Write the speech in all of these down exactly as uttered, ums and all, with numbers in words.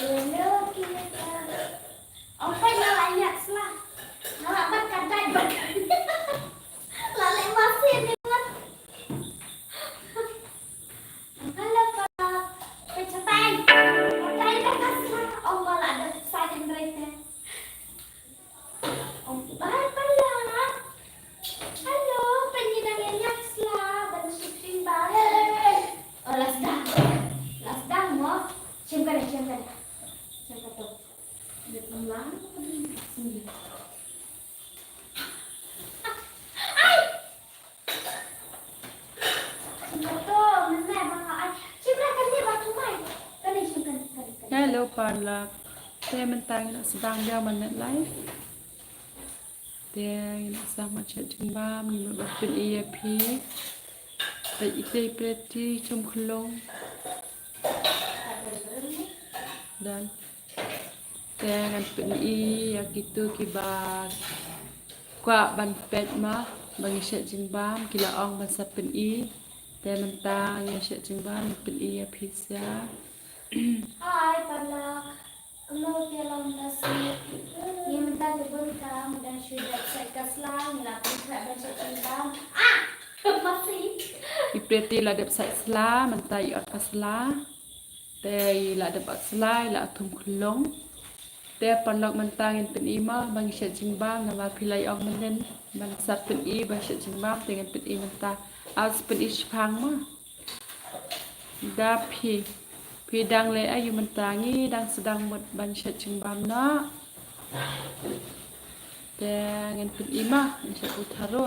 Hello, kita. Ong peit nga la ñiad sla. Nga la bat ka dait bat. La leh masin ni wan. Hello, Parlok. Peit shatai. Shatai da ka sla. Ong ba la dep sa jingdrei te. Ong bai Parlok. Hello, peit ngi dang ïa ñiad sla ban shim jingbam. Oh, la sdang. La sdang mo. Shim kane, shim kane. Shim kane. Ai! Hello, Parlok. Te mynta ngi la sdang biang ban leit live. Te ngi la sdang ban shet jingbam, ngi mut ban pyni ïa phi. Te ite i Pretty Chumkhlong. Done. Te ngan pyni ïa kito kiba kwah ban peit ma ba ngi shet jingbam, ki la ong ban sa pyni. Te mynta ngi shet jingbam, ngan pyni ïa phi sha. Hi, Parlok. Kumno phi long da shi? Ngi mynta ki bun tam, dang shu dep sait ka sla, ngi la pynkhraw ban shet jingbam. Ah! Masi. I Pretty la dep sait sla, mynta i ot ka sla. Te i la dep ot sla, i la thum khlong. Te Parlok mynta ngin pyni mo ba ngi shet jingbam, namar phi la ong mynnin ban sa pyni ba shet jingbam, te ngin pyni mynta. Aw, sa pyni shipang mo. Da phi, phi dang leh aïu mynta? Ngi dang sdang mut ban shet jingbam noh. Te ngin pyni mo, ngin shet butharo.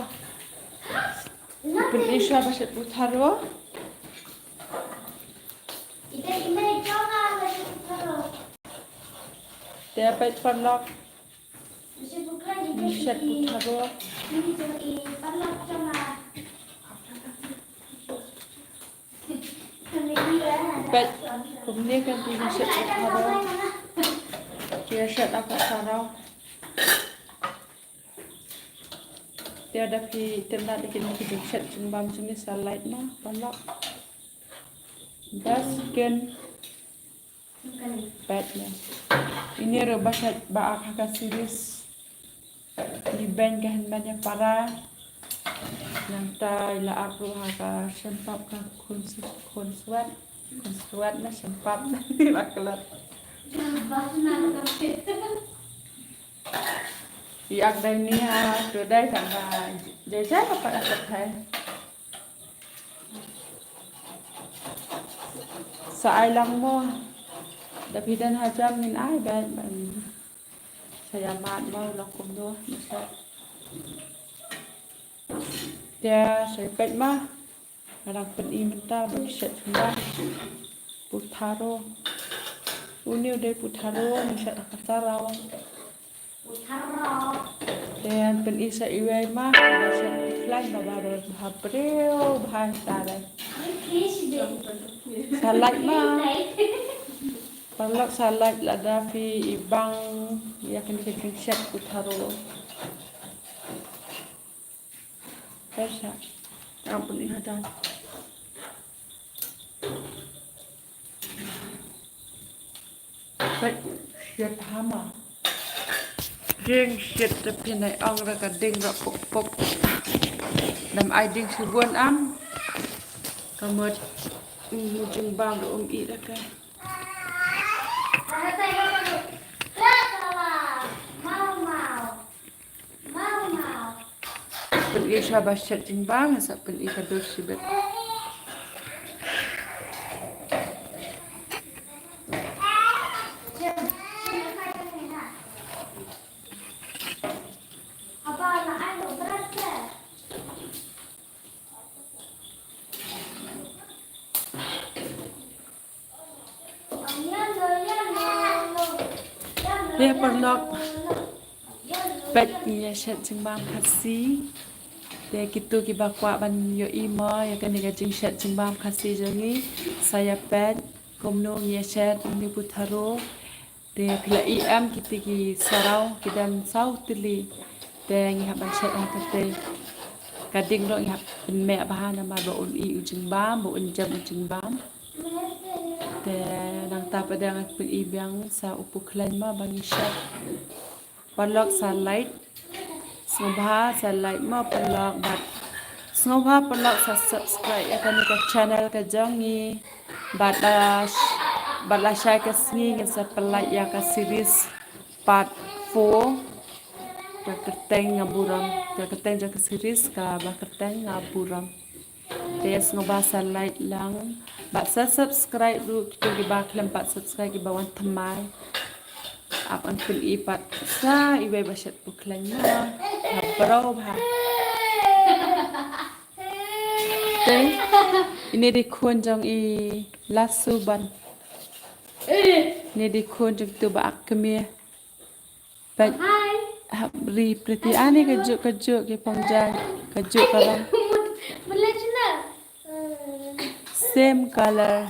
Pyni shuwa ba shet butharo. Te peit Parlok. Ngi shet butharo. Peit kumne kan, ngi shet butharo. Ngi shet ha ka saraw. Te da phi tip na da kine ki jingshet jingbam jong ngi, sa like mo Parlok. Bas ken. Peit ne. Ine ruh ba shet ba ap ha ka series. Ngi beiñ ka hynmen ïa para. Nangta i la ap ruh ha ka shempap ka khun s-, khun swat. Khun swat ne shempap ne la klet. I ak dai ni ha tu dai ka ba jai jai ka pat ka thai. Sa ai lang mo. Da phi don ha jam ngin ai ban ban. Sa ïa mad mo la kumno mo sa. Te sa peit mo. Nga dang pyni mynta ba ngi shet kumba. Butharo. Une u dei butharo, ngi shet ha ka saraw. Te ngan pyni sa iwei ma, ba shet khlaiñ ba baroh bha briew bha ita dei. Sa like ma. Paralok sa like lada phi i bang ïa kane ka jingshet butharo. Pyrshah. Ngan pyni hajan. Peit, shet hama. Jingshet te phin ai ong ra ka ding ra puk puk. Dang ai ding shu bun am. Ka mut, mm, jingbam ruh um ih ra ka. Pyni sha ba shet jingbam, sa pyni ka dur shibit. Te paralok, peit ngi ïa shet jingbam Khasi. Te kito kiba kwah ban ïohi mo ïa kane ka jingshet jingbam Khasi jong ngi, sa ïa peit kumno ngi ïa shet une u butharo. Te phi la ïohi em, kiti ki saraw ki don saw tylli. Te ngi hap ban shet ha kata. Ka ding ruh ngi hap ban meh bha namar ba un ih u jingbam, ba un jem u jingbam. Te nang Tapa dang pyn-i biang sa u pukhlaiñ ma ba ngi shet. Paralok sa like. Sngewbha sa like ma paralok bad sngewbha paralok sa subscribe ïa kane ka channel ka jong ngi. Bad la bad la shai ka sngi ngin sa pynlait ïa ka series part four. Ka kyrteng Nga Burom. Ka kyrteng jong ka series ka ba kyrteng Nga Burom. Te sngewbha sa like lang bad sa subscribe ruh kito kiba khlem pat subscribe kiba wan thymmai. Ap an pyn-i pat sa iwei ba shet pukhlaiñ ma. Ha bro bha. Te ine dei khun jong i Lasu ban. Ine dei khun jong tu ba ak kmie. Peit. Hi. Hap ri Pretty. Ani ka juk ka juk ki phong jai. Ka juk ka rong. Mut mut le chuna. Same color.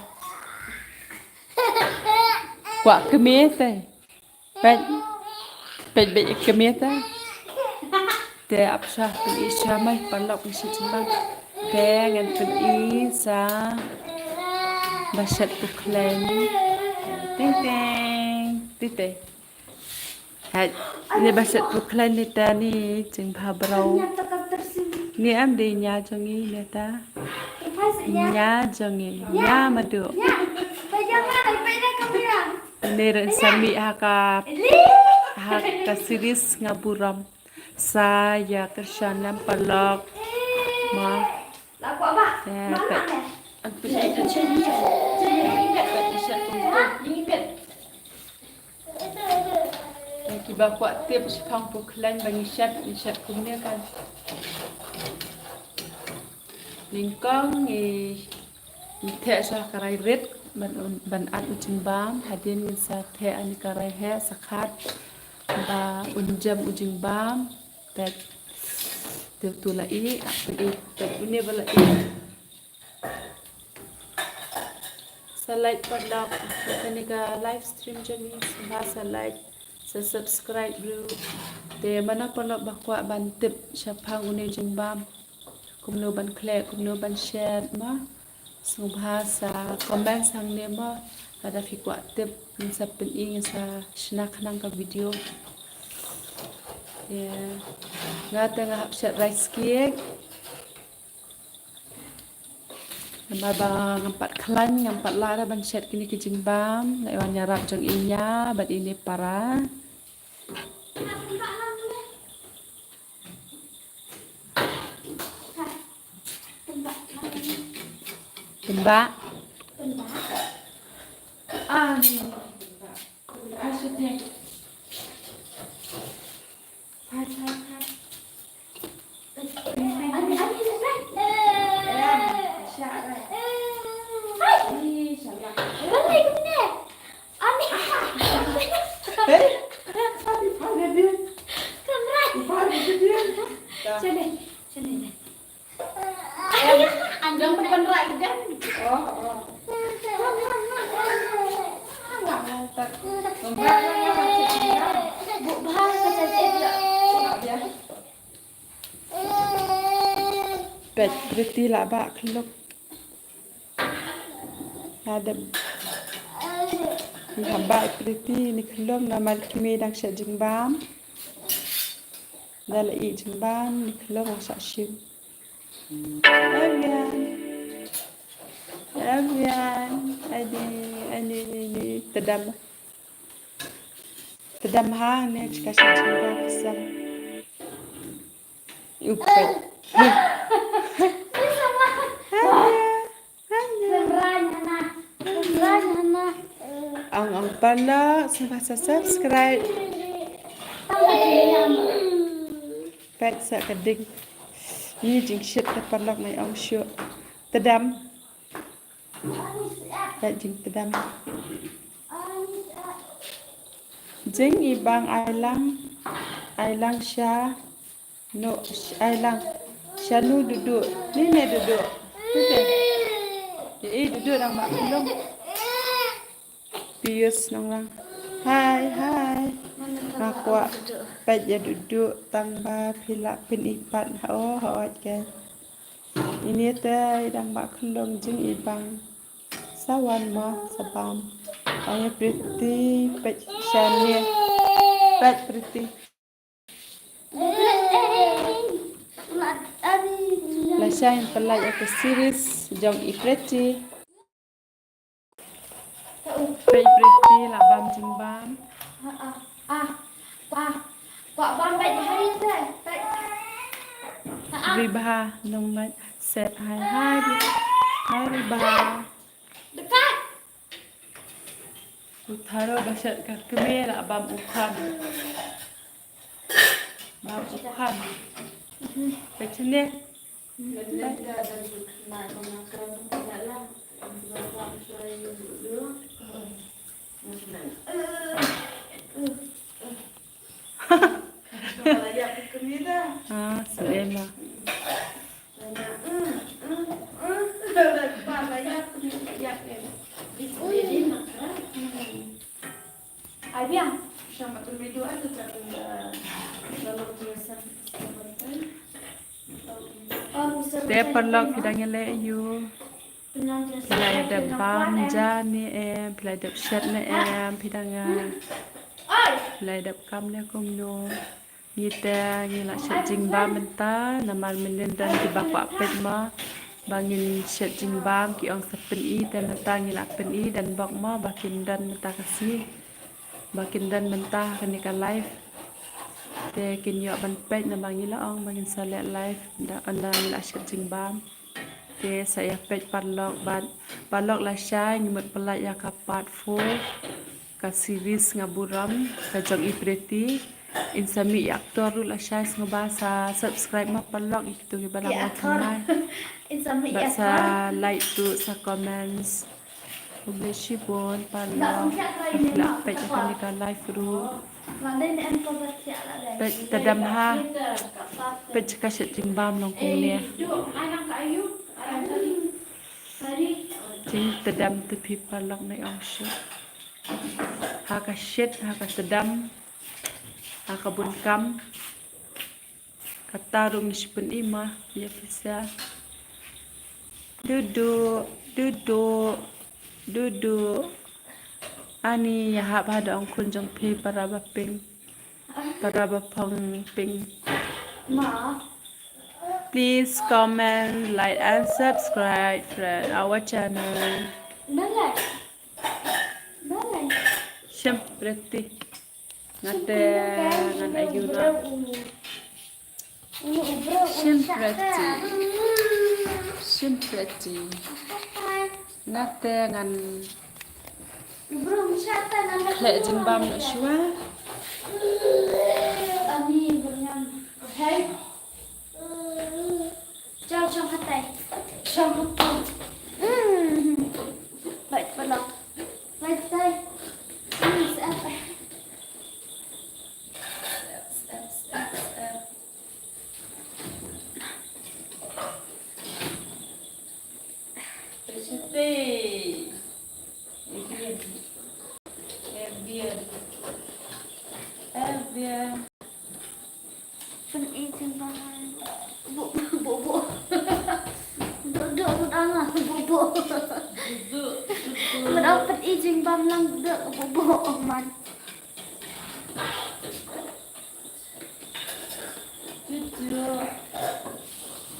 Kwah kmie te. Peit. Peit beit kmie te. Te ap sha pyn-i sha mai paralok ngi shet jingbam. Te ngan pyn-i sa ba shet pukhlaiñ. Teng teng. Teng teng. Hai, ne ba shet pukhlaiñ ne ta ni jingbha bro. Ne am dei nia jong i ne ta. Nia jong i, nia madu. Ne ren sa mih ha ka, ha ka series Nga Burom. Sa ïa kyrshan ïa paralok. Ma. Te peit. Ïa kiba kwah tip shaphang pukhlaiñ ba ngi shet, ngi shet kumne kan. Nyngkong ngi, ngi theh sha ka rai rit ban, ban at u jingbam, hadien ngin sa theh ani ka rai heh sa khat ba un jem u jingbam. Peit. Te tu la i, peit, peit une ba la i. Sa like paralok ïa kane ka live stream jong ngi, sngewbha sa like, sa subscribe ruh. Te mano paralok ba kwah ban tip shaphang une u jingbam, kumno ban khleh, kumno ban shet ma, sngewbha sa comment hangne ma. Lada phi kwah tip ngin sa pyn-i, ngin sa shna khnang ka video. Te nga te nga hap shet rice cake. Namar ba ngam pat khlaiñ, ngam pat lah ban shet kine ki jingbam. Nga ïa wan ïarap jong i nia bad ine para. Tembak. Ah, ni. Tembak. Hai, hai, hai. Peit Pretty la bah khlong. Hadem. Ni haba Pretty ni khlong namar kmie dang shet jingbam. Da la i jingbam ni khlong sa shim. Avian. Avian. Ani, ani, ani, ani. Tedam. Tedam hangne, chika shet jingbam sam. Upat. Avian. Avian. Ang ang pala, sngewbha sa subscribe. Peit sa ka ding. Ni jingshet ka paralok nai ong shuh. Tedam. Peit jingtedam. Jingibang ai lang. Ai lang sha. No, ai lang. Shanu dudu. Ni ne dudu. Tute. Ïa i dudu dang bah khlong. Pius nong lang. Hai, hai. Nga kwah peit ïa dudu tang ba phi lah pyn-i pat ha o ha o kan. Ine te i dang bah khlong jingibang. Sa wan ma sa bam. Ai Pretty, peit shane. Peit Pretty. Lashai pynlait ïa ka series jong i Pretty. Peit Pretty la bam jingbam. Ri bha nong, mait set hai hai. Hai ri bha. U Tharo ba shet ka kmie la bam u khan. Bam u khan. Peit shane. Ah, si Emma. Te paralok, phi dang ïaleh aiu? Phi la dep bam ja ne em, phi la dep shet ne em, phi dang, ah, phi la dep kam ne kumno? Ngi te ngi la shet jingbam mynta, namar mynnin don kiba kwah peit mo ba ngin shet jingbam, ki ong sa pyni, te mynta ngi la pyni, don bok mo ba kin don mynta ka sngi, ba kin don mynta ha kane ka live. Te kin ïoh ban peit namar ngi la ong ba ngin sa leh live da, ynda ngi la shet jingbam. Te sa ïa peit paralok bad paralok, lashai ngi mut pynlait ïa ka part four ka series Nga Burom ka jong i Pretty. In sa mih ïa actor ruh lashai, sngewbha sa subscribe mo paralok, ïa kito kiba dang wan thymmai. Bad sa like ruh, sa comments. Khublei shibun paralok, phi la peit ïa kane ka live ruh. Peit, tdem ha. Peit ka shet jingbam long kumne. Jing tdem te phi paralok, nai ong shet. Ha ka shet, ha ka tdem, ha ka bun kam. Kata ruh ngi shu pyni ma ïa phi sa. Dudu, dudu, dudu. Ani ïa hap ha da ong khun jong phi para ba pink, para ba phong pink. Please comment, like and subscribe, friend, our channel. Shim Pretty. Nga te ngan aiu noh. Shim Pretty. Shim Pretty. Nga te ngan khleh jingbam noh shuwa. Chao, chong hatai. Chong hatai. Hmm. Bait paralok. Bait tai. Hmm, sep. Sep, sep, sep, sep. Peit shatei. Evian. Evian. Evian. Pyni jingbam. Bu, bu, bu, bu. Duk, duk, duk, duk, bu, bu. Duk, duk, duk. Duk, duk, pyni jingbam lang, duk, bu, bu. Oh man. Duk, duk.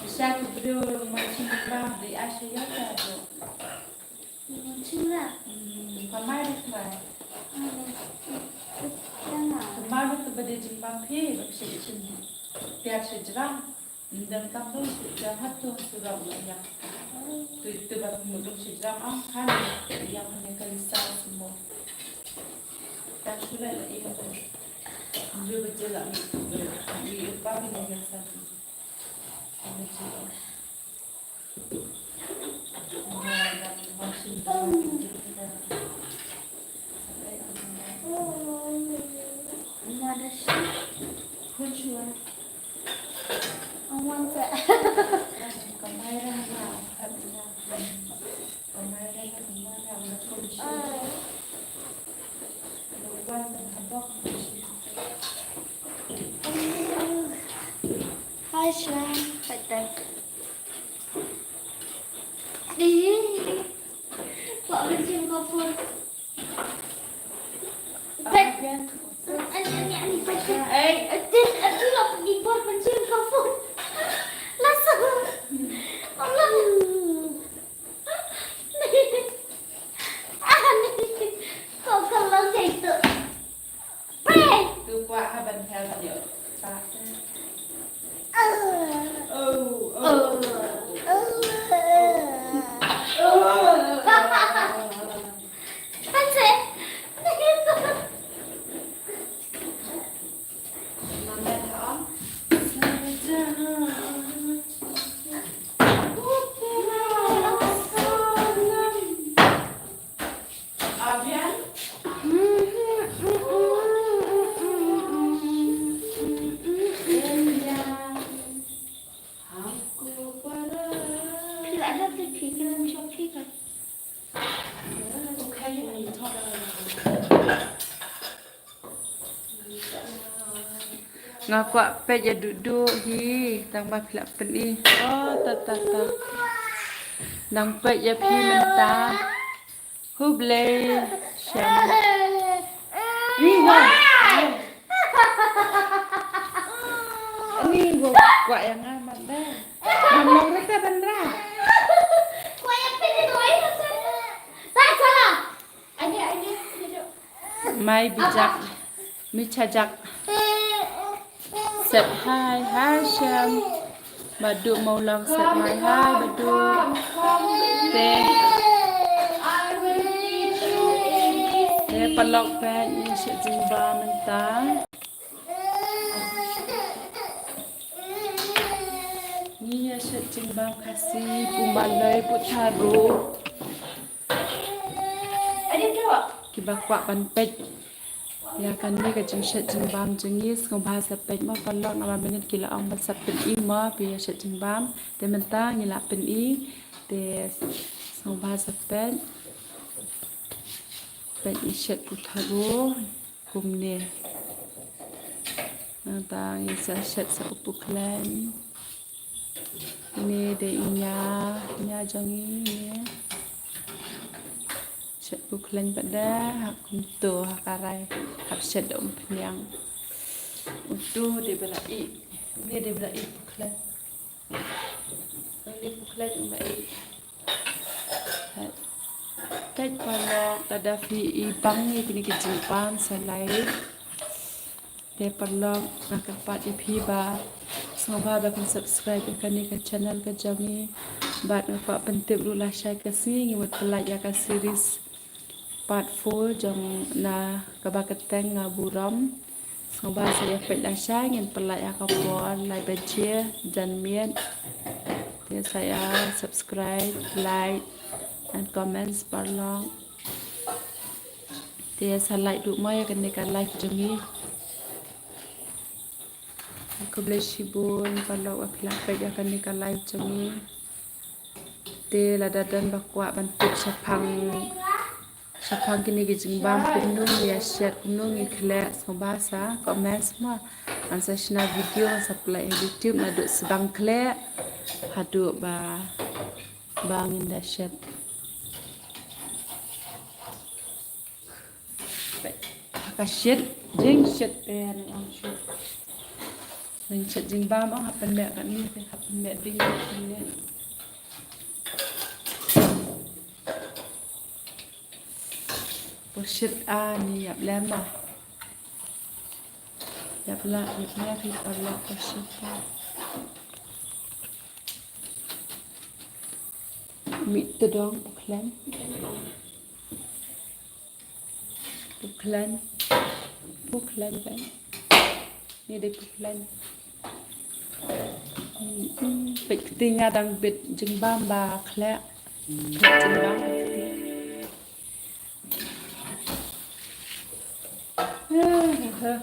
Sha ki briew mynshwa ba dei, ai sha ïa ka duk. Mynshwa. Hmm, ka mai dei ka mai. Ka mai dei ka ba dei jingbam phi, ba ka shet shet. Phi ïa shet jrang. Ym don kam dei shet jrang, hato surok ïa. Tu tu ba ka mut dei shet jrang, ah, kan ïa ka lisa semua. Kan shu la ïa. Ndu ba jela ni. Ni ba ni ïa sa. Ni jela. Hi, Shan. Hi, Dad. Ih, buah kencing kapur. Nga kwah peit ïa Duh Duh hi, tang ba phi la pyni. Oh, ta ta ta. Nang peit ïa phi mynta. Hublei. Shem. Ni wa. Ni wa kwah ïa nga mynta. Ngam long ruh te ban rah. Mai bijak, mi chajak. Sep hai, hai Shem. Ba Duh Mawlong sep hai, hai ba Duh. Te. Te paralok, peit ngi shet jingbam mynta. Ngi ïa shet jingbam Khasi, pu Malei, pu Tharo. Kiba kwah ban peit ïa kane ka jingshet jingbam jong ngi, sngewbha sa peit mo paralok, namar mynnin ki la ong ba sa pyni mo, phi ïa shet jingbam. Te mynta ngi la pyni, te sngewbha sa peit. Peit ngi shet pu Tharo. Kumne. Nangta ngi sa shet sa u pu khlaiñ. Une dei i ñia, ñia jong ngi ne. Shet pu khlaiñ pat de, ha kumto, ha ka rai, hap shet da umphniang. Uto dei ba la ih, une dei ba la ih pu khlaiñ. Une pu khlaiñ um la ih. Peit paralok, lada phi i bang ïa kine ki jingbam sa like. Te paralok, nga kyrpad ïa phi ba sngewbha ba phin subscribe ïa kane ka channel ka jong ngi. Bad nga kwah pyntip ruh lashai ka sngi ngi mut pynlait ïa ka series part four jong na kaba kyrteng Nga Burom. Sngewbha sa ïa peit lashai, ngin pynlait ha ka por lai baje janmiet. Te sa ïa subscribe, like and comments paralok. Te sa like duh mo ïa kane ka live jong ngi. Khublei shibun paralok ba phi la peit ïa kane ka live jong ngi. Te lada don ba kwah ban tip shaphang, shaphang kine ki jingbam, kumno ngi ïa shet, kumno ngi khleh, sngewbha sa comment mo. Ngan sa shna video, ngan sa pynlait ha YouTube naduh sdang khleh haduh ba, ba ngin da shet. Ha ka shet, jingshet te nang ong shu. Jingshet jingbam ong hap pynbeit kane te hap pynbeit ding hap pynbeit. Pyrshit ani ïap lem ma. Ïap la, ïap la ki paralok pyrshit. Mih tdong pu khlaiñ. Pu khlaiñ. Pu khlaiñ peit. Ni dei pu khlaiñ. Hmm, peit kti nga dang bit jingbam ba khleh. Bit jingbam kti. Ah, ah, ah.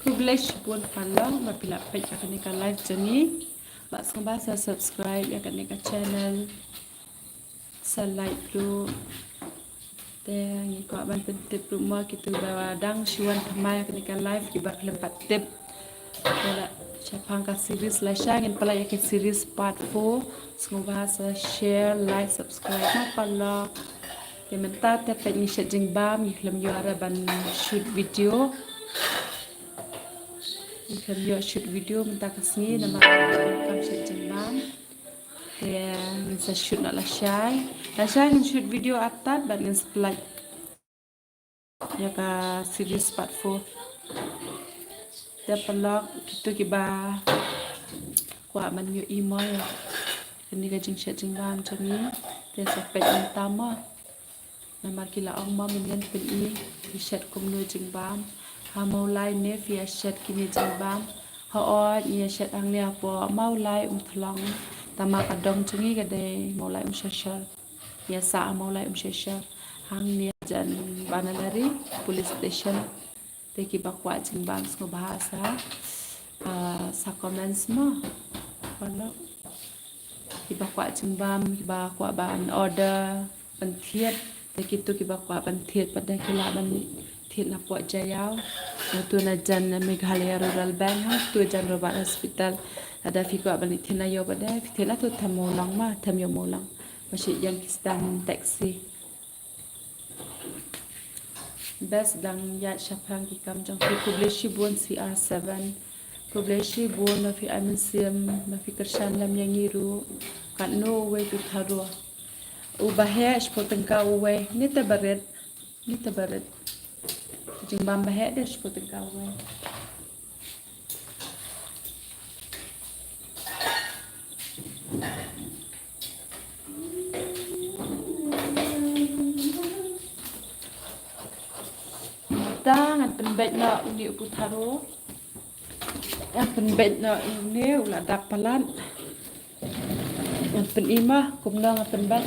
Khublei shibun paralok ba phi la peit ïa kane ka live jong ngi. Bad sngewbha sa subscribe ïa kane ka channel. Sa like ruh. Te ngi kwah ban pyntip ruh mo kito ba dang shu wan thymmai ïa kane ka live kiba khlem pat tip. Te la shaphang ka series lashai ngin pynlait ïa ka series part four. Sngewbha sa share, like, subscribe mo paralok. Te mynta te peit ngi shet jingbam, ngi khlem ïoh ruh ban shoot video. Ngi khlem ïoh shoot video mynta ka sngi namar ngi kam shet jingbam. Te ngin sa shoot noh lashai. Lashai ngin shoot video artat bad ngin sa pynlait ïa ka series part four. Te paralok, kito kiba kwah ban ïohi mo ïa kane ka jingshet jingbam jong ngi, te sa peit mynta mo. Namar ki la ong mo mynnin pyn-i, phi shet kumno jingbam. Ha Mawlai ne phi ïa shet kine jingbam. Hooid, ngi ïa shet hangne hapoh Mawlai Umthlong. Tangba ka dong jong ngi ka dei Mawlai Umshashar. Ngi ïa sah ha Mawlai Umshashar. Hangne jan Banalari Police Station. Te kiba kwah jingbam sngewbha sa, ah, sa comments mo. Paralok. Kiba kwah jingbam, kiba kwah ban order, ban thied. Te kito kiba kwah ban thied pat de ki lah ban thied napoh Jaïaw. Nato na jan Meghalaya Rural Bank, ha, to jan Robert Hospital. Lada phi kwah ban thied na ïew pat de, phi thied nato them Mawlong mo, them ïew Mawlong. Ba shu ïeng ki stand taxi. Best dang ïaid shaphrang ki kam jong phi. Khublei shibun C R seven. Khublei shibun ba phi ai mynsiem, ba phi kyrshan lem ïa ngi ruh. Katno uwei u Tharo? U ba heh shiphew tyngka uwei. Ni te barit. Ni te barit. Jingbam ba heh de shiphew tyngka uwei. Te ngan pynbeit noh une u putharo. Ngan pynbeit noh une u la dak palat. Ngan pyn-i mo kumno ngan pynbeit.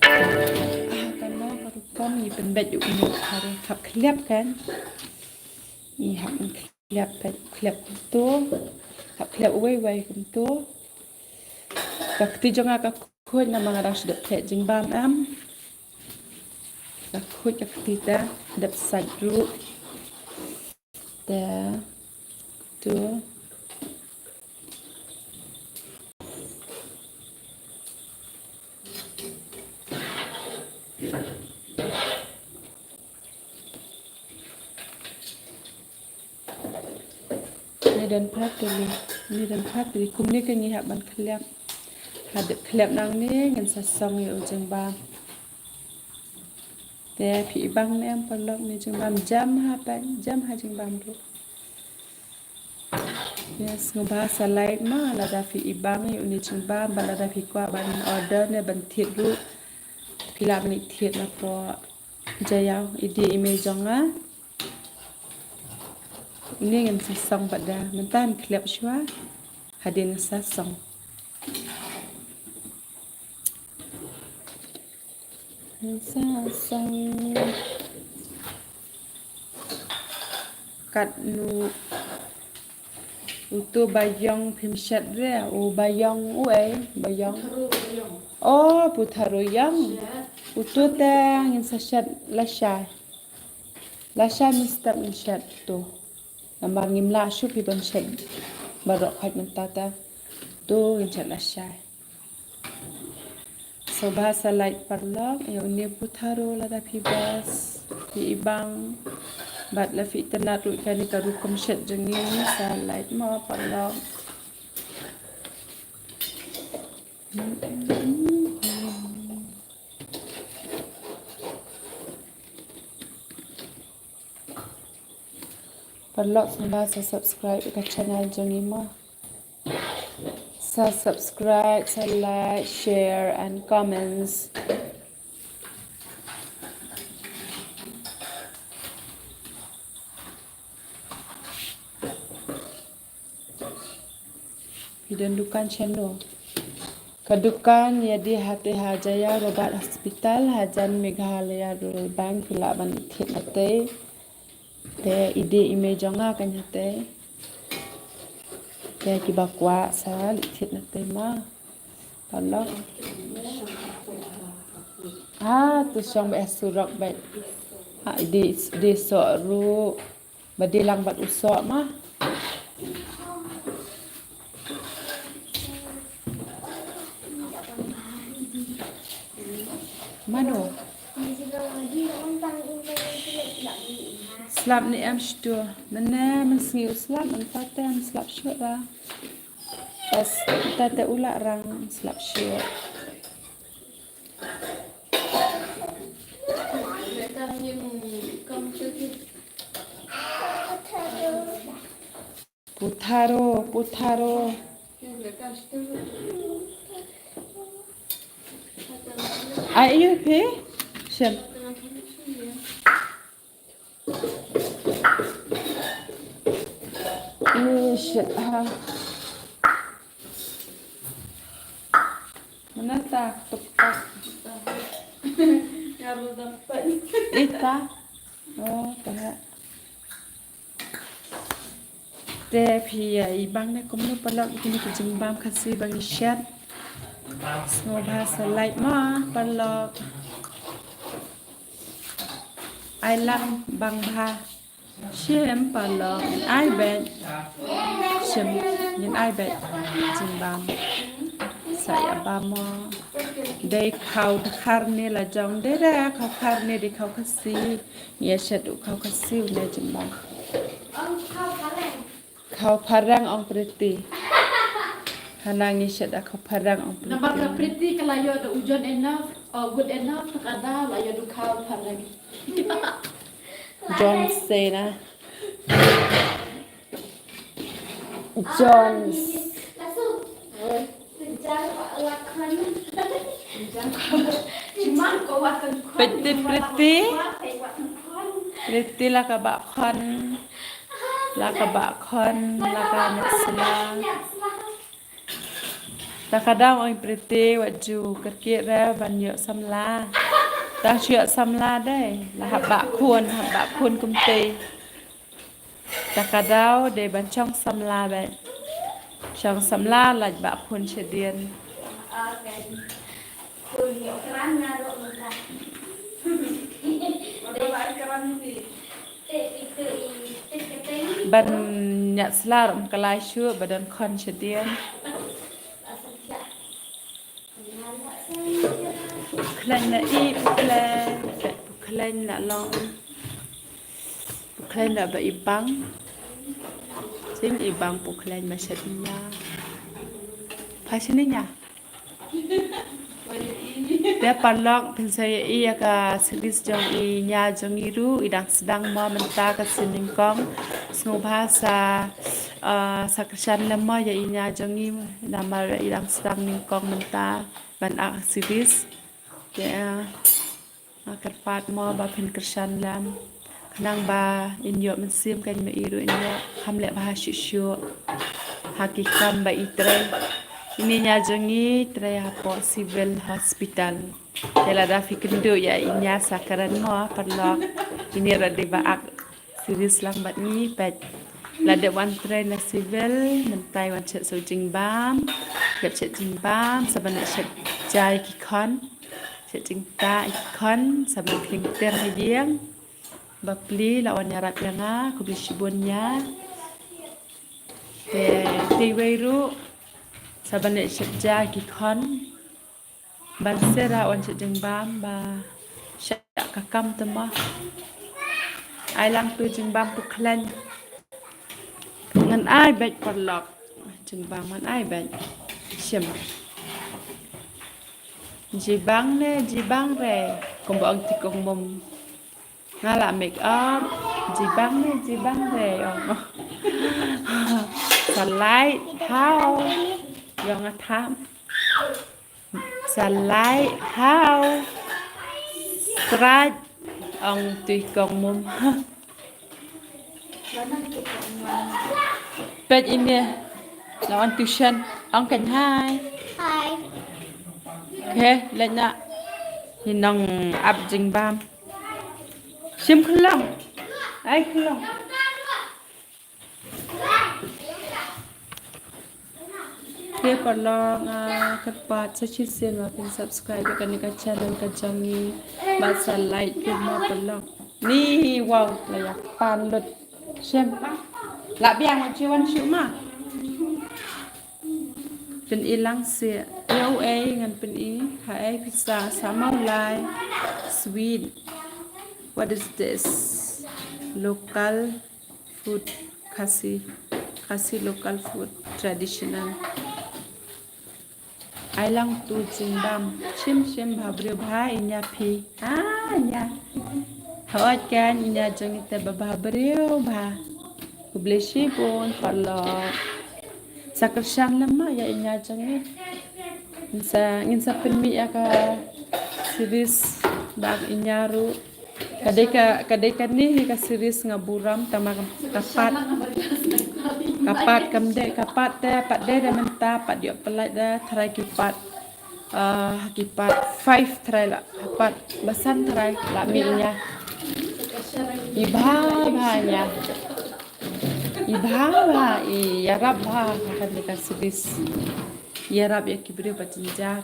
Ah, kano ka rukom ngi pynbeit une u putharo, hap khliap kan. Ngi hap khliap, khliap kumto. Hap khliap uwei uwei kumto. Ka kti jong nga ka khuid namar nga dang shu dep phet jingbam em. Ka khuid ka kti te, dep sait ruh. Te to. Ni don phra tylli, ni don phra tylli. Kumne ka ngi hap ban khliap. Hadep khliap nangne ngin sa song ïa u jingbam. Te phi ibang ne em paralok, une jingbam jam ha pang, jam ha jingbam ruh. Yes, sngewbha sa like mo lada phi ibang ïa une jingbam, bad lada phi kwah ban order ne ban thied ruh. Phi lah ban thied napoh Jaïaw, i die i mei jong nga. Une ngin sa song pat de, mynta ngin khliap shuwa. Hadien ngin sa song. Ngin sa song. Katno uto ba ïong phim shet re, u ba ïong uei, ba ïong. O, putharo ïong. Uto te ngin sa shet lashai. Lashai mynstep ngin shet to. Namar ngim lah shuh phi ban shet baroh khoit mynta te. To ngin shet lashai. Sngewbha sa like paralok ïa une putharo lada phi best, phi ibang. Bad la phi itynnad ruh kane ka rukom shet jong ngi, sa like mo paralok. Paralok sngewbha sa subscribe ïa ka channel jong ngi mo. Sa subscribe, sa like, share and comments. Phi don dukan shano? Ka dukan ïa die hate ha Jaïaw Robert Hospital, hajan Meghalaya Rural Bank, phi lah ban thied na te. Te i die i mei jong nga kan hate. Te kiba kwah sa leit thied na te ma. Paralok. Ha, to shong ba eh surok ba. Ha, i die, die soh ruh. Ba die lang bad u soh ma. Mano? Slap ne em shto. Mynne mynsngi u slap, mynta te em slap shuh ra. Bas, ta te u la rang slap shuh. Putharo, putharo. Ai, ïa phi? Shem. Ih, shit, ha. Mana ta tuk tak. Ita. Oh, ta. Te phi ïa i bang ne kumno paralok, kine ki jingbam Khasi ba ngi shet. Sngewbha sa like ma paralok. Ai lang bang bha. Shem paralok, ngin ai beit. Shem, ngin ai beit. Jingbam. Sa ïa bam mo. Dei khaw dkhar ne la jong, dei da khaw dkhar ne dei khaw Khasi. Ngi ïa shet u khaw Khasi u ne jingbam. Khaw phareng ong Pretty. Hana ngi shet da khaw phareng ong Pretty. Namar ka Pretty ka la ïoh da u John enough, oh, good enough, ta ka daw la ïoh da u khaw phareng. John Cena. John. Pretty, Pretty. Pretty la ka bah khon. La ka bah khon, la ka nyak sla. Ta ka daw ong Pretty, wat ju kyrkieh re ban ïoh samla. Tang shu ïoh samla dei. La hap bah khun, hap bah khun kumtei. Ta ka daw dei ban shong samla beit. Shong samla lait bah khun shadien. Ban nyak sla ruh ym ka lai shuh ba don khon shadien. Pukhlaiñ na i, pukhlaiñ, pukhlaiñ na long. Pukhlaiñ na ba i bang. Jing i bang pukhlaiñ ma shet nia. Pha shini nia. Te paralok phin sa ïa i ïa ka series jong i nia jong i ruh i dang sdang mo mynta ka sien nyngkong. Sngewbha sa, ah, sa kyrshan lem mo ïa i nia jong i namar i dang sdang nyngkong mynta ban ak series. Te, ah, nga kyrpad mo ba phin kyrshan lem. Khnang ba in ïoh mynsiem kein ma i ruh in ïoh kham leh bha shuh shuh ha ki kam ba i trei. Ine i nia jong i trei hapoh Civil Hospital. Te lada phi kynduh ïa i nia sa kren mo paralok. Ine ruh dei ba ak series lang bad ngi peit. La dep wan trei na Civil, mynta i wan shet sa u jingbam. Dep shet jingbam, sa ban shet ja ïa ki khon. Shet jingtah ïa ki khon, sa ban khring ter ha ïing. Bapli la wan ïarap ïa nga, khublei shibun nia. Te, te iwei ruh, sa ban shet ja ïa ki khon. Ban sera wan shet jingbam ba shah ka kam te mo. Ai lang tu jingbam pukhlaiñ. Ngan ai beit paralok. Jingbam ngan ai beit. Shim. Jibang ne jibang re. Kumba ong ti kong mum. Nga la make up. Jibang ne jibang re ong. Sa lai thaw. Ong nga tham. Sa lai thaw. Straight ong tu i kong mum. Peit ine. La wan tuition. Ong kan hai. Hai. Okay, leit na. Ngi nang ap jingbam. Shim khlong. Ai khlong. Te paralok, ah, kyrpad sa shisien ba phin subscribe ïa kane ka channel ka jong ngi. Bad sa like phi mo paralok. Ni wow, la ïa pan lut. Shem. La biang wan chi wan shu ma. Pyn-i lang seh. Ïa u ei ngan pyn-i. Ha ei pisa sa mau lai. Sweet. What is this? Local food, Khasi. Khasi local food, traditional. Ai lang tu jingbam. Shim shim bha briew bha i ñia phi. Ah, ñia. Hooid kan i ñia jong ngi te ba bha briew bha. Khublei shibun paralok. Sa kyrshan lem ma ïa i ñia jong ngi. Ngin sa, ngin sa pynmih ïa ka series bad i ñia ruh. Ka dei ka, ka dei kane hi ka series nga burom tang ma ka, ka part. Ka part kam dei, ka part te, pat dei da mynta, pat ïoh pynlait da tharai ki part. Ah, ki part five tharai la, part ba san tharai la mih ñia. I bha bha ñia. I bha bha, i ïarap bha ha kane ka series. Ïarap ïa ki briew ba jynjar.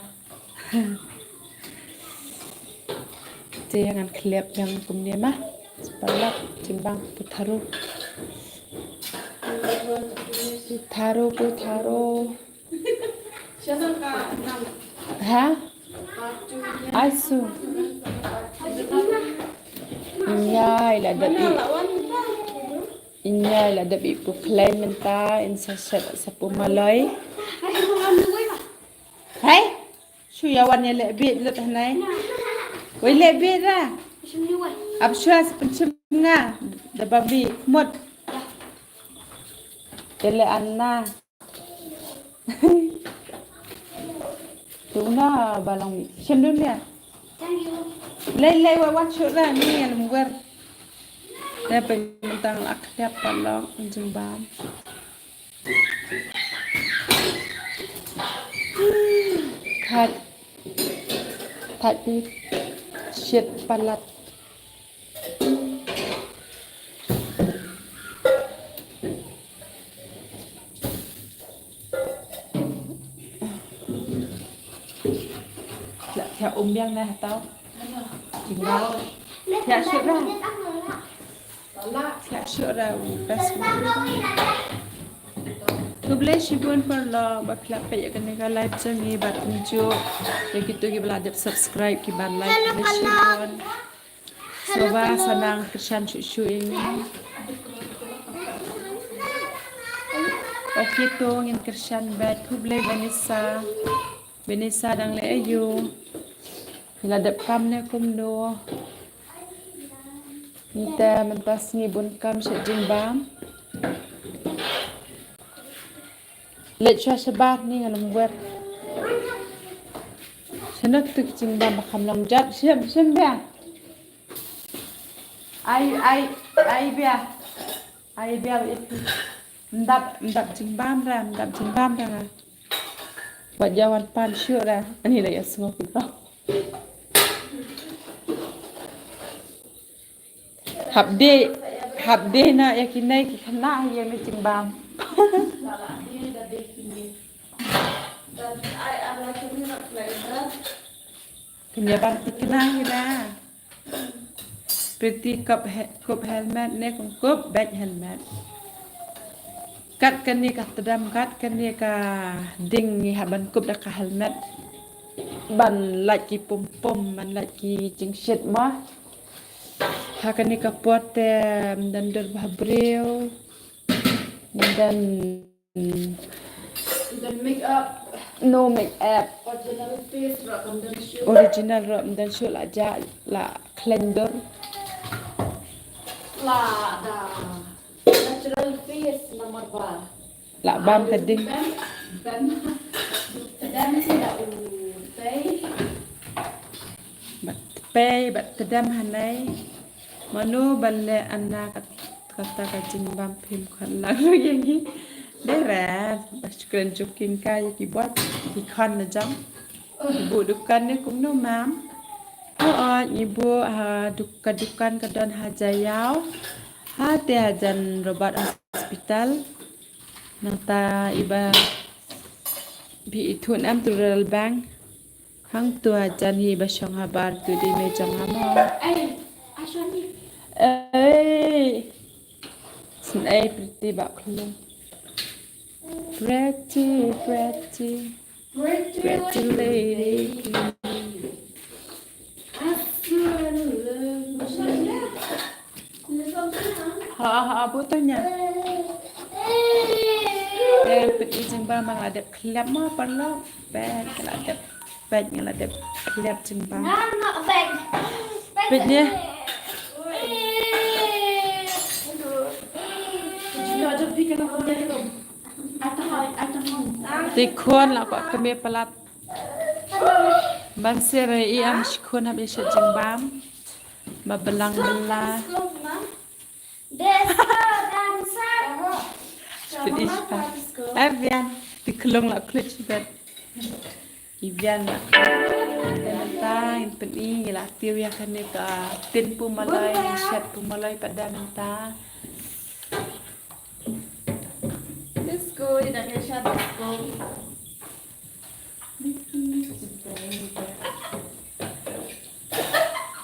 Te ngan khlep biang kumne ma. Palat jingbam putharo. Putharo, putharo. Ha? Asu. Inyai la dep i. Inyai la dep i pu khlei mynta in sa sep sa pu maloi. Hai. Shu ïa wan ïa leh bit lut hanai. Wei leh bit ra. Ap shu sa pynshim nga. Da ba bi mut. Te leh anna. Tuna ba long shim dun ïa. Lei lei wa wan shu ra ni ïa lum wer. Te pynmyntang la khlep paralok jingbam. Thait. Thait pi. Shit palat. Thiah um biang na hatau. Tinggal. Thiah shit ra. Thiah shit ra. Khublei shibun paralok ba phi la peit ïa kane ka live jong ngi bad kumjuh ïa kito kiba la dep subscribe kiban like. Khublei shibun. Sngewbha sa nang kyrshan shuh shuh ïa ngi. Okay to ngin kyrshan bad khublei Vanessa. Vanessa dang leh aïu? Phi la dep kam ne kumno? Ngi te mynta sngi bun kam sha jingbam. Leit shuwa shabar ni ngan ym wer. Shano tu ki jingbam ba kham long jat shim shim bia. Ai ai ai bia. Ai bia ba iti. Mdap mdap jingbam ra mdap jingbam ra nga. Wat ïa wan pan shuh ra ani la ïa sngewbha. Hap dei, hap dei na ïa kine ki khynnah ïa me jingbam. Kine ban thikna hi na. Priti kup he-, kup helmet ne kong kup bag helmet. Kat kane ka tdem kat kane ka ding ngi hap ban kup da ka helmet. Ban lait ki pum pum ban lait ki jingshit ma. Ha kane ka por te, em, ym don dur bha briew. Ym don, ym don make up. No make up. Original face ruh kam don shuh. Original ruh ym don shuh la jah la khlaiñ dur. La da natural face namar ba la bam ka ding. Bam, bam. Bam da u tei. Bad tei, bad tdem hanai. Mano ban leh anna kat-, kata ka jingbam phim khon lang ïa ngi. Dei re, ba shu kren joking ka ïa ki bot, ki khon na jam. Ki buh dukan ne kumno mam. Hooid, ngi buh ha duk-, ka dukan ka don ha Jaiaw. Ha te hajan Robert Hospital. Nangta iba phi ithuh nam tu Rural Bank. Hangtu hajan hi ba shong habar tu dei me jong nga mo. Ei, Ashwani. Ei. Snei Priti ba khlung. Pretty, pretty. Pretty lady. Ha ha ha, buto nya. Eh, pit Ïa jingbam nga la dep khlem mo paralok. Peit nga la dep, peit nga la dep khlem jingbam. Nga nga peit. Peit ne. Te khun la kwah kmie palat. Ban sir i am shi khun hap i shet jingbam. Ba belang bela. Disco dancer. Peit i sha. Ai Vian, te khlong la khlid shi bet. I Vian la khlid. Te mynta ngin pyni ngi la tiew ïa kane ka tin pu maloi, ngi shet pu maloi pat da mynta. Disco, i da ka sha disco.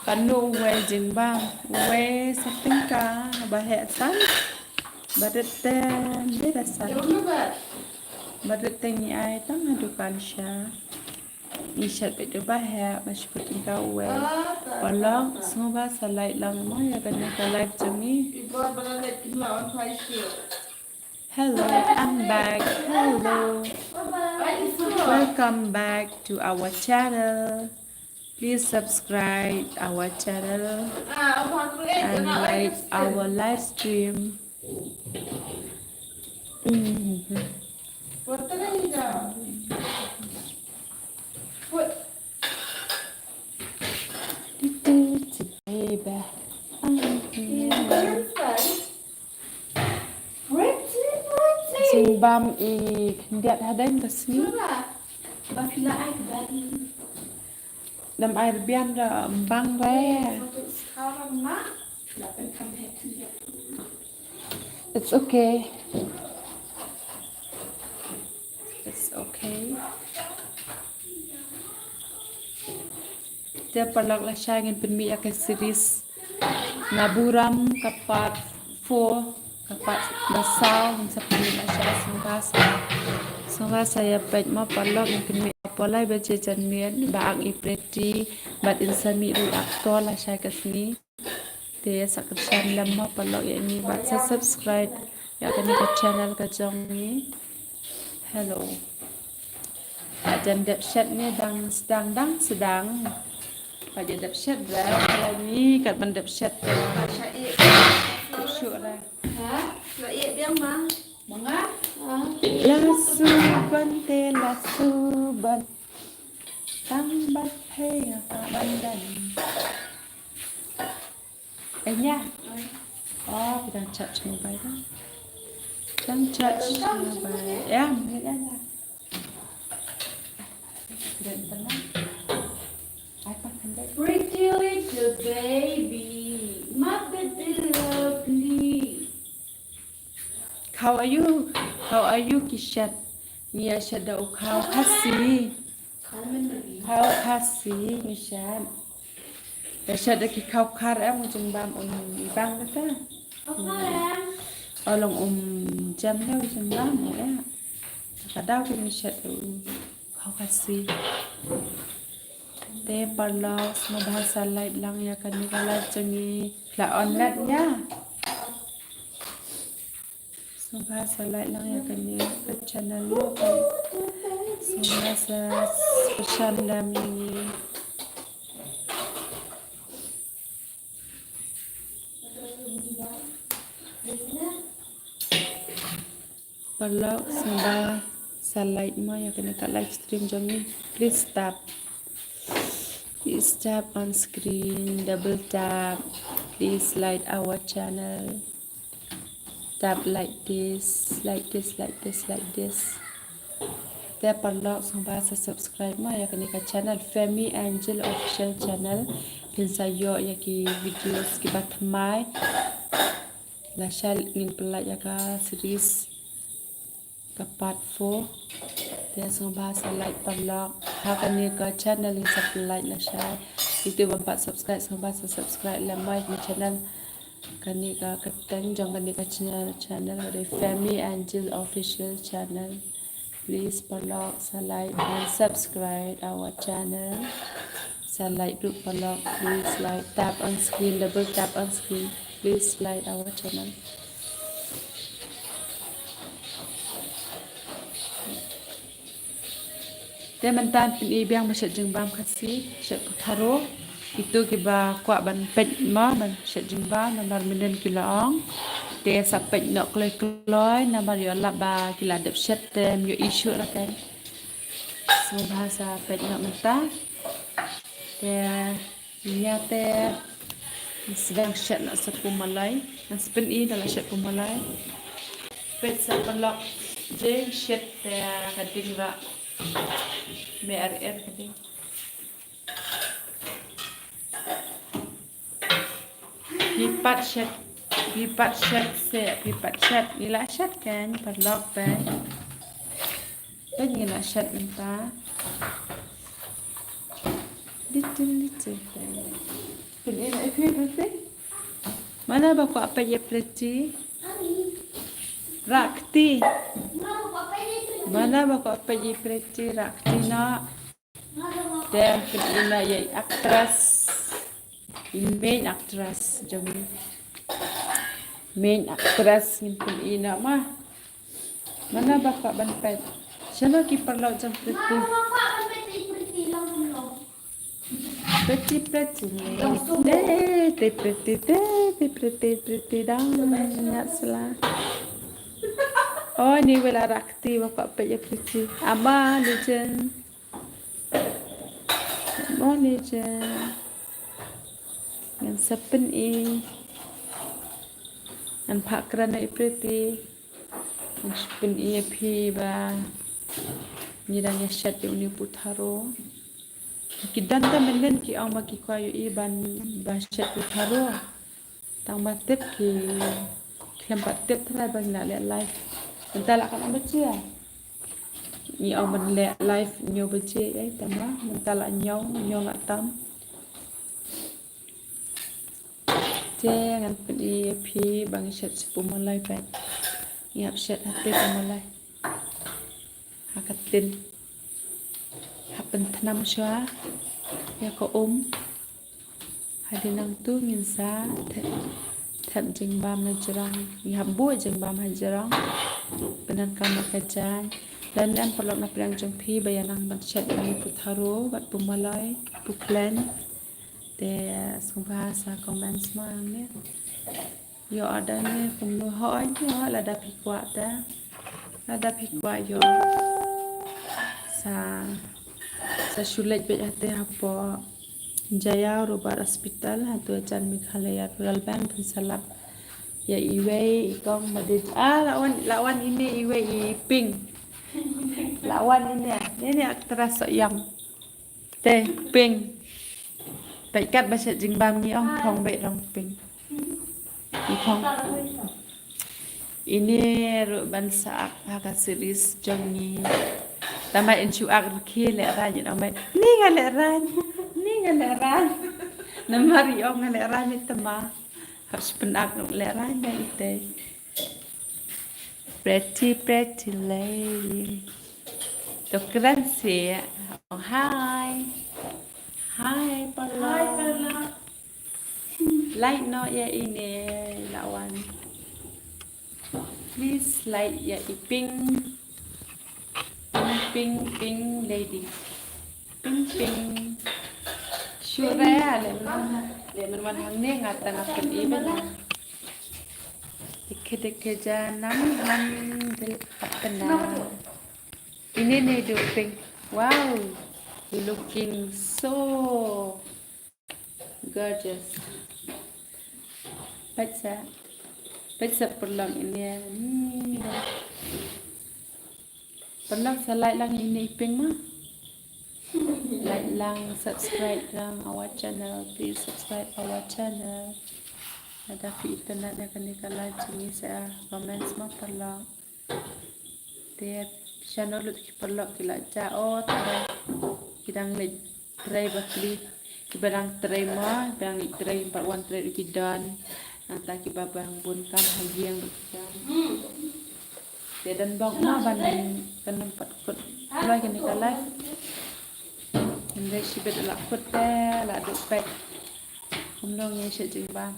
Kano uwei jingbam, uwei sa tyngka, ba heh san, ba dep te, dep te san. Ba dep te ngi ai tang ha dukan sha. Ngi shet beit u ba heh, ba shiphew tyngka uwei. Paralok, sngewbha sa like lang mo ïa kane ka live jong ngi. Hello, I'm back. Hello. Welcome back to our channel. Please subscribe our channel and like our live stream. Mhm. Baby, I'm here. Pretty, pretty. Jingbam i khyndiat hadien ka sngi. Ba phi la ai ka bad. Dang ai rbian da bang re. It's okay. It's okay. Te paralok lashai ngin pynmih ïa ka series na burom ka part four, ka part ba saw ngin sa pynmih lashai. Sngewbha sa, sngewbha sa ïa peit mo paralok, ngin pynmih hapoh lai baje janmiet ba ang i Pretty bad in sa mih ruh actor lashai ka sngi. Te sa kyrshan lem mo paralok ïa ngi bad sa subscribe ïa kane ka channel ka jong ngi. Hello. Ka jan dep shet ne dang sdang dang sdang. Ka jan dep shet re, ka la ni kat ban dep shet. Shu re. Ha? La ïa biang ma. Manga? La suban te la suban. Tang bat phei nga ka ban dan. Anya. Oh, phi dang charge mobile. Dang charge mobile. Ya, mungkin ada. Pretty little baby, my pretty lovely. How are you? How are you, Kishat? Ngi ïa shet da u khaw Khasi. Khaw Khasi ngi shet. Ïa shet da ki khaw khar em u jingbam un i bang kata. O long um jam da u jingbam u ïa. Ka daw ki ngi shet da u khaw Khasi. Te paralok sngewbha sa like lang ïa kane ka live jong ngi. La on net ïa. Sngewbha sa like lang ïa kane ka channel mo. Sngewbha sa kyrshan lem ïa ngi. Paralok sngewbha sa like mo ïa kane ka live stream jong ngi. Please tap. Please tap on screen, double tap. Please like our channel. Tap like this, like this, like this, like this. Te paralok sngewbha sa subscribe mo ïa kane ka channel Femi Angel Official Channel. Phin sa ïoh ïa ki videos kiba thymmai. Lashai ngin pynlait ïa ka series ka part four. Te sngewbha sa like paralok. Ha kane ka channel ngin sa pynlait lashai. Ito bym pat subscribe sngewbha sa subscribe lem mo ïa kane channel. Kane ka kyrteng jong kane ka channel, channel ka dei Femi Angel Official Channel. Please paralok sa like and subscribe our channel. Sa like ruh paralok, please like, tap on screen, double tap on screen. Please like our channel. Te mynta pyn-i biang ba shet jingbam Khasi, shet putharo. Kito kiba kwah ban peit ma ban shet jingbam namar mynnin ki la ong. Te sa peit noh kloi kloi namar ïoh lap ba ki la dep shet te ym ïoh issue la te. Sngewbha sa peit noh mynta. Te ïa te sdang shet noh sa pu malai. Ngan sa pyn-i da la shet pu malai. Peit sa paralok jing shet te ka ding rah. Me ar er ka ding. Phi pat shet, phi pat shet se, phi pat shet, ngi la shet kan paralok peit. Peit ngi la shet mynta. Little, little peit. Pyn-i na i phi peit. Mano ba kwah peit ïa Pretty? Rakti. Mano ba kwah peit ïa Pretty Rakti noh. Te pyn-i noh ïa i actress. I main actress jong ngi. Main actress ngin pyn-i noh ma. Mano ba kwah ban peit? Shano ki paralok jong Pretty? Pretty, Pretty. Te, te Pretty, te, te Pretty, Pretty dang ngat sla. Oh, ni wela Rakti ba kwah peit ïa Pretty. Ama Legend. Ama Legend. Ngan sa pyn-i. Ngan phah kren ïa i Pretty. Ngan sa pyn-i ïa phi ba ngi dang ïa shet ïa une u putharo. Ki don te mynnin ki ong ba ki kwah ïohi ban ba shet putharo. Tang ba tip ki khlem pat tip trai ba ngi la leh live. Mynta la katno baje? Ngi ong ban leh live hynñiew baje, eh, tang ba mynta la hynñiew, hynñiew la tam. Te ngan pyn-i ïa phi ba ngi shet sa pu malai peit. Ngi hap shet ha te pu malai. Ha ka tin. Hap pynthnam shuwa ïa ka um. Hadien nangtu ngin sa thep, thep jingbam na jrong. Ngi hap buh jingbam ha jrong. Pyndonkam ïa ka jaiñ. Lane em paralok na pdeng jong phi ba ïa nang ban shet ïa une u putharo bad pu malai, pu khlaiñ. Te sngewbha sa comment ma hangne. Ïoh order ne kumno, hooid ïoh, lada phi kwah te. Lada phi kwah ïoh. Sa, sa shu leit beit hate hapoh Jaya Robert Hospital, hato jan Meghalaya Rural Bank, phin sa lap ïa iwei i kong ba dei, ah, la wan, la wan ine iwei i Pink. La wan ine, ine actress ïong. Te, Pink. Peit katba shet jingbam ngi ong phong beit rong Pink. Ngi phong. Ine ruh ban sa ak ha ka series jong ngi. Tang ba in shu ak rkhie lehraiñ in ong beit. Ni nga lehraiñ. Ni nga lehraiñ. Namar i ong nga lehraiñ ite ma. Hap shu pyn-ak lehraiñ ba ite. Pretty, pretty lady. To kren seh. Oh, hi. Hi, paralok. Hi, paralok. Like noh ïa ine, la wan. Please like ïa i Pink. Pink, Pink, Pink lady. Pink, Pink. Shu re, leh myn wan, leh myn wan hangne nga tang nga pyn-i beit. Dikhe dikhe janam han dil apna. Ine ne du Pink. Wow, you looking so gorgeous. Peit sa, peit sa paralok ine. Hmm. Paralok sa like lang ine i Pink ma. Like lang, subscribe lang our channel. Please subscribe our channel. Lada phi itynnad ïa kane ka live jong ngi sa comment ma paralok. Te shano lut ki paralok ki la jah, oh, te ki dang leit trei ba pli. Kiba dang trei ma, kiba dang leit trei, kiba wan trei ruh ki don. Nangta kiba dang bun kam ha ïing ruh ki don. Te don bok ma ban kan ym pat kut kloi kane ka live. Hynrei shibit la kut te la duh peit. Kumno ngi shet jingbam.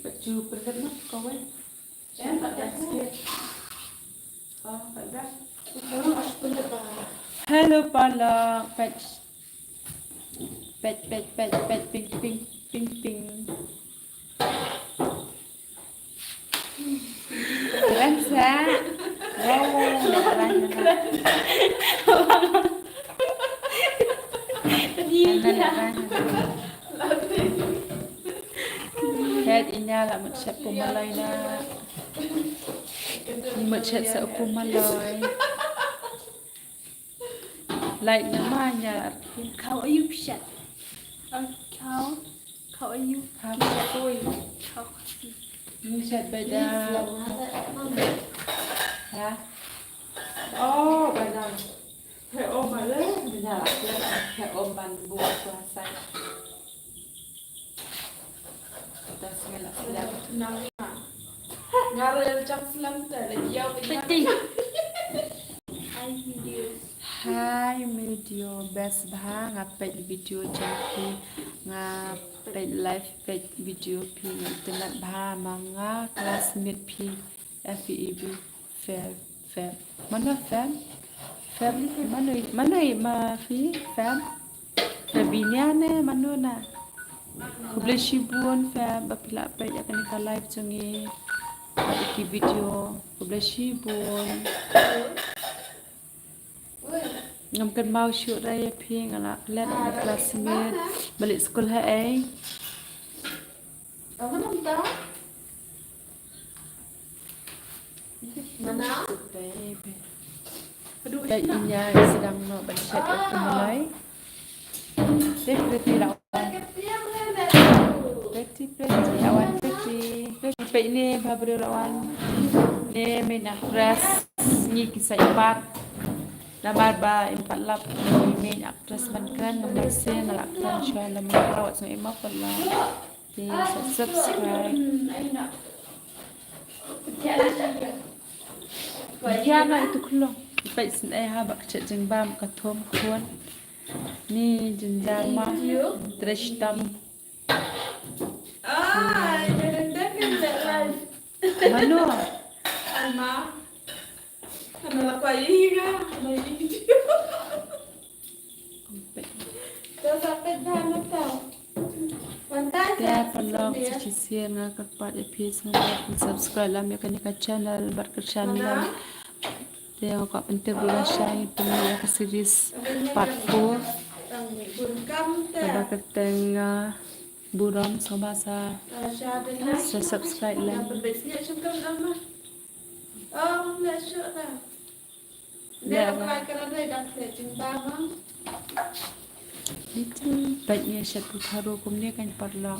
Pat ju pyrkhat ma kawei. Em, pat gas sikit. Oh, pat gas. Hello, Palak. Peit. Peit, peit, peit, peit, ping, ping, ping, ping. Kren sa. Wow, kren, kren. Kren, kren. Peit, ïa nga la mut shet kum maloi na. Mut shet sa kum maloi. Like na ma nya. Khau ayu pshat. Khau, khau ayu. Khau koi. Khau koi. Ni shet beda. Ha? Oh, beda. He om bale, beda. He om ban bu kuasa. Peti. Hi video. Hi video, best bha, nga peit video jong phi, nga peit live, peit video phi, nga itynnad bha ma nga classmate phi, F E B. Feb, Feb. Mano Feb? Feb, mano, mano ma phi? Feb? Febinia ne, mano na? Khublei shibun Feb, ba phi la peit ïa kane ka live jong ngi. Ba ïa ki video. Khublei shibun. Ngam kynmaw shuh re ïa phi, nga la klet, nga la classmate. Ba leit skul ha ei? Baby. Peit ïa nga sdang noh ban shet ïa u malai. Te Preti la wan. Preti, Preti la wan, Preti. Preti, peit ne ba briew la wan. Ne main actress ngi ki sa ïa pat. Namar ba im pat lap main actress ban kren, namar sien nga la kren shuwa, namar ka la wat song im pat lap. Please subscribe. Ïa na itu klong. Peit sien ai ha ba ka chet jingbam ka thom khun. Ni jingjam ma. Dress tam. Ai, jangan dah kena live. Mano? Ama. Ama la kwa ïa nga, ama ïa nga. Te paralok, sa shisien nga kyrpad ïa phi sngewbha phin subscribe lem ïa kane ka channel bad kyrshan lem. Te nga kwah pyntip ruh lashai pynlong ïa ka series part four. Kaba kyrteng, ah, Burom, sngewbha sa, sa subscribe lem. Peit ngi shet putharo kumne kan paralok.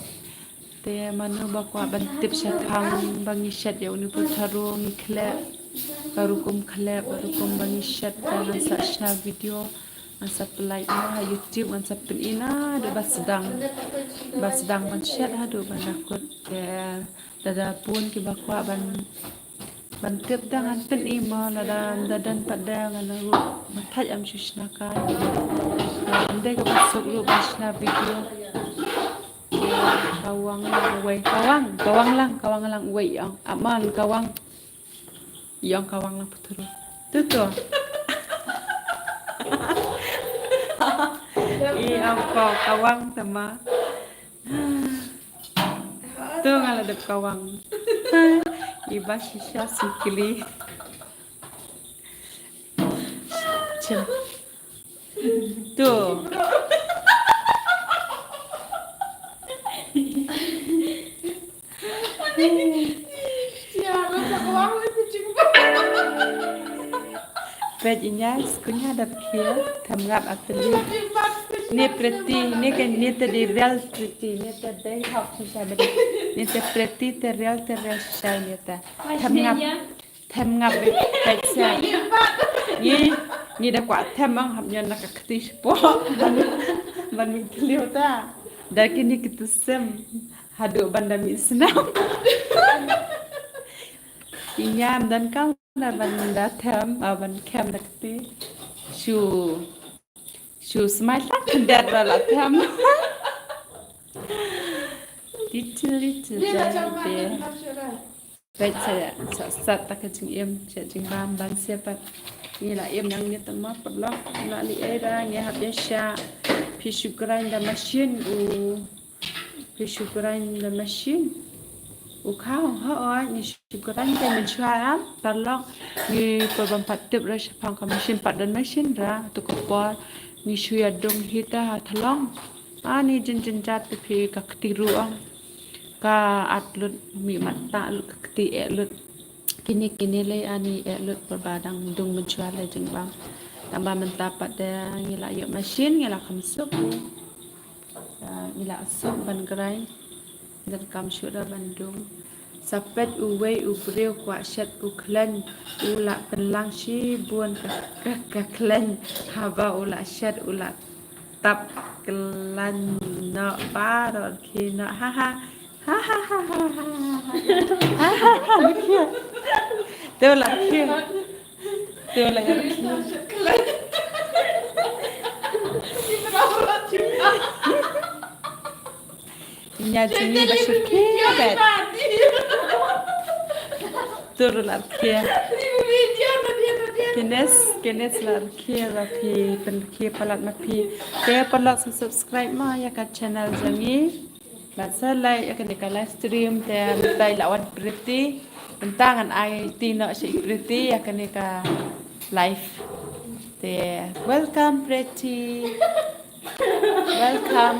Te mano ba kwah ban tip shaphang ba ngi shet ïa une putharo ngi khleh. Ka rukom khleh, ka rukom ba ngi shet, ka ngan sa shna video, ngan sa pynlait noh ha YouTube, ngan sa pyni naduh ba sdang. Ba sdang ban shet haduh ban da kut. Te lada bun kiba kwah ban Ban tip da ngan pyni mo, lada ym da don pat de ngan ruh, ba thait ym shu shna kai. Ym dei kaba suk ruh ban shna video. Kawang lang uwei, kawang, kawang lang, kawang lang uwei ong. Aman kawang. Ong kawang lang puthru. Tu tu. I ong ko kawang tama. Tu nga la dep kawang. Iba shisha sikli. Chem. Tu. Peit ïa nga, skunya da phi, them ngap atli. Ne Preti, ne ka, ne te dei real Preti, ne te dei hok shisha bad. Ne te Preti, te real, te real shisha ne te. Them ngap, them ngap bad, peit sa. Ngi, ngi da kwah them ang hap ñion na ka kti shapoh. Ban, ban mi tliu ta. Da kini kitu sem. Haduh ban da mih snam. Ki ñiam don kam na ban da them, ah, ban kem na kti. Shu, shu smai sak khyndiat ba la them. Little, little, little. Peit sa, sa, sa ta ka jingim, sa jingbam ban sia pat. Ngi la im nang ngi tama paralok. La li ei ra ngi hap ïa sha. Phi shu grind da machine u. Phi shu grind da machine. U khaw ha o ngi shu grind da machine am paralok. Ngi por bam pat tip ra shaphang ka machine pat da machine ra tu ka por. Ngi shu ïa dung hita ha thlong. Ani jin jin jat te phi ka kti ruh ong. Ka at lut mi mat ta lut ka kti eh lut. Kini kini le ani eh lut por ba dang dung mynchwa le jingbam. Tang ba mynta pat de ngi la ïoh machine ngi la kham suk. Ah, ngi la suk ban grind. Dang kam shu da ban dung. Sa peit uwei u briew kwah shet u khleiñ u la pynlang shibun ka ka ka khleiñ haba u la shet u la tap khlaiñ noh baroh rkhie noh ha ha ha ha ha ha ha ha ha ha rkhie. Te u la rkhie. Te u la rkhie. Nya jingli ba shu rkhie bet. Tur la rkhie. Kines kines la rkhie ba phi pynrkhie palat ma phi. Te paralok subscribe ma ïa ka channel jong ngi. Bad sa like ïa kane ka live stream te mynta la wan Pretty. Mynta ngan ai ti noh sha i Pretty ïa kane ka live. Te welcome Pretty. Welcome.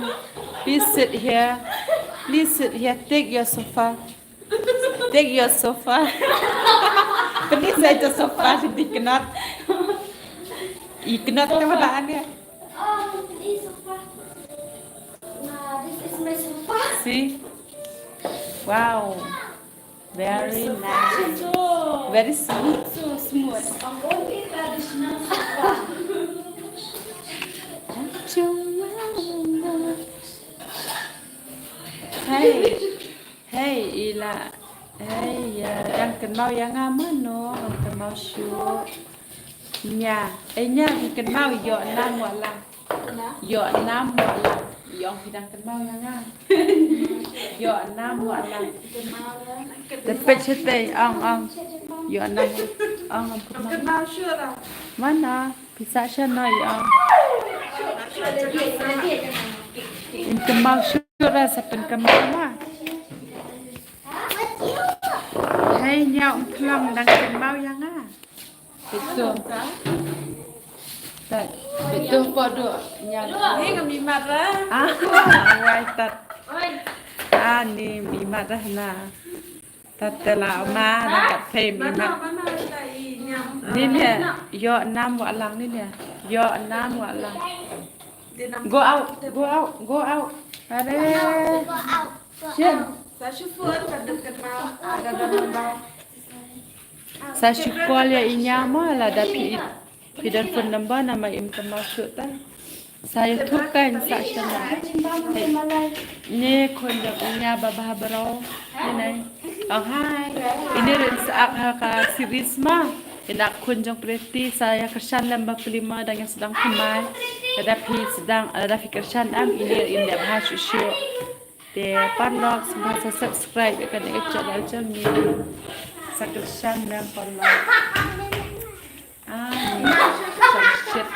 Please sit here. Please sit here. Take your sofa. Take your sofa. Please take the sofa. Di knot. I knot te wala ane. Oh, this sofa. Nah, this is my sofa. See? Wow. Very nice. So, very smooth. So smooth. Only traditional sofa. Hey, hey, ila, hey, ya, dang kynmaw ïa nga mano, dang kynmaw shuh. Nya, eh nya, dang kynmaw ïoh nam wah lang. Ïoh nam wah lang. Ïoh phi dang kynmaw ïa nga. Ïoh nam wah lang. Te peit shatei ong ong. Ïoh nam ong ong kynmaw. Mana phi sa sha no ïoh. In kynmaw shuh ra sa pynkynmaw ma. Hei nya um thlong dang kynmaw ïa nga. Betul. Betul podo nya. Ni ngam imat ra. Ah, wai tat. Ah, ni imat ra na. Tat te la ma na kat pei imat. Ni ne ïoh nam wah lang ni ne. Ïoh nam wah lang. Go out, go out, go out. Are. Shin. Sa shu por ka duk ka mau ada da nambah. Sa shu call ïa i nya ma lada phi, phi don phone number namar im kynmaw shuh ta. Sa ïathuh kan sa shu na. Ni khun jong i nya ba bha bro. Ni nai. Oh hi. Ini rin sa ak ha ka series ma. Ina khun jong Pretty sa ïa kyrshan lem ba pli ma dang ïa sdang kumai. Lada phi sdang, lada phi kyrshan am ini rin da bha shuh shuh. Te paralok sngewbha sa subscribe ïa kane ka channel jong ngi. Sa kyrshan lem paralok. Ah, sa shit.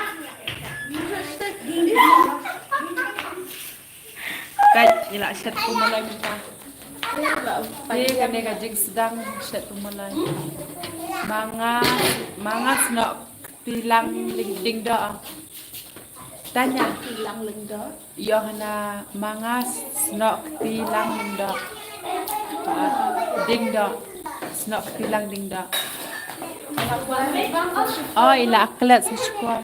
Peit ngi la shet pynmalai mynta. Te kane ka jingsdang shet pynmalai. Ma nga, ma nga snoh kti lang ling ding doh. Tanya. Kti lang ling doh. Ïoh na ma nga snoh kti lang ling doh. Ding doh. Snoh kti lang ding doh. Oh, i la klet sa shu call.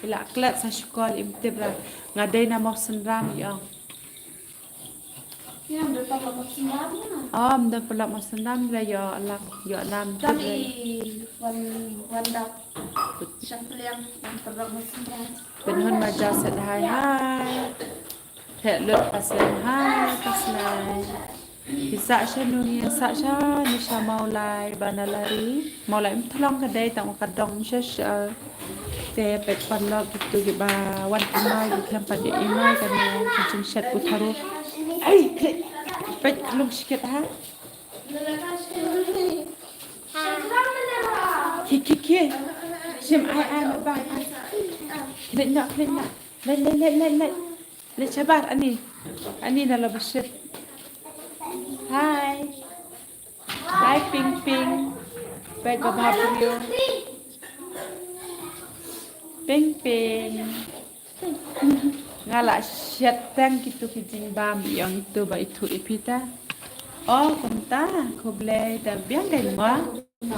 I la klet sa shu call im tip ra. Nga dei na Mawsynram ïoh. Ïa, ym dei paralok Mawsynram na. Oh, ym dei paralok Mawsynram la ïoh lang, ïoh nam tip ra. Tang i wan, wan dap. Shang pliang, ym paralok Mawsynram. Pynhun ma jaw set hai hai. Theh lut paslem hai paslem. Phi sah shano ngi sah shano sha Mawlai Banalari. Mawlai Umthlong ka dei tang ka dong sha sha. Te peit paralok kitu kiba wan kumai ki khlem pat ïa i mai kane ka jingshet u tharu. Ai peit, peit lung shikit ha. Ki ki ki. Shim ai ai ma ba ai. Leit noh, leit noh. Leit, leit, leit, leit, leit. Leit shabar ani. Ani na la bashit. Hi. Hi Ping Ping. Peit ba bha briew. Ping Ping. Nga la shet tang kito ki jingbam ïong ito ba ithuh ïa phi ta. Oh kumta, khublei da biang dei ma.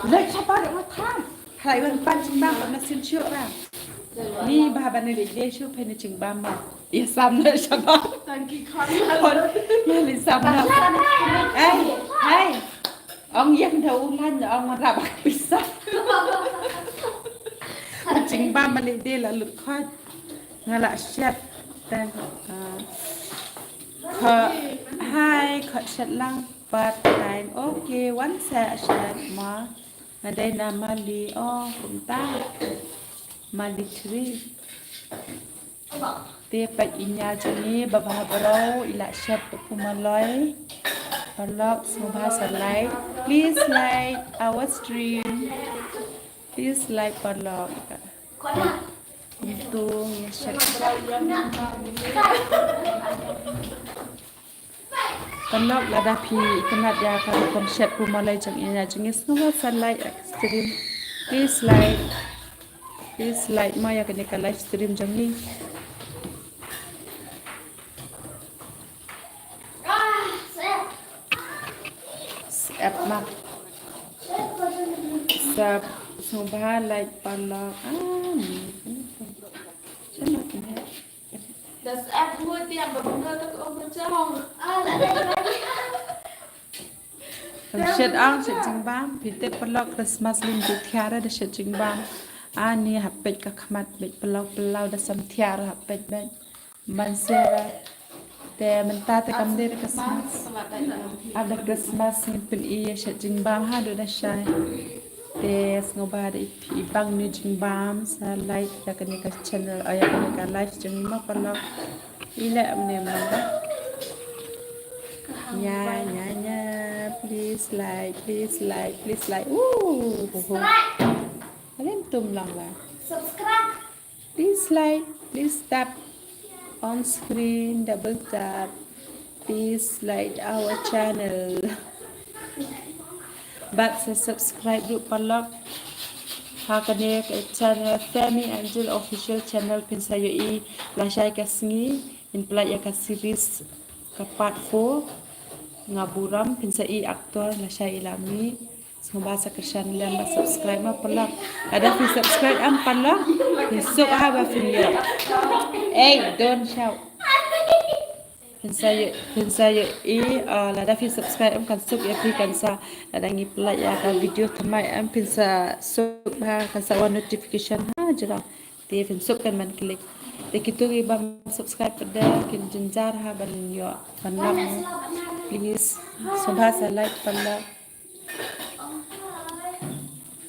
Leit shabar ïa nga tham. Hai wan pan jingbam ba na sin shu ra. Ni ba ba ne de shu phe ne jingbam ma. Ïa sam leit shabar. Tang ki khon. Ïa leit sam na. Ai, hai. Ong ïa da u lan ong rap pisa. Jingbam ma ne de la lut khot. Nga la shet tang. Ah. Kho, hai, kho shet lang part time. Okay, wan sa shet ma. Nga dei na Mali, oh, kumta. Mali three. Te peit i ñia jong ngi ba bha bro, i la shet pu maloi. Paralok sngewbha sa like. Please like our stream. Please like paralok. Kumtu ngi shet. Paralok lada phi kynat ïa ka rukom shet pu maloi jong i ñia jong ngi sngewbha sa like ïa ka stream. Please like. Please like ma ïa kane ka live stream jong ngi. Sep ma. Sep sngewbha like paralok. Ah, ni. Sep ma kane. Shet ang shet jingbam, phi tip paralok Christmas lim ju thiar da shet jingbam. Ani hap peit ka khmat beit palaw palaw da sam thiar hap peit beit. Ban sera. Te mynta te kam dei Christmas. Ap da Christmas ngin pyni ïa shet jingbam haduh da shai. Te sngewbha da i bang ni jingbam sa like ïa kane ka channel, ïa kane ka live jong ngi ma paralok. I leh mne ma. Nya nya nya, please like, please like, please like. Ooh. Alem tum lang la. Subscribe. Please like, please tap on screen, double tap. Please like our channel. Bad sa subscribe ruh paralok ha kane ka channel Femi Angel Official Channel, phin sa ïohi lashai ka sngi in pynlait ïa ka series ka part four. Nga burom phin sa i actor lashai i la mih. Sngewbha sa kyrshan lem ba subscribe ma paralok. Lada phi subscribe em paralok, phi suk ha ba phi ïoh. Hey, don't shout. Phin sa ïoh, phin sa ïoh i, ah, lada phi subscribe em kan suk ïa phi kan sa. Lada ngi pynlait ïa ka video thymmai em phin sa suk ha kan sa wan notification ha jrong. Te phin suk kan ban click. Te kito ki bym subscribe pat de kin jynjar ha ban ïoh ban lap. Please. Sngewbha sa like paralok.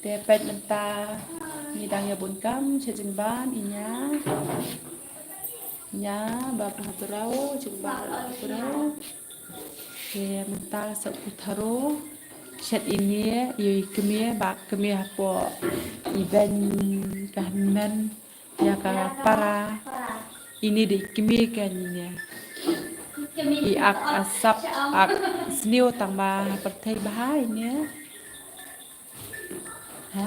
Te peit mynta ngi dang ïa bun kam shet jingbam i ñia. Ñia ba bha bro, jingbam ba bha bro. Te mynta sa u tharo shet ine ïa i kmie ba kmie hapoh i ben ka hynmen. Ïa ka para. Ini dei kmie ka nia. I ak asap ak sniew tang ba pyrthei bha ine. Ha?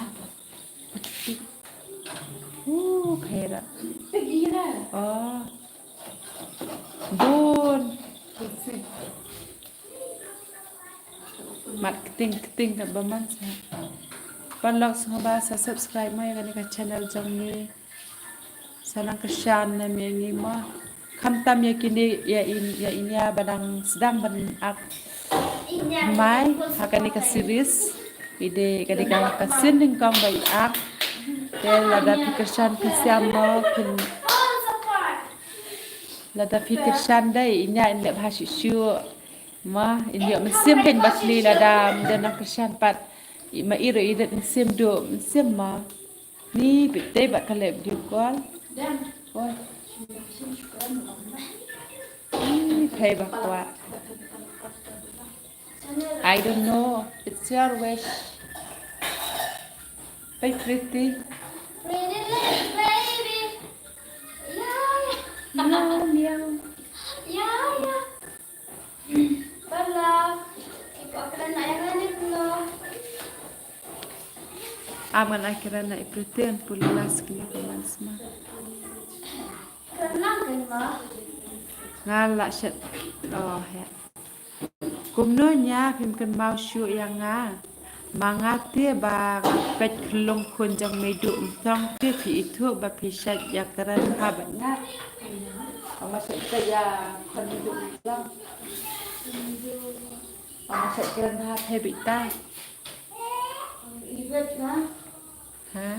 Uh, pera. Oh. Bun. Mat kting kting kat ba man sa. Paralok sngewbha sa subscribe mo ïa kane ka channel jong ngi. Sa nang kyrshan ne me ngi mo. Khamtam ïa kine ïa i nia ba dang sdang ban ak mai ha kane ka series. I dei kane ka ka sien nyngkong ba i ak. Te lada phi kyrshan phi siam mo phin. Lada phi kyrshan dei i nia in leh bha shisha. Ma, in ïoh mynsiem kein ba sli lada ym don nang kyrshan pat. I ma i ruh i rit mynsiem duh mynsiem ma. Ni peit te ba ka leh video call. Oi. Ni peit ba kwah. I don't know. It's your wish. Peit Pretty. Miau, miau. Ya, ya. Pala. Ibu akan nak yang lain pula. Am ngan ai kren na i Priti, pula las kini ko man sma. Kren lang kan ma. Nga la shet. Oh, he. Kumno nia phim kynmaw shuh ïa nga. Ma nga te ba nga peit khyllung khun jong Meidu Umthlong te phi ithuh ba phi shait ïa kren ha ba nia. Ama shait peit ïa khun Meidu Umthlong. Ama shait kren ha phi bita. Ha?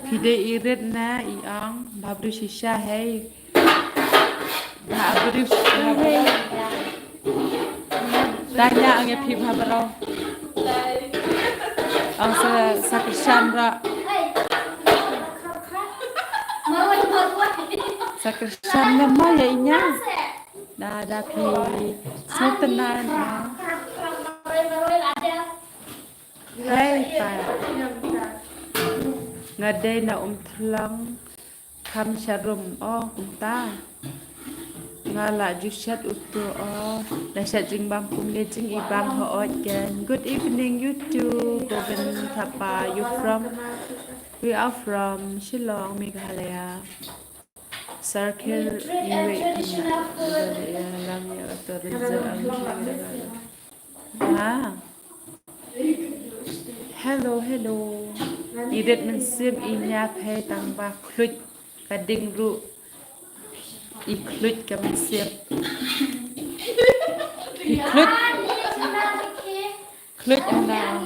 Phi dei irit na i ong ba bru shisha hei. Ba bru shisha hei. Tanya ang ya phi ba bru. Ang sa sa kyrshan ra. Sa kyrshan na ma ya inya. Da da phi. Sa tenan. Hei pa. Nga dei na Umthlong. Kham sharum o kumta. Nga la ju shet utu o. La shet jingbam kumne jingibam ho ot ken. Good evening you too. Bobin Thapa, you from? We are from Shillong, Meghalaya. Sarkir iwe. Lang ya to result ang. Ah. Hello, hello. Irit mynsiem inya phei tang ba khluit ka ding ruh. I khluit ka mynsiem. I khluit. Khluit ana.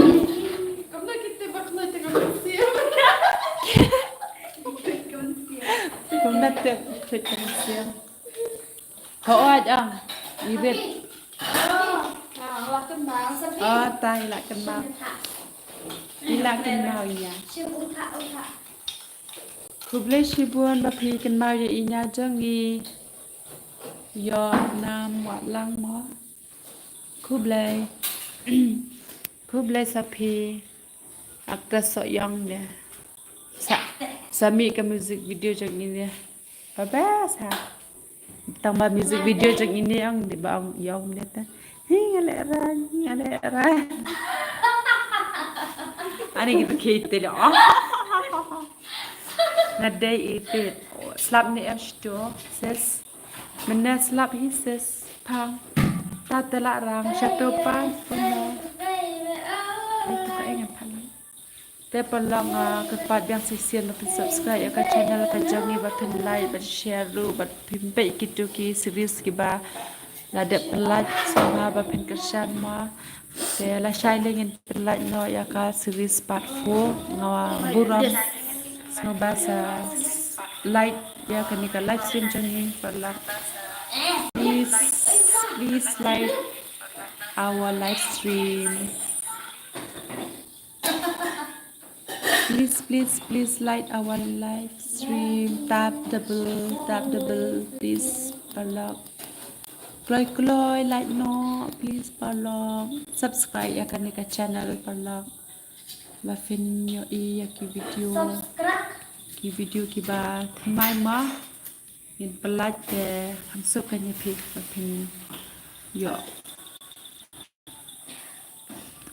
Kumna te khluit ka mynsiem. Ho oj ang. Irit. Oh, ta i la kynmaw. I la kynmaw ïa. Khublei shibun ba phi kynmaw ïa i nia jong i. Ïoh nam wat lang mo. Khublei. Khublei sa phi. Actress Sohyong ne. Sa, sa mih ka music video jong i ne. Ba best ha. Tang ba music video jong i ne ong ne ba ong ïong ne ta. Hi nga leh ra, hi nga leh ra. Ani kita kita ne. Nga dei irit. Slap ne em sto, sis. Mynne slap hi sis. Pang. Ta te la rang shato pan. Ai tu ka engan pan. Te paralok, ah, kyrpad biang shisien ba phin subscribe ïa ka channel ka jong ngi, ba phin like, ba share ruh, ba phin peit kito ki series kiba la dep pynlait sngewbha ba phin kyrshan mo. Te lashai lei ngin pynlait noh ïa ka series part four, nga burom sngewbha sa like ïa kane ka live stream jong ngi paralok. Please, please like our live stream. Please, please, please like our live stream. Tap double, tap double, please, paralok. Kloi kloi like noh, please, paralok. Subscribe ïa kane ka channel, paralok. Ba phin ïohi ïa ki video. Ki video kiba thymmai ma. Ngin pynlait te kham suk kan ïa phi ba phin ïoh.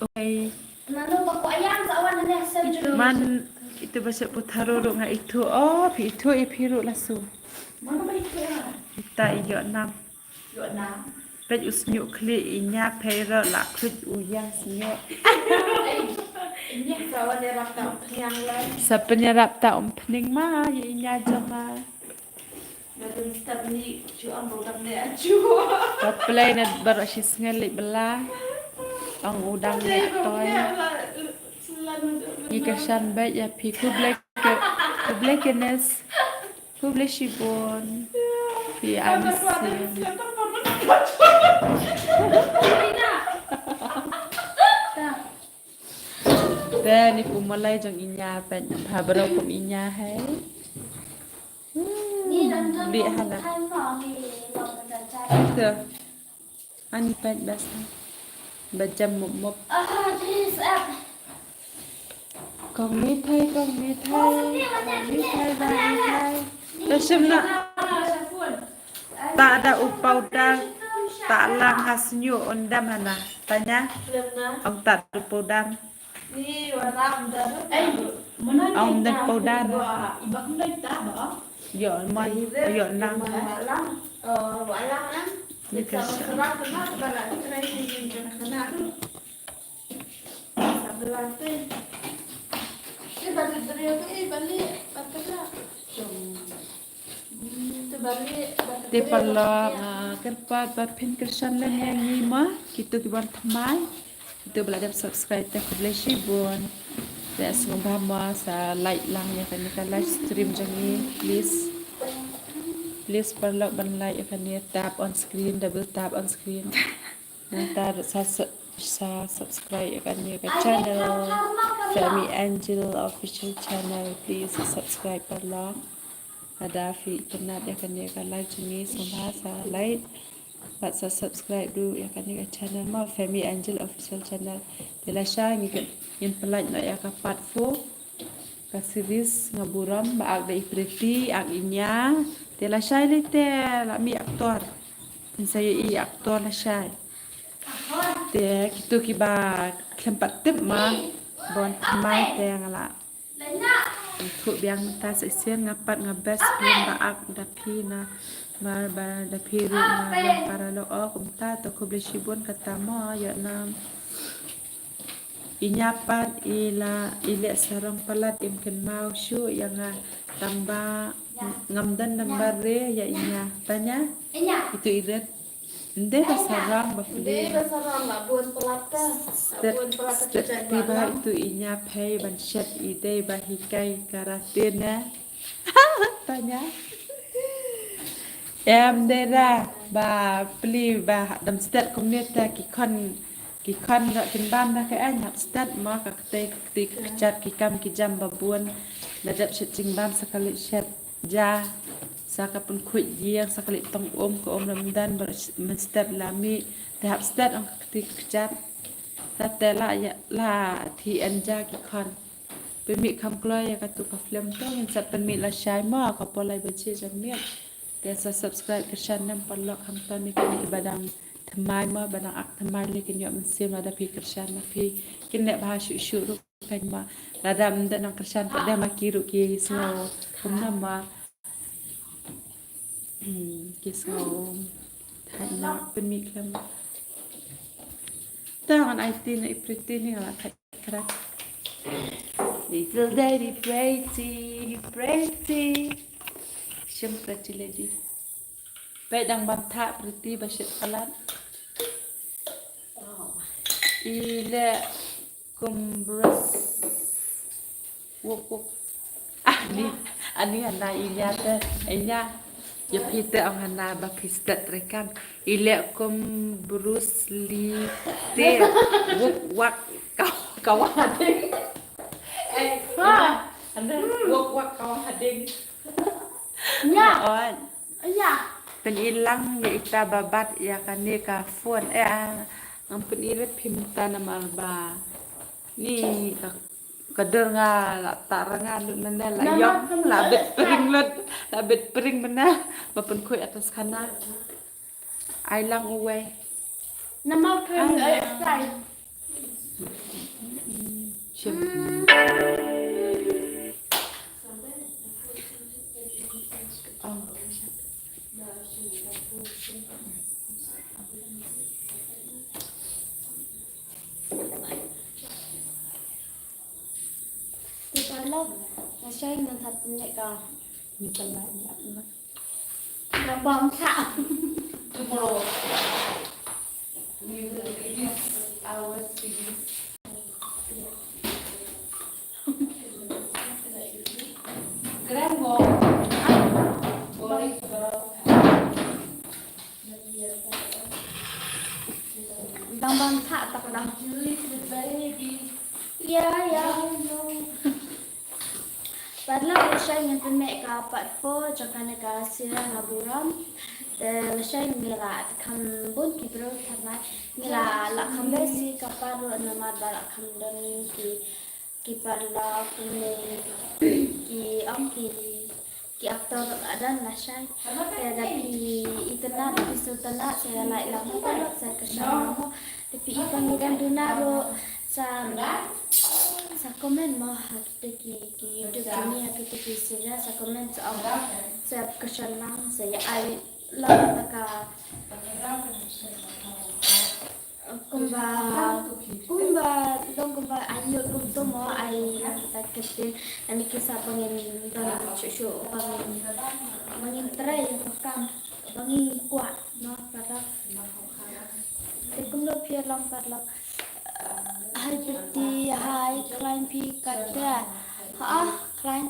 Okay. Mano ba ko ayang sa wan ne sen julu. Man itu ba sep putharo ruh nga itu. Oh, phi itu ïa phi ruh la su. Mano ba itu ïa? Kita ïoh nam. Ïoh nam. Peit u sniuh khlieh i nia phei ruh la khluit u ïang sniuh. Nia sa wan ne rap ta um phniang lai. Sa pynïarap ta um phning ma ïa i nia jong ma. Ba plei na baroh shi sngi leit bylla. Ong u dang leit toi. Ngi kyrshan beit ïa phi, khublei ki, khublei ki nes. Khublei shibun. Phi am sien. Te ni pu malai jong i nia peit, pha bro kum i nia hai. Hmm, bih hala. Te ani peit bas. Ba jam mop mop. Kong mithai, kong mithai, kong mithai, kong mithai. Ta shim na. Ta da u powder, ta lang ha snyu undam hana. Tanya, ong ta da u powder. Ong da powder. Yo, man, yo, nang. Ni ka sa. Te paralok, ah, kyrpad ba phin kyrshan lem ïa ngi mo, kito ki ban thymmai. Kito ba la dep subscribe te khublei shibun. Te sngewbha mo sa like lang ïa kane ka live stream jong ngi, please. Please paralok ban like ïa kane, tap on screen, double tap on screen. Nangta sa, sa, sa subscribe ïa kane ka channel, Femi Angel Official Channel. Please subscribe paralok. Lada phi itynnad ïa kane ka live jong ngi, sngewbha sa like bad sa subscribe ruh ïa kane ka channel mo, Femi Angel Official Channel. Te lashai ngi, ngin pynlait noh ïa ka part four. Ka series Nga Burom ba ak da i Pretty, ak i Nia. Te lashai lei te la mih actor. Phin sa ïohi actor lashai. Te kito kiba khlem pat tip ma, ban thymmai te nga la ïathuh biang mynta sa shisien. Nga pat nga best film ba ak da phi namar ba da phi ruh nga long paralok, oh kumta. To khublei shibun kata mo, ïa nam. I Nia pat i la, i leh sarong palat, im kynmaw shuh ïa nga tang ba ngam don number re ïa i Nia. Tanya? Itu i rit. Ym dei ba sarong ba phi. Ym dei ba sarong, la bun palat te. La bun palat te. Stet, stet ti ba itu i Nia phi ban shet, i dei ba hikai karate ne. Tanya. Em, dei ra ba pli ba dam stet kumne te ki khon, ki khon ruh kin bam da ka, eh, hap stet mo, ka kti, ka kti ka kjat, ki kam ki jam ba bun. La dep shet jingbam sa ka leit shet ja, sa ka pynkhuid ïing, sa ka leit tong um, ka um lam dan ba men stet la mih, te hap stet ong ka kti ka kjat. Te la ïa, la thi en ja ki khon. Pynmih kham kloi ïa katu ka film to, ngin sa pynmih lashai mo, ka por lai baje janmiet. Te sa subscribe, kyrshan nem paralok, khamtam ïa kine kiba dang thymmai mo, ba dang ak thymmai lei kin ïoh mynsiem lada phi kyrshan ma phi. Kin leh bha shuh shuh ruh kan mo. Lada ym dei nang kyrshan pat de ma ki ruh ki sngew kumno mo. Hmm, ki sngew thait noh, pynmih khlem. Te ngan aiti na i Pretty ni nga la thait. Little lady pretty, pretty. Shim pretty lady. Peit dang bam thah pretty ba shet palat. I leh kum Bruce. Wuk wuk. Ah, ni, ani hana i Nia te, i Nia. Ïa phi te ong hana ba phi stet treikam. I leh kum Bruce Lee te wuk wak ka, ka wah ding. Eh, ha. Anda wuk wak ka wah ding. Nia. On. Nia. Pyn-i lang ïa ita ba bat ïa kane ka phone. Eh, ah, ngam pyn-i re phim ta namar ba ni ka, ka dur nga la ta ranga lut mynne la ïong, la bit pring lut, la bit pring mynne. Ba pynkhuid atas khana. Ai lang uwei. Namar ka ai lang. Shim. Oh. Te paralok, lashai ngan thad ne ka. Ni pala ni ap na. Ngan bam thah. Tomorrow, we will release our series. Grandma, boring, bro. Dang bam thah tak dang. Julie, the baby. Yeah, yeah. Paralok, lashai ngin pynmih ka part four jong kane ka serial Nga Burom. Te lashai ngi la kham bun ki briew thymmai, ngi la, la kham bha shi ka part ruh namar ba la kham don ki, ki paralok, ki, ki ong ki, Actor adan lashai. Te da phi itynnad, da phi sngewtynnad, sa ïa like lang mo, paralok, sa kyrshan lang mo. Da phi i ba ngi dang duna ruh, sa, sa comment mo ha kita ki, ki YouTube jong ngi, ha kita ki serial, sa comment, sa ong, sa kyrshan lang, sa ïa ai lang da ka kumba, kumba, long kumba ai lut kumto mo, ai lang kita ki ktien, ani ki sa ba ngin don shuh shuh, ba ngin, ba ngin trei ïa ka kam ba ngi kwah, no, paralok. Te kumno phi ïa long, paralok? Hi Pretty, hi, khlaiñ phi kata. Ha, khlaiñ.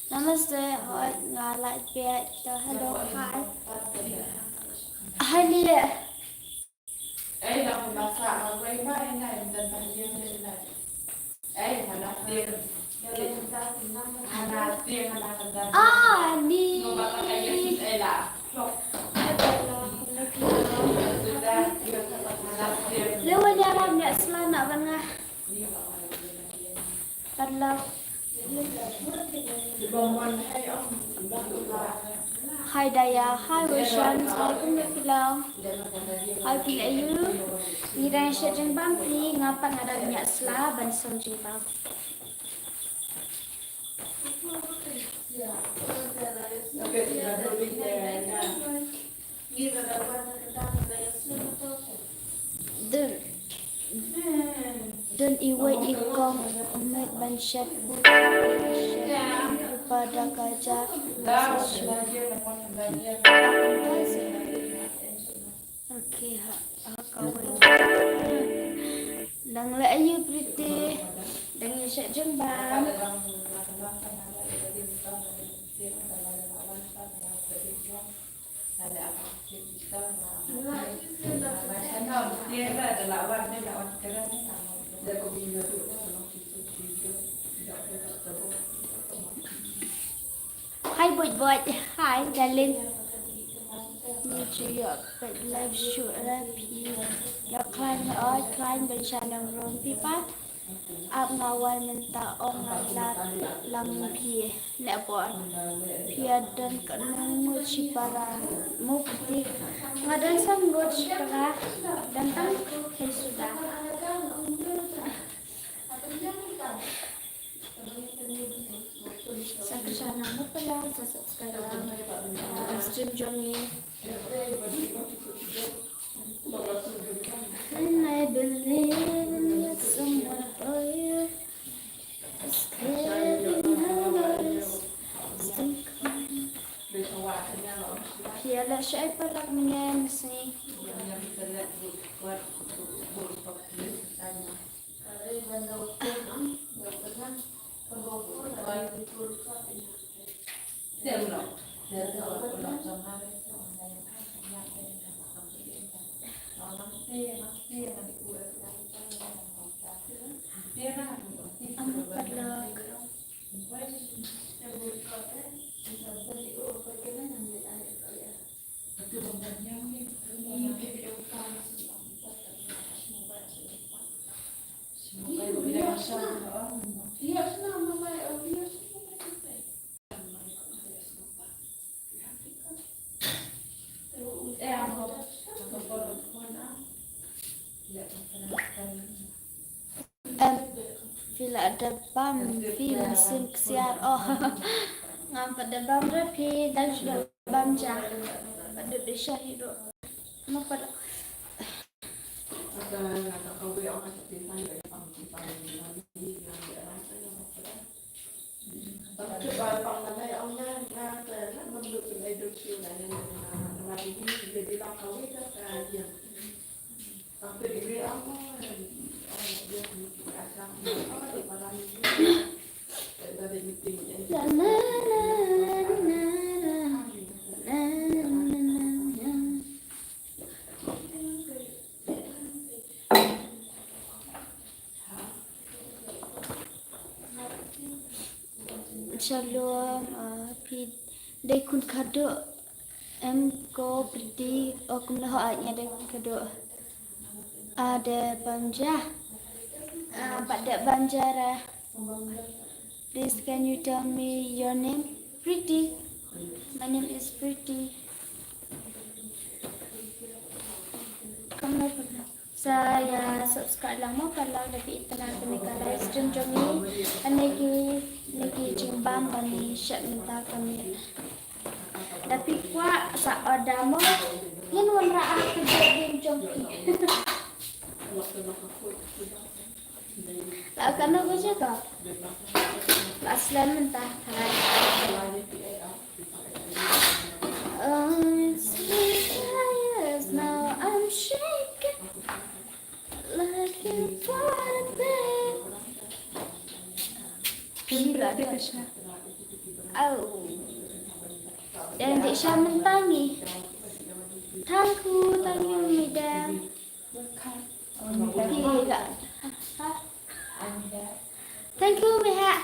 Namaste, hooid, nga lah phi, to hello, hi. Hi, Lily. Ah, ni. Lewan ïa ram ïa sla na ban nga. Paralok. Hi Daya, hi Roshan, hi, kumno phi long? Hi, phi leh aiu? Ngi dang shet jingbam, phi, nga pat nga dang ñiah sla ban song jingbam. Don, don iwei i kong u mut ban shet, u shet u pa da ka ja. Okay, ha, ha kawei. Dang leh aiu Pretty? Dang ïa shet jingbam. Hi Boit Boit, hi darling. Ni ju ïoh peit live show ra phi. Ïoh khlaiñ, oi khlaiñ, ban sha nong rom phi pat. Ap nga wan mynta, ong nga lad lang phi. Neh bor phi ïa don katno ngut shipara? Mukti. Nga don san ngut shipara. Don tang khei suda. Sa kyrshan lang mo paralok, sa subscribe lang. Stream jong ngi. And I believe in you somewhere, oh, yeah. It's clear in her eyes. Still come. Phi ïa leh shaei paralok mynne, mynsngi? Amo paralok. Em, phi la da bam, phi mynsiem ksiar. Oh, ngam pat da bam re phi, dang shu da bam ja. Pat da dei sha hi ruh. Ma pat. Shalom, ah, phi dei khun khadduh em ko Pretty, oh, kumno ho, ah, nga dei khun khadduh. Ah, da bam ja. Ah, pat da bam ja ra. Please, can you tell me your name? Pretty. My name is Pretty. Come on. Sa ïa subscribe lang mo paralok, da phi ithuh na kane ka live stream jong ngi. Kane ki, kine ki jingbam ba ngi shim mynta ka miet. Da phi kwah sa order mo, ngin wanrah ha ka jingim jong phi. La kano ko je ko. La slem mynta. Oh, it's been five years now, I'm shaking like a water. Kini la de kasha. Au. Yang di sha mynta ngi. Thank you, thank you, madam. Phi la. Thank you, Miha.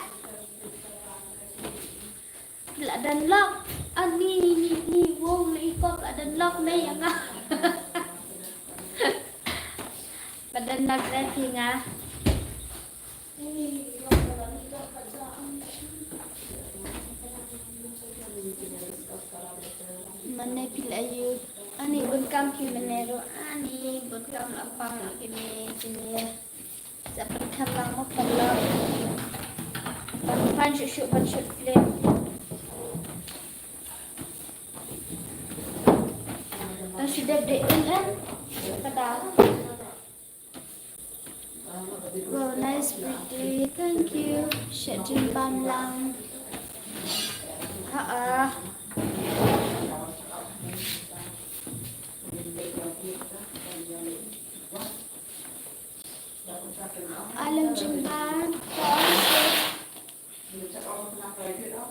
La don lok. Ani ni ni wong ni kok la don lok ne ïa nga. Ba don lok re phi nga. Mane phi la ïoh. Ani bun kam ki mane ruh. Ani bun kam la pang la ki mane ki mane. Sa pynkham lang mo paralok. Ban pan shuh shuh ban shoot film. Tang shu dep de in em. Kada. Wow, nice, Pretty. Thank you. Shet jingbam lang. Ha ah. Alam jingbam.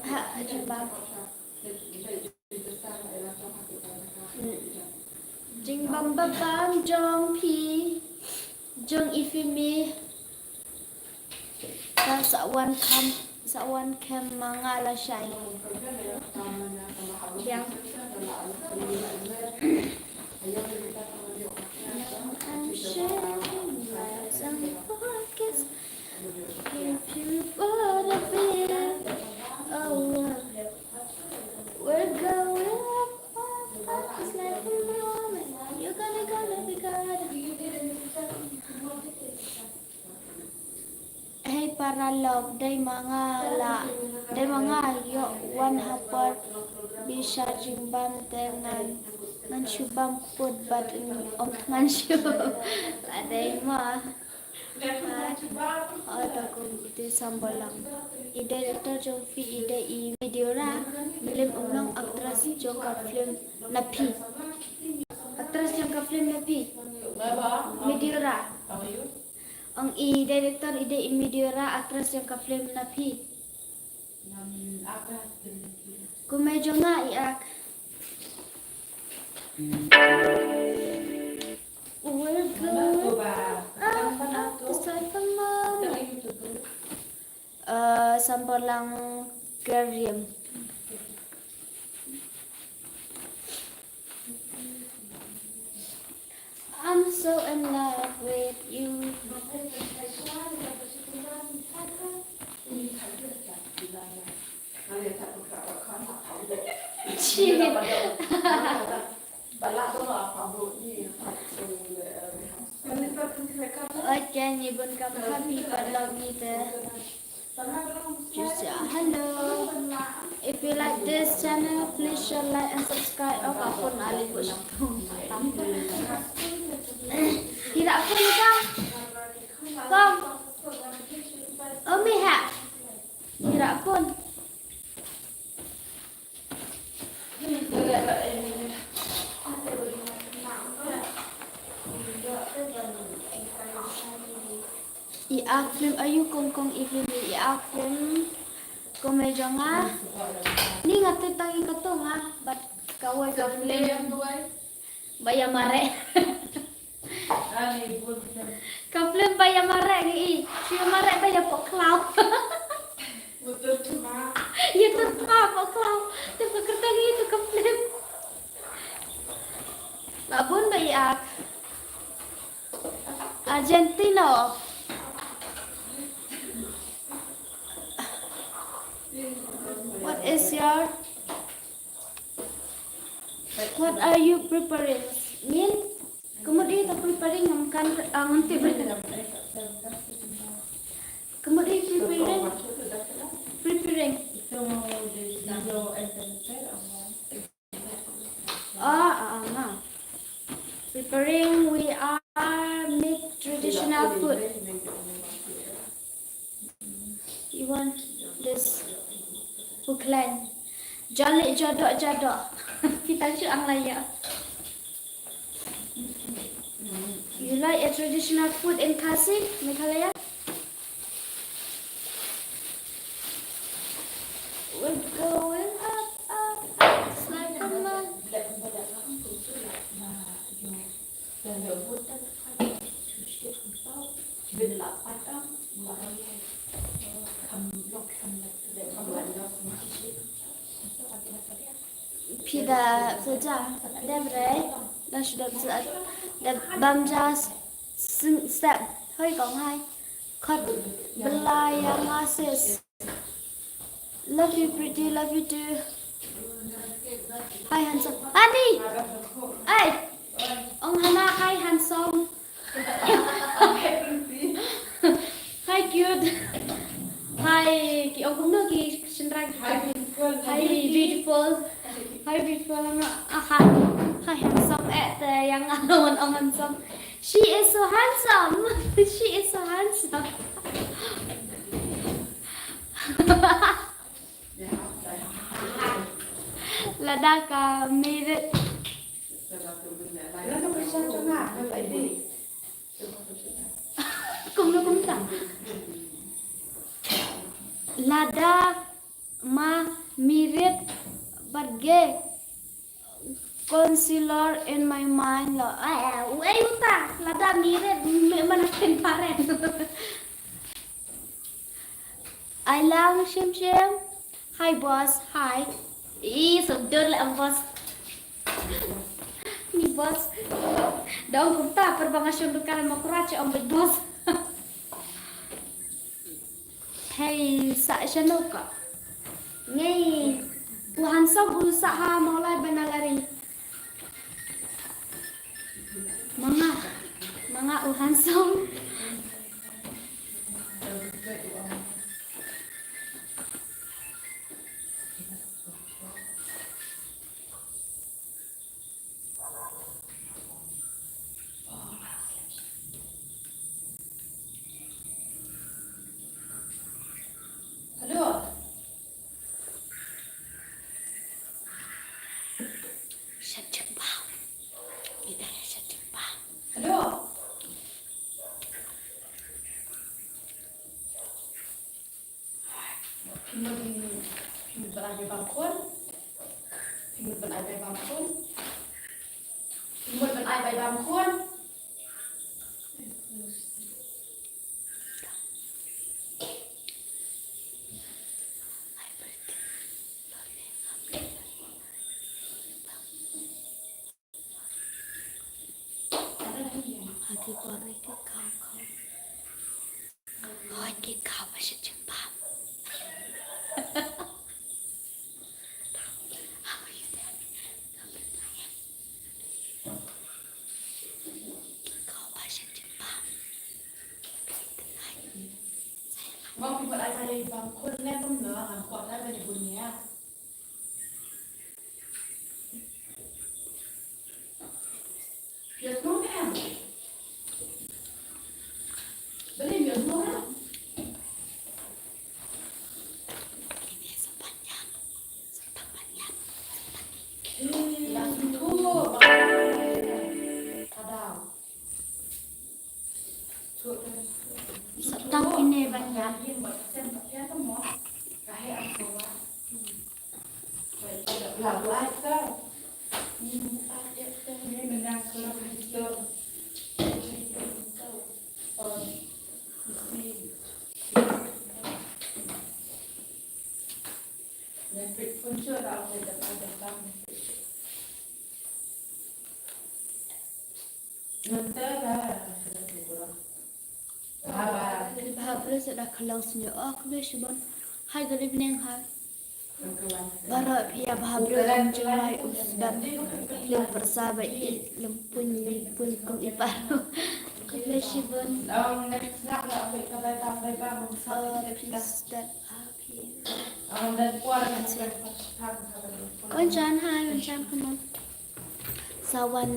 Ha, jingbam. Jingbam babam jong phi. Jong i phi mi. Ka sa wan kham, sa wan kham ma nga lashai. Biang. I'm shaking my own pockets. If you wanna be a world, we're going up, up, up. It's like a moment. You're gonna, gonna be gone. Hei paralok, dei ma nga la, dei ma nga ïoh wan ha por bisha jingbam te ngan, ngan shu bam kut bad ym ngan shu. La dei ma. Ata kum ite sambalang. I director jong phi i dei i Midiora, Milim Umlong actress jong ka film na phi. Actress jong ka film na phi. Midiora. Ong i director i dei i Midiora actress jong ka film na phi. Kumne jong nga i ak. We're going up, up, beside the mountain. Uh, sambalang Karim. I'm so in love with you. Shit. Okay, ngi bun kam happy paralok ngi te. Just, uh, hello. If you like this channel, please share, like, and subscribe. Oh, ka phone ali ko shong. Hi la phone ka. Kom. Oh, mi ha. Hi la phone. I ak film ayu kong kong i film i ak film. Kumne jong nga. Ni nga tu tang i ka tu nga. Bad kawei ka film. Ba ïa mareh. Ka film ba ïa mareh ngi i. Shu ïa mareh ba ïa pok khlaw. Ïa tur tma pok khlaw. Te ka kyrteng ngi tu ka film. La bun ba i ak. Argentino. What is your What are you preparing? Min, kumut ita preparing ngam kan, ah, ngam tip. Kumut ita preparing? Preparing. Ah, ah, ah, nga. Preparing, we are make traditional food. You want this? Buklan. Jali jadok jadok. Kita shu ang laya. You like a traditional food in Khasi, Meghalaya? We're going up, up, up, it's like a man. Phi da phi da dep re, da shu dep sa, da bam ja sing step. Hoi kong hai. Khot bela ya nga sis. Love you, pretty, love you too. Hi, handsome. Ani! Ai! Ong hana, hi, handsome. Hi, cute. Hi, ki ong kumno ki shynrang. Hi, beautiful. Hi, beautiful. Hi, beautiful. Aha. Hi, handsome. Eh, te yang ong handsome. She is so handsome. She is so handsome. Lada ka mirit. Kumno kumta? Lada ma mirit bad ge. Concealer in my mind lo. Eh, eh, uta, lada mirit, me mana kin paren. Ai lang shim shim. Hi boss, hi. Ih, so dur le boss. Ni boss. Dong kumta per banga shim dukar mo kurache om boss. Hei, sa shano ka? Ngei. U handsome u sa ha Mawlai Banalari. Manga. Manga u handsome. Hello. Shut your mouth. You better shut your mouth. Hello. Phi mut, phi mut ban ai bai bam khun? Phi mut ban ai bai bam khun? Phi mut ban ai bai bam khun? Ha ki kwah ki kaw kaw. Hoi ki kaw ba sha jingpam. Ki kaw ba sha jingpam. Ngam kwah ai ba bam khun ne kumno, ngam kwah ai ba bun ne. Sa tang ine ban ïa. Bha, bha, bha, bha, bha, bha, bha. Hi, good evening, hi. Baroh phi ïa bha briew kum jingmai u sdang. Lem pyrsa ba i lem puñ lem puñ kum i baroh. Khublei shibun. Oh, phi sdang, ah, phi. Wan Chan, hi Wan Chan, come on. Sa wan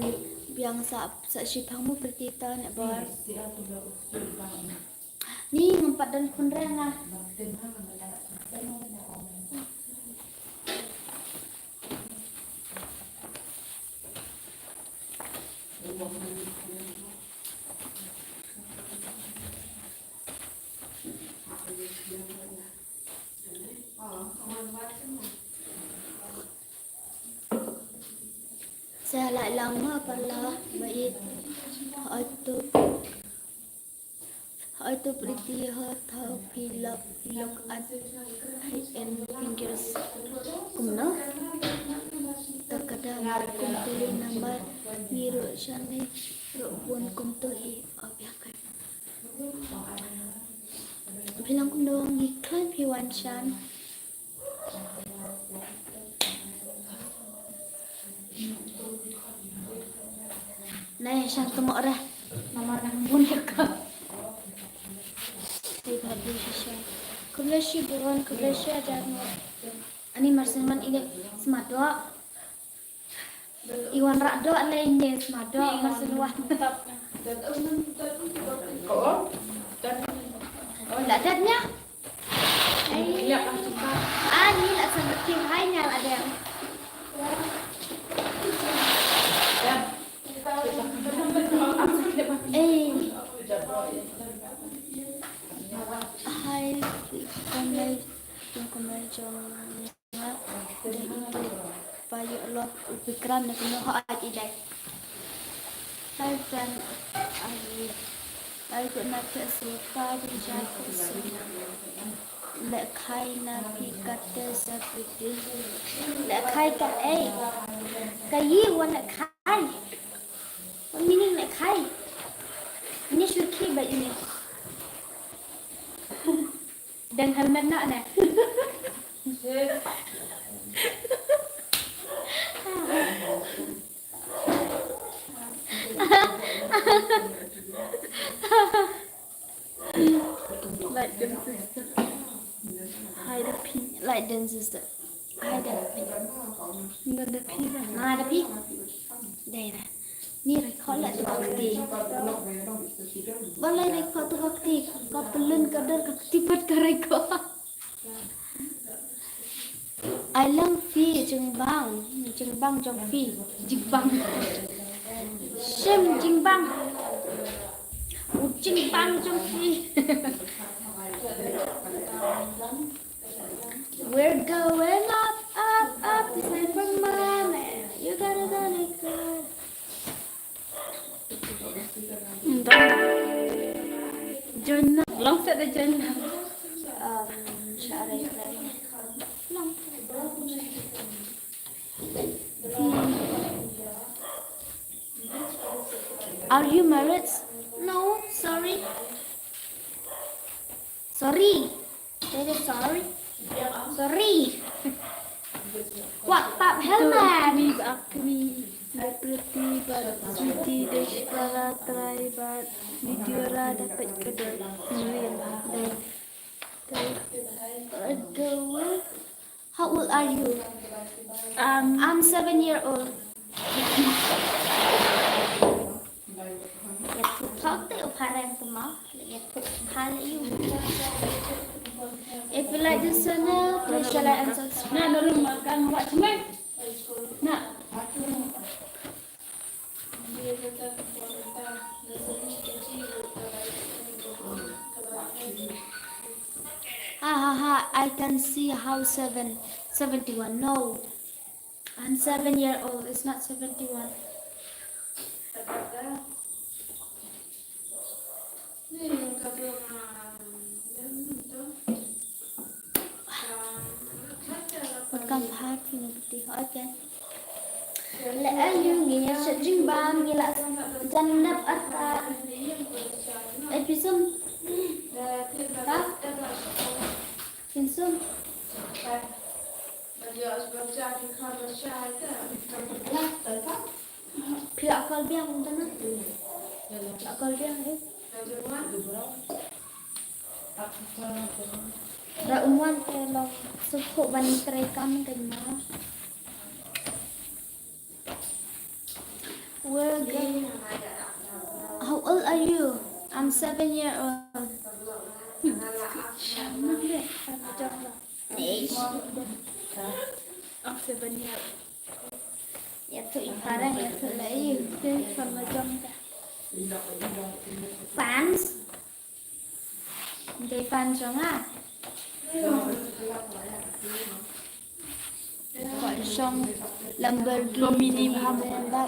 biang sa, sa shiphang mo, pretty town, eh, bor. Ni ngam pat don khun reng ah. Sa lai lang ma parla ba it. Oi tu. Oi tu pretty ho, thaw phi lok, phi lok at. Hi en fingers. Kumno? Ta ka da mar kum tu hi namar ngi ruh shane ruh bun kum tu hi. Oh, biang kai. Phi long kumno, ngi khlaiñ phi Wan Chan. Nai, Chan, tymok re. Namar nang bun ka. Ei, bha bha, Chan. Khublei shibun, khublei shihajar nguh. Ani mar sien man i dei sma doh. I wan rah doh lei ne sma doh, mar sien wan. La dat nia. Ani la sa kim hai nia la dem. Ei. Hai, kamai, kamai jong. Nga dei u pa ïoh lok u Vikram na kano ha ai i dei. Hai friend, ai ai ko na ke se pa bi ja ko se. Le khai na pi kate sa pi ti. Le khai ka ei. Ka yi wa le khai. What meaning le khai? Ini shu ki ba ini. Dang helmet na ne. Like them sister. Hi the pink. Like them sister. Hi the pink. Nga da phi ba. Nga da phi. Dei da. Ni rai kho la tu ka kti. Ba lai rai kho tu ka kti. Ka pelun ka dor ka kti pat ka rai kho. Ai lang phi jingbang, jingbang jong phi, jingbang. Shem jingbang. U jingbang jong phi. We're going up, up, up, this way for money. You gotta, gotta, gotta. Join na. Long set da join na. Um, share. Long. Are you married? No, sorry. Sorry. Very sorry. Sorry. What pap helmet? Please, akmi, the pretty, but sweetie, the shpara, try, but video ra dapat kedai. Real. Dai. Dai. Aduh. How old are you? Um, I'm seven year old. Ïathuh te u phareng te ma, ïathuh pha le ïu. If you like this channel, please share, like, and subscribe. Na, na, na, kan wa chmai. Na. Ha ha ha, I can see how seven, seventy-one. No. I'm seven year old, it's not seventy-one. Welcome back, you know, pretty hot, eh? Le ayu ngi sha jingbang ngi la jan dap ata. Eh, phi sum. Ha? Phin sum. Phi la call biang, ong tana. La call biang, eh. Da um wan te long sukhu ban trei kam kan ma. Well, how old are you? I'm seven year old. Hmm. Sham na le. Eish. Ïathuh ïa phareng, ïathuh la ïa u, te phan la jong ka. Fans? Dei fan jong nga. Shong Lamborghini ba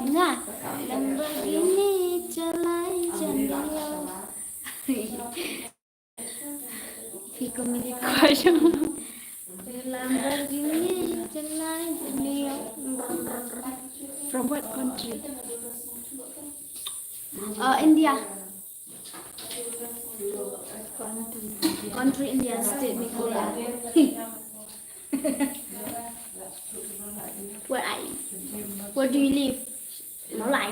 nga. Lamborghini chalai jani. Phi comedy. Ka shong Lamborghini chalai jani. From what country? Uh, India. Country India, state Meghalaya. Where are you? Where do you live? Mawlai.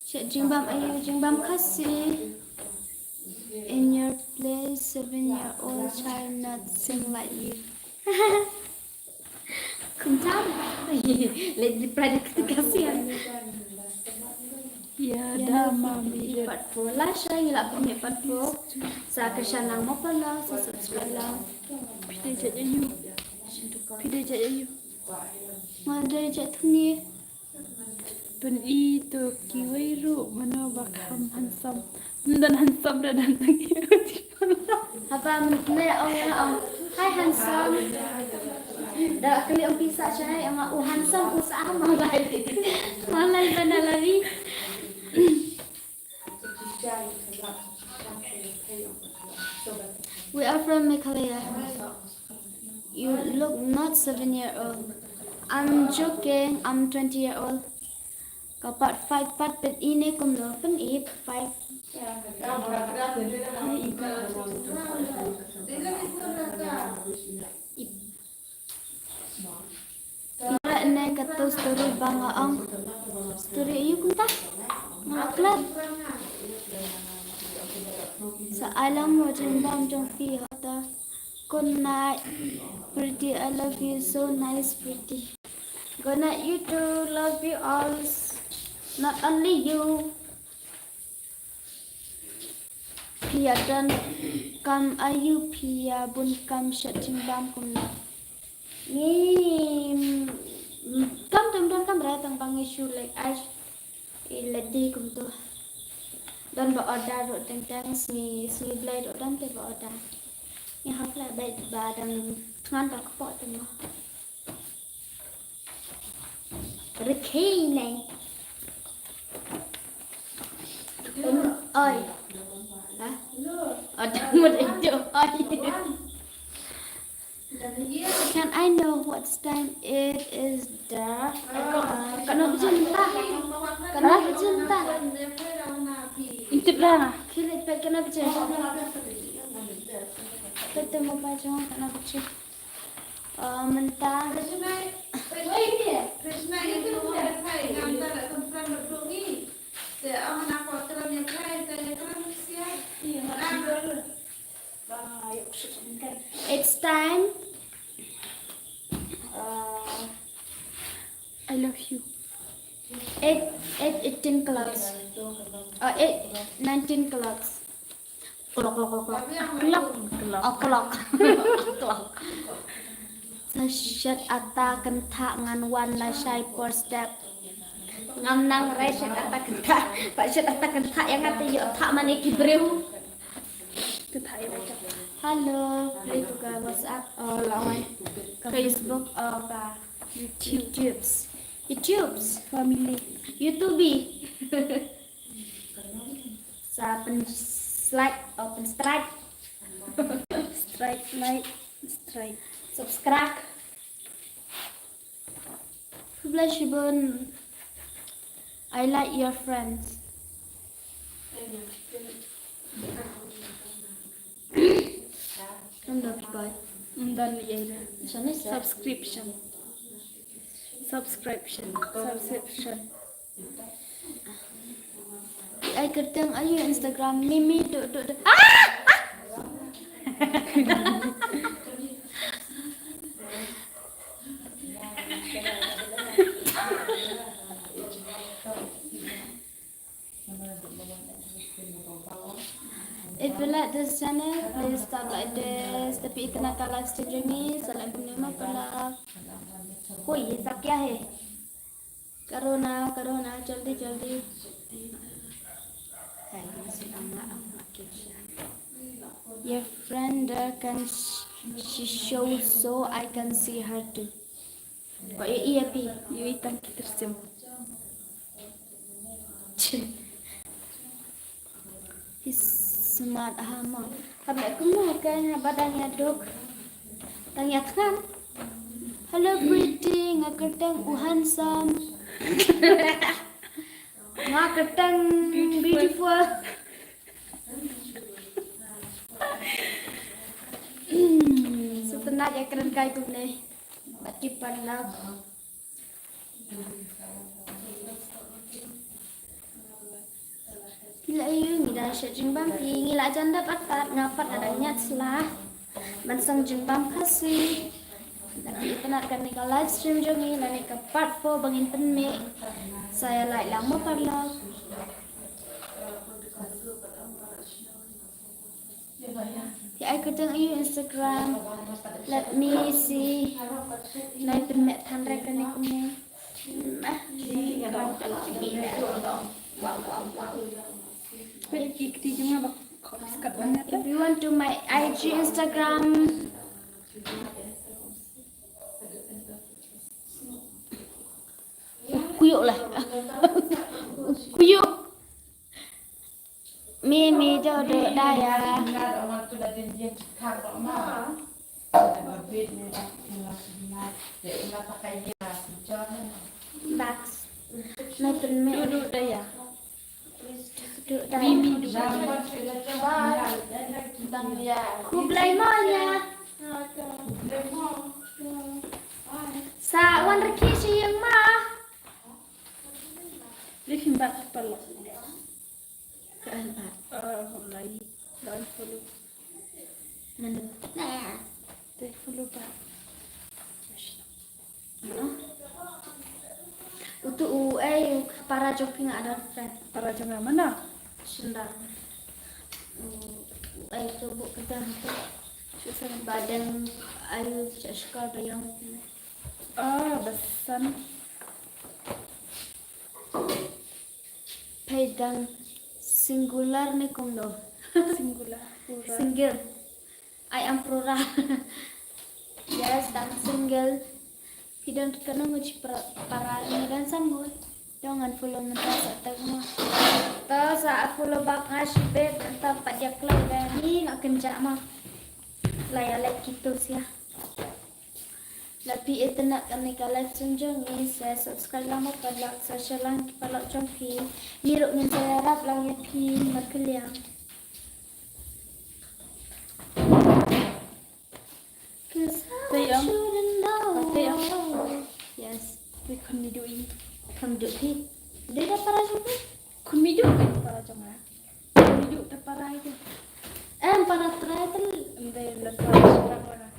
Shet jingbam aïu, jingbam Khasi. In your place, seven year old child not sing like you. Kumta. Leh di pride ka Khasi. Ïa da mami. Part four la sha, ngi la pynmih part four. Sa ka sha nang mo pa la, sa subscribe la. Phi dei jait aïu? Phi dei jait aïu? Nga dei jait thni. Pyn-i to kiwei ruh mano ba kham handsome. Ym don handsome, da don tang. Haba me ong, ong, "Hi handsome." Da kylli ong pisa shai, ong u handsome u sa ma lai. Ma lai ba na lai. We are from Meghalaya. You look not seven year old. I'm joking, I'm twenty year old. Ka part five, part pyn-i ne kumno, pyn-i part five. Ira ne kato story ba nga ong. Story aïu kumta? Nga klet. Sa ai lang mo jingbam jong phi hata. Good night, Pretty. I love you so nice, Pretty. Good night, you too. Love you all. Not only you. Phi ïa don kam aïu, phi ïa bun kam shet jingbam kumno? Ngi, mm, kam dang don kam re, tang ba ngi shu leh ai, i leh di kumto. Don ba order ruh teng teng, sngi, sngi Blei ruh don te ba order. Ngi hap leh ba, ba dang thngan da kpoh te mo. Rkhie ne. Oi. Ha? Ada mut itu. Oi. Can I know what time it is there? Uh, katno baje mynta? Katno baje mynta? Ym tip leh nga. Khie leit peit katno baje. Peit te mobile jong nga katno baje. Uh, mynta. It's time. Uh, I love you. Eight, eight, eighteen clocks. Uh, eight, nineteen clocks. Klok, klok, klok, klok. Klok, klok. Oh, klok. Klok. Sa shet ata kynthah ngan wan lashai por step. Ngam nang re shet ata kynthah. Ba shet ata kynthah ïa nga te ïoh thah mane ki briew. Kynthah ïa nga. Hello, play to ka WhatsApp, uh, la wan. Ka Facebook, uh, ka YouTube. YouTube's. YouTube's. Family. YouTube. Sa pyn like, oh, pyn strike. Strike, like, strike. Subscribe. Khublei shibun. I like your friends. Ym don ïa ila. Subscription. Subscription. Subscription. Ai kyrteng ayu Instagram Mimi do do do. Ah! If you like this channel, please tap like this. Tapi itna ka live stream jong ngi, sa like bun ma pala. Koi, ye sab kya hai? Karo na, karo na, jaldi, jaldi. Hai, masih lama aku makin shy. Your friend uh, can sh- she show so I can see her too. Koi, ye, ye, pi, ye, tang ki tersim. He's smart, aha, mo. Haba kumno ka haba dang ïa duk. Dang ïa thngan. Hello pretty, nga kyrteng u handsome. Nga kyrteng beautiful. Sutna ïa kren kai kumne. Bad ki paralok. Ngi la ïohi ngi dang shet jingbam phi, ngi la jan dap atat, nga pat nga dang ñiat sla. Ban song jingbam Khasi. Lada phi itynnad kane ka live stream jong ngi lane ka part four ba ngin pynmih, sa ïa like lang mo paralok. Phi ai kyrteng aïu Instagram. Let me see. Nai pynmih than re kane kumne. If you want to my I G, Instagram. Kuyuk lah. Kuyuk. Mimi duk duk da ïa. Dax. Nai pynmih. Duk duk da ïa. Duk duk da ïa. Mimi duk duk da ïa. Khublei mo ïa. Sa wan rkhie sha ïing ma. Lifin ba ka paralok. Ka ai ba. Ah, lai. Don follow. Mano? Nah. Te follow ba. Utu u ai para jong phi nga don friend. Para jong nga mano? Sendang. U ai tu bu kedang tu. Badeng ayu cak sekar bayang. Ah, besan. Phi dang singular ne kumno? Singular, plural. Single. I am plural. Yes, dang single. Phi don katno ngut shi para, para ngi don san ngut. To ngan follow mynta sa tag mo. To sa follow back nga shibit mynta pat ïa kloi ba ngi nga kynjah mo. La ïa leh kito sia. Lada phi itynnad kane ka live stream jong ngi sa subscribe lang mo paralok, sa share lang ki paralok jong phi. Ngi ruh ngin sa ïarap lang ïa phi markylliang. Cause I shouldn't know. Yes. Te khun mih duh i. Khun mih duh phi. Dei da para jong phi. Khun mih duh para jong nga. Khun mih duh da para ite. Em para trai te. Em dei da para jong nga.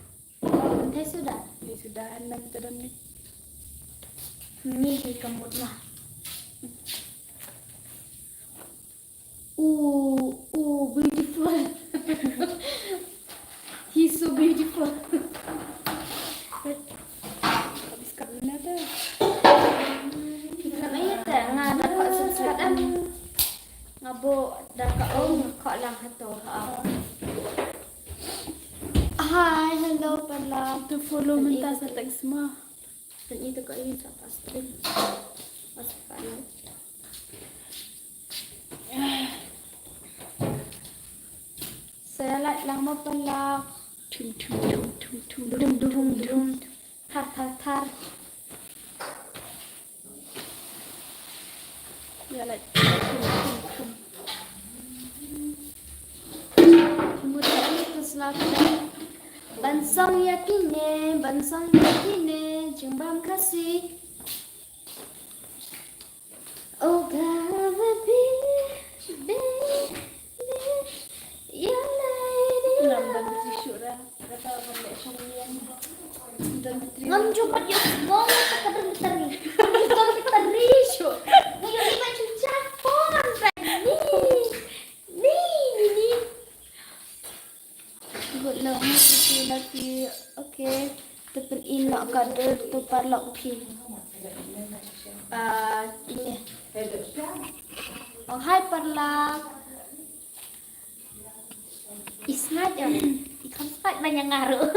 Te suda. Te suda, em dei te dam ni. Ni hi ka mut ma. Ooh, ooh, beautiful. He's so beautiful. Habis kat mana tu? Ikan aja teh, nga dapat subscribe kan. Nga bo dapat om kok lang hato. Ha. Hi, hello, paralok. Tu follow mynta sa thanks ma. Kan itu kok ini sa pas. Pas panas. Sa ïa like lang mo paralok. Thum thum thum thum thum. Dum dum dum. Thar thar thar. Ïa like. Thum thum thum. Thum thum thum. Ban song ïa kine, ban song ïa kine, jingbam Khasi. Oh, Gava bi, bi, bi, ya lady. Ngam don batri shuh ra, kata ban leh shong ïa. Don batri. Ngam ju pat ïoh bol ka don batri. Ngam ju don batri shuh. Ngi ïoh lima juta phone ba ni. Ni, ni, ni. Good luck, lucky, lucky. Okay. Te pyn-i noh ka dur tu paralok phi. Ah, ini. Ong hai paralok. Is not, ya. I kham spot ba ïa nga ruh.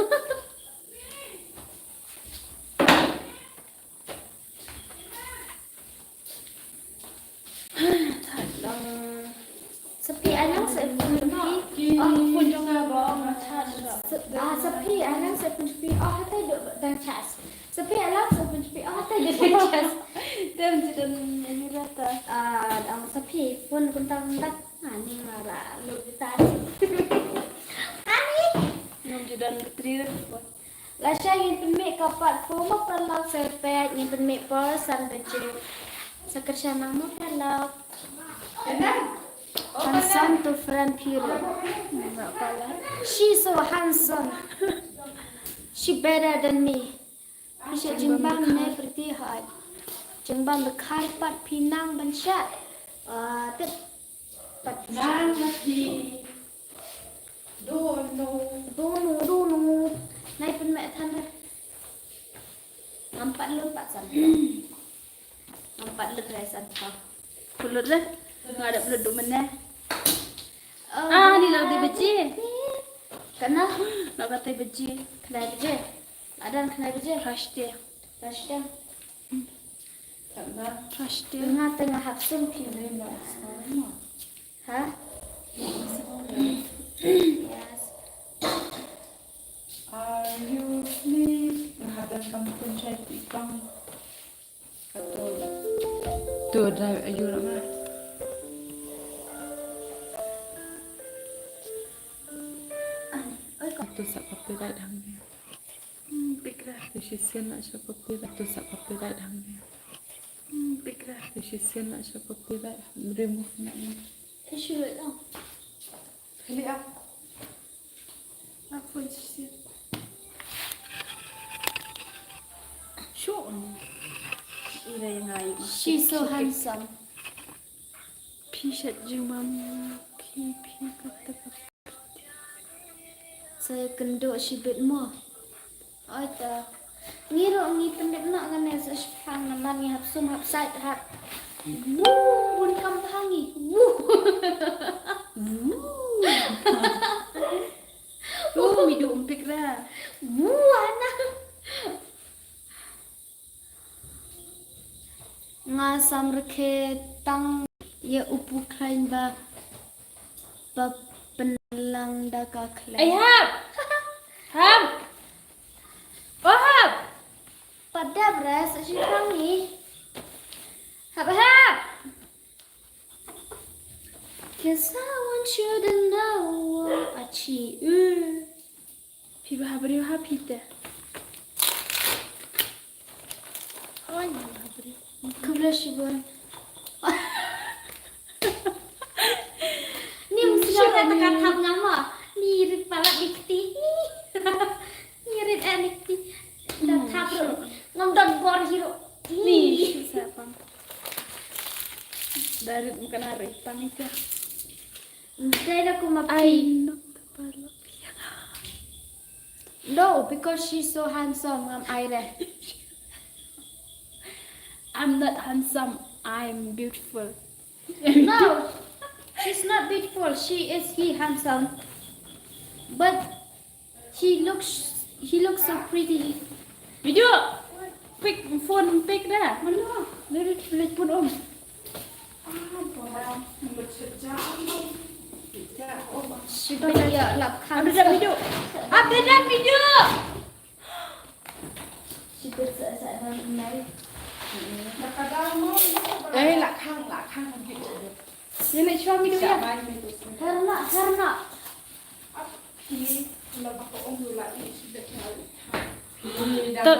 Sa phi, ai nang sa phi. Ki phone jong nga ba ong nga charge. Sa, ah, sa phi, ai nang sa phi. Oh, hatai dang charge. Sa phi, ai nang sa phi. Oh, hatai dang charge. Dem ji dan ini rata. Ah, ang sa phi phone kunta kunta. Ani mara lu kita. Ani. Ngam ju don batri. Lashai ngin pynmih ka part four mo paralok, sa peit ngin pynmih por san baje. Sa kyrshan lang mo paralok. Handsome to friend phi ruh. She's so handsome. She better than me. Phi shah jingbam ne pretty hot. Jingbam dkhar pat phi nang ban shah. Ah, tip. Pat phi shah. Nang mati. Dono. Dono, dono. Nai pynmih than re. Ngam pat lut pat san. Ngam pat lut re san. Ha. Pynlut re. Nga dep lut du mynne. Oh, ah, ni la dei baje. Kana? La ka dei baje. Khnai baje. Adan khnai baje. Rashte. Rashte. Rashte. Nga tengah hap sum phi. Ha? Yes. Are you asleep? Nga hadan kam pun chai ipang. Tu dah ayu nak mah. Oi, kau tu sap copyright hang ni. Hmm, pikra. Tu shisien nak sap copyright. Tu sap copyright hang ni. Hmm, pikra. Tu shisien nak sap copyright. Remove nak ni. Issue lah. Kali ah. Aku shisien. Sure. Ira yang ayu. She's so handsome. Phi shat jingmam ki phi kata kata. Sa kynduh shibit mo. Oi ta. Ngi ruh ngi pyndep noh kane sa shipang namar ngi hap sum hap sait hap. Woo, bun kam bha ngi. Woo. Woo. Woo, mi du umpik ra. Woo, ana. Nga sam rkhe tang ïa u pu khlaiñ ba, ba pynlang da ka khlaiñ. Ai hap. Hap. Oh hap. Padap ras ashi kang ni. Hap hap. Guess I want you to know. Achi. Uh. Phi ba habri ha phi te. Oi, ba habri. Khubra shibun. Ni mesti nak kata kata ngama. Ni rit pala dikti. Ni rit anikti. Dah tabro. Ngam don bor hiro. Ni shu sa pang. Dari mukana rit pang ita. Dai da kuma pi. No, because she's so handsome, ngam ai re. I'm not handsome, I'm beautiful. No, she's not beautiful. She is he handsome. But he looks he looks so pretty. Video. Pick phone pick da. Mana? Dari telepon om. Sibit ïa lap khang. Update dah video. Update dah video. Sibit sa sa dah mulai. Eh, lak khang, lak khang. Ini cuma video ya. Karena karena. Tot.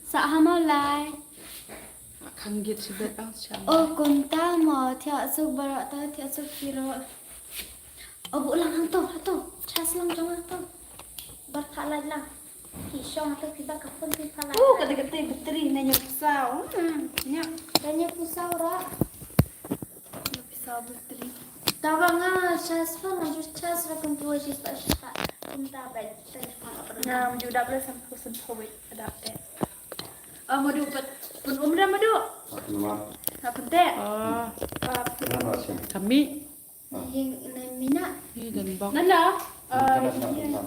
Sa ha mo lai. Khang git sibet ang siang. Oh, kumta mo, thiah suk baroh ta, thiah suk piro. Oh, bu lang hang to, ha to. Chas lang jong ha to. Bar pha lai lang. Ki shong ha to, ki ba ka phone ki pha lai. Uh, kata kata battery na nya pusaw. Hmm. Nya. Da nya pusaw ra. Nya pusaw battery. Ta ba nga chas pa, nga ju chas ra kum tu chas ta chas ta. Kum ta ba ta. Nga ju dap le sam phu sam phu wit dap te. Ah, madu pat pun umra madu. Apa nama? Apa te? Ah. Apa? Nama sih? Kami. Yang ini mina. Ini dan bok. Nana. Ah, Tanah iya. Tanah.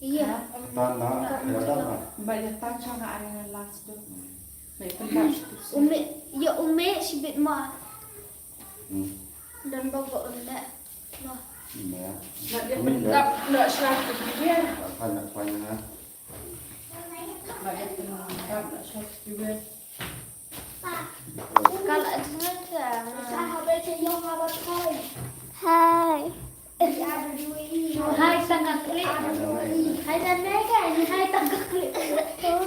Iya. Tanah, ya tanah. Ba ya tan chang ari na last do. Ba ya tan. Ume, ya ume sibit ma. Hmm. Dan bok ba ume. Ma. Ume. Nak dia pendap, nak syak ke dia. Apa nak kuanya? Nak dia pendap, nak syak ke dia. Hai. Hai tang ka klik. Hai dan Megan, hai tang ka klik.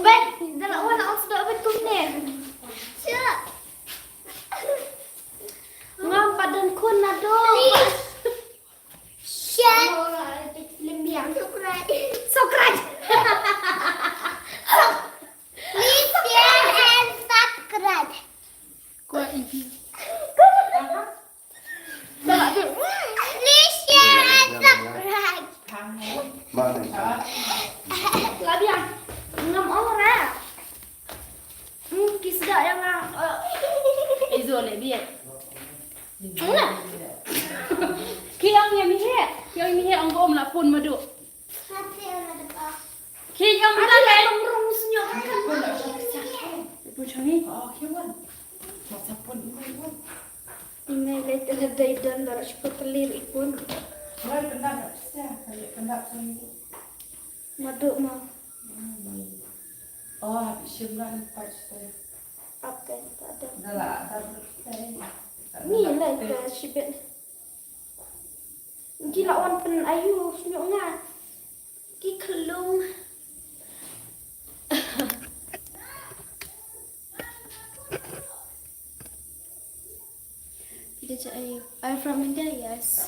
Bet, dah lah wan on sudah bet kumne. Syak. Ngam padan kun nado. Share. Subscribe. Subscribe. Please share and subscribe. Please share and subscribe. Mana? Labiang. Ngam ora. Hmm, ki sdang ïa nga. Izo le biet. Ki ong ïa mi he. Ki ong ïa mi he ong bom la pun madu. Ki ong ta le ong rung snyo. Pun chang ni. Oh, ki wan. Masa pun email wan. Email le te le dai don bar shu pelir ipun. Wai pendap nak sa. Pendap sa ni. Madu ma. Oh, habis shim lah ni patch teh. Apa yang tak ada? Dah lah, tak ada. Ni lah ke shibit. Gila wan pen ayu senyuk nga. Ki kelung. Dia cakap ayu. Are you from India? Yes.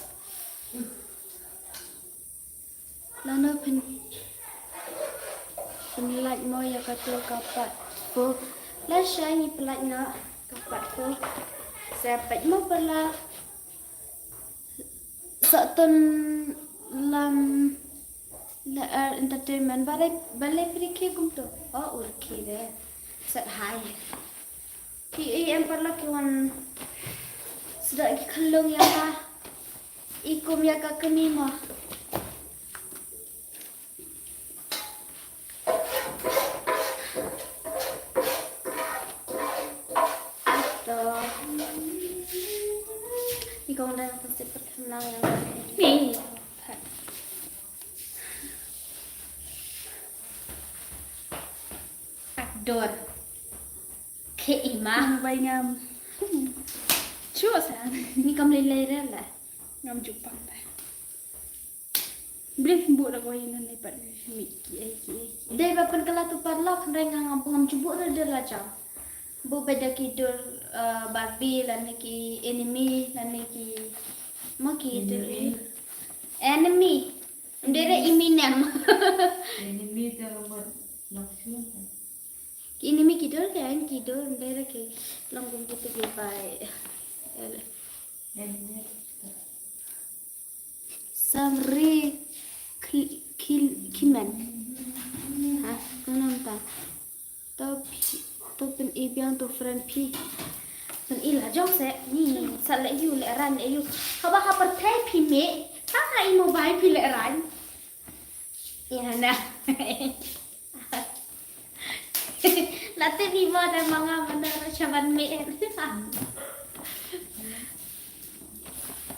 Lano pyn, pynlait mo ïa kato ka pat pho. Lashai ngi pynlait noh ka pat pho. Sa pait mo pala. Sa ton lam la er entertainment bare bare prikhe kumto. Oh, urkhi de. Sat hai. Ki i em paralok ki wan sdang ki khyllung ïa ka. I kum ïa ka kmie ma. To. I kong da pasti perkenal ïa ni. Akdor. Ke ima. Bai ngam. Chu sa. Ni kam lei lei re la. Ngam jupang la. Bleh bu da koi nan ni pat mi ki ai ki ai ki. Dei ba pen kala tu paralok re ngam ngam jubuk re de la jam. Bu beda ki dur, eh, Barbie lane ki enemy lane ki ma ki dur. Enemy. Enemy. Ndere Eminem. Enemy te lamot noksun. Ki enemy ki dur ke, ki dur ndere ki long kum kitu ki bai. Enemy. Samri ki, ki, kimen. Ha, nonam ta. To phi, to pyn-i biang to friend phi. Pyn-i la jong se, ni, sa le ïu le ran le ïu. Haba ha pyrthei phi me, ha ha i mobile phi le ran. Ïa na. La te ni mo da ma nga ma da ra shaban me.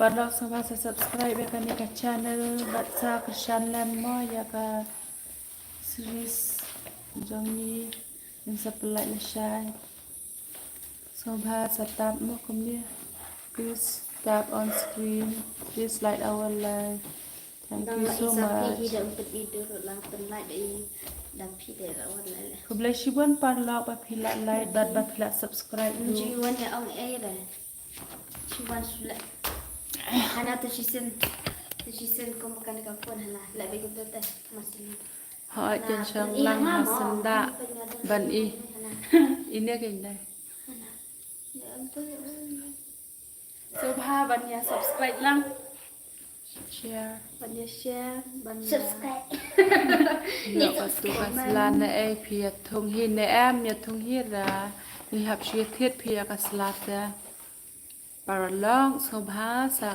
Paralok sngewbha sa subscribe ïa kane ka channel bad sa kyrshan lem mo ïa ka series jong ngi, ngin sa pynlait lashai. Sngewbha sa tap mo kumne. Please tap on screen. Please like our live. Thank you so much. Khublei shibun paralok ba phi la like bad ba phi la subscribe ruh. Hana tu shi sien, tu shi sien ko makan ka phone hana. La bagi tu teh masih. Ha, jan shong lang ha senda ban i. Ine ka indai. Sngewbha ban ïa subscribe lang. Share. Ban ïa share, ban ïa subscribe. Ïa ka tu ka sla ne ei phi ïa thung hi ne em ïa thung hi ra. Ngi hap shu thied phi ïa ka sla te. Paralok sngewbha sa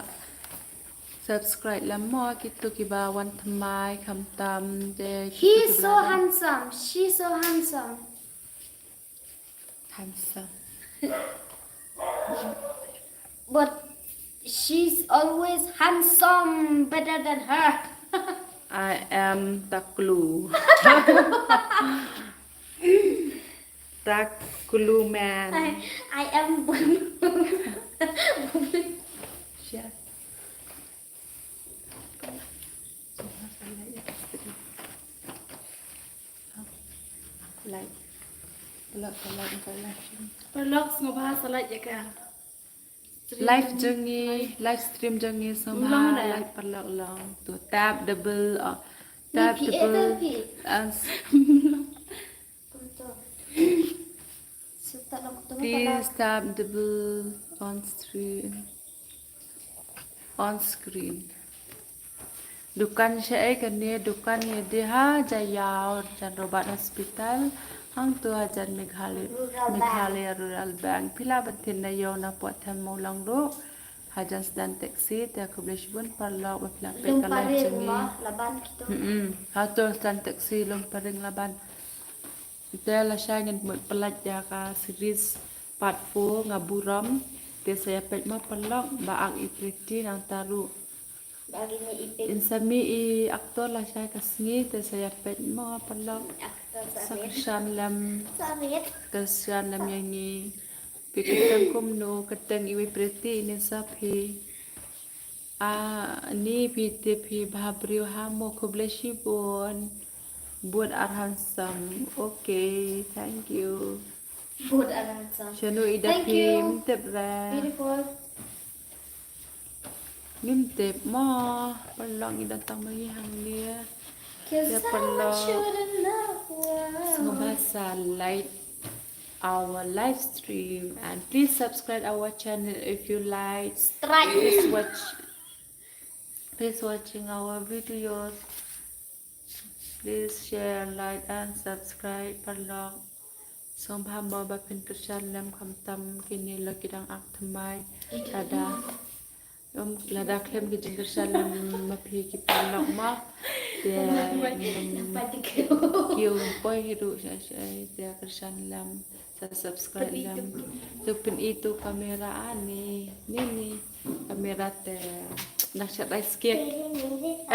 subscribe lem mo kito kiba wan thymmai khamtam de. He's so handsome. She's so handsome. Handsome. But she's always handsome, better than her. I am Taklu. Taklu man. I, I am. Share. Like. Paralok, paralok, paralok. Paralok sngewbha sa like ïa ka. Live jong ngi, live stream jong ngi sngewbha like paralok long. Tu tap double, oh, tap double. Please tap double on stream. On screen. Dukan shaei kane, dukan ïa dei ha Jaïaw, jan Robert Hospital, hangto hajan Meghalaya, Meghalaya Rural Bank. Phi lah ban thied na ïew na pdeng them Mawlong ruh. Hajan Stan Taxi, te khublei shibun paralok ba phi la peit ka live jong ngi. Hato Stan Taxi Lumparing Laban. Te lashai ngin mut pynlait ïa ka series part four nga burom. Te sa ïa peit mo paralok ba ak i Pretty nangta ruh. Ba ak i Pretty. In sa mih i actor lashai ka sngi te sa ïa peit mo paralok. Sa kyrshan lem. Kyrshan lem ïa ngi. Phi kyrteng kumno, kyrteng iwei Pretty ine sa phi. Ah, ni phi tip phi bha briew ha mo khublei shibun. Bud ar handsome. Okay, thank you. Bud ar handsome. Shano i da phi, ngim tip re. Beautiful. Ngim tip mo. Paralok i da tang ma ngi hangne. Ïa paralok. Sngewbha sa like our live stream and please subscribe our channel if you like. Strike. Please watch, please watching our videos. Please share, like and subscribe paralok. Sngewbha mo ba phin kyrshan lem khamtam kine la ki dang ak thymmai. Lada Lada khlem ki jingkyrshan lem ma phi ki paralok mo. Te ki ym poi hi ruh sha sha te kyrshan lem sa subscribe lem. Tu pyni tu kamera ani ni ni kamera te nang sha rice cake.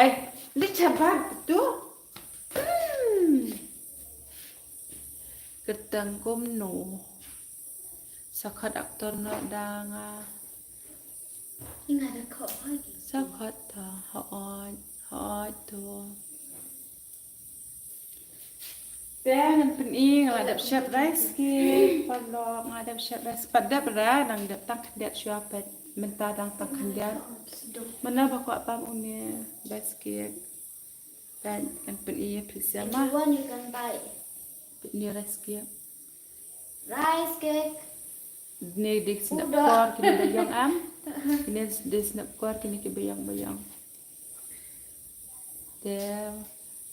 Eh, li chabar tu. Kyrteng kumno? Sa khot actor noh da nga. Sa khot ta, hooid, hooid to. Te ngan pyni nga la dep shet rice cake, paralok nga la dep shet rice, pat dep re, nang dep tang khyndiat shuwa pat, mynta dang tang khyndiat. Mano ba kwah pam une rice cake. Kan, kan pyni ïa phi sha ma. If you want, you can buy. Pyni rice cake. Rice cake. Dei dei snep kor kine ba ïong am. Kine dei snep kor kine ki ba ïong ba ïong. Te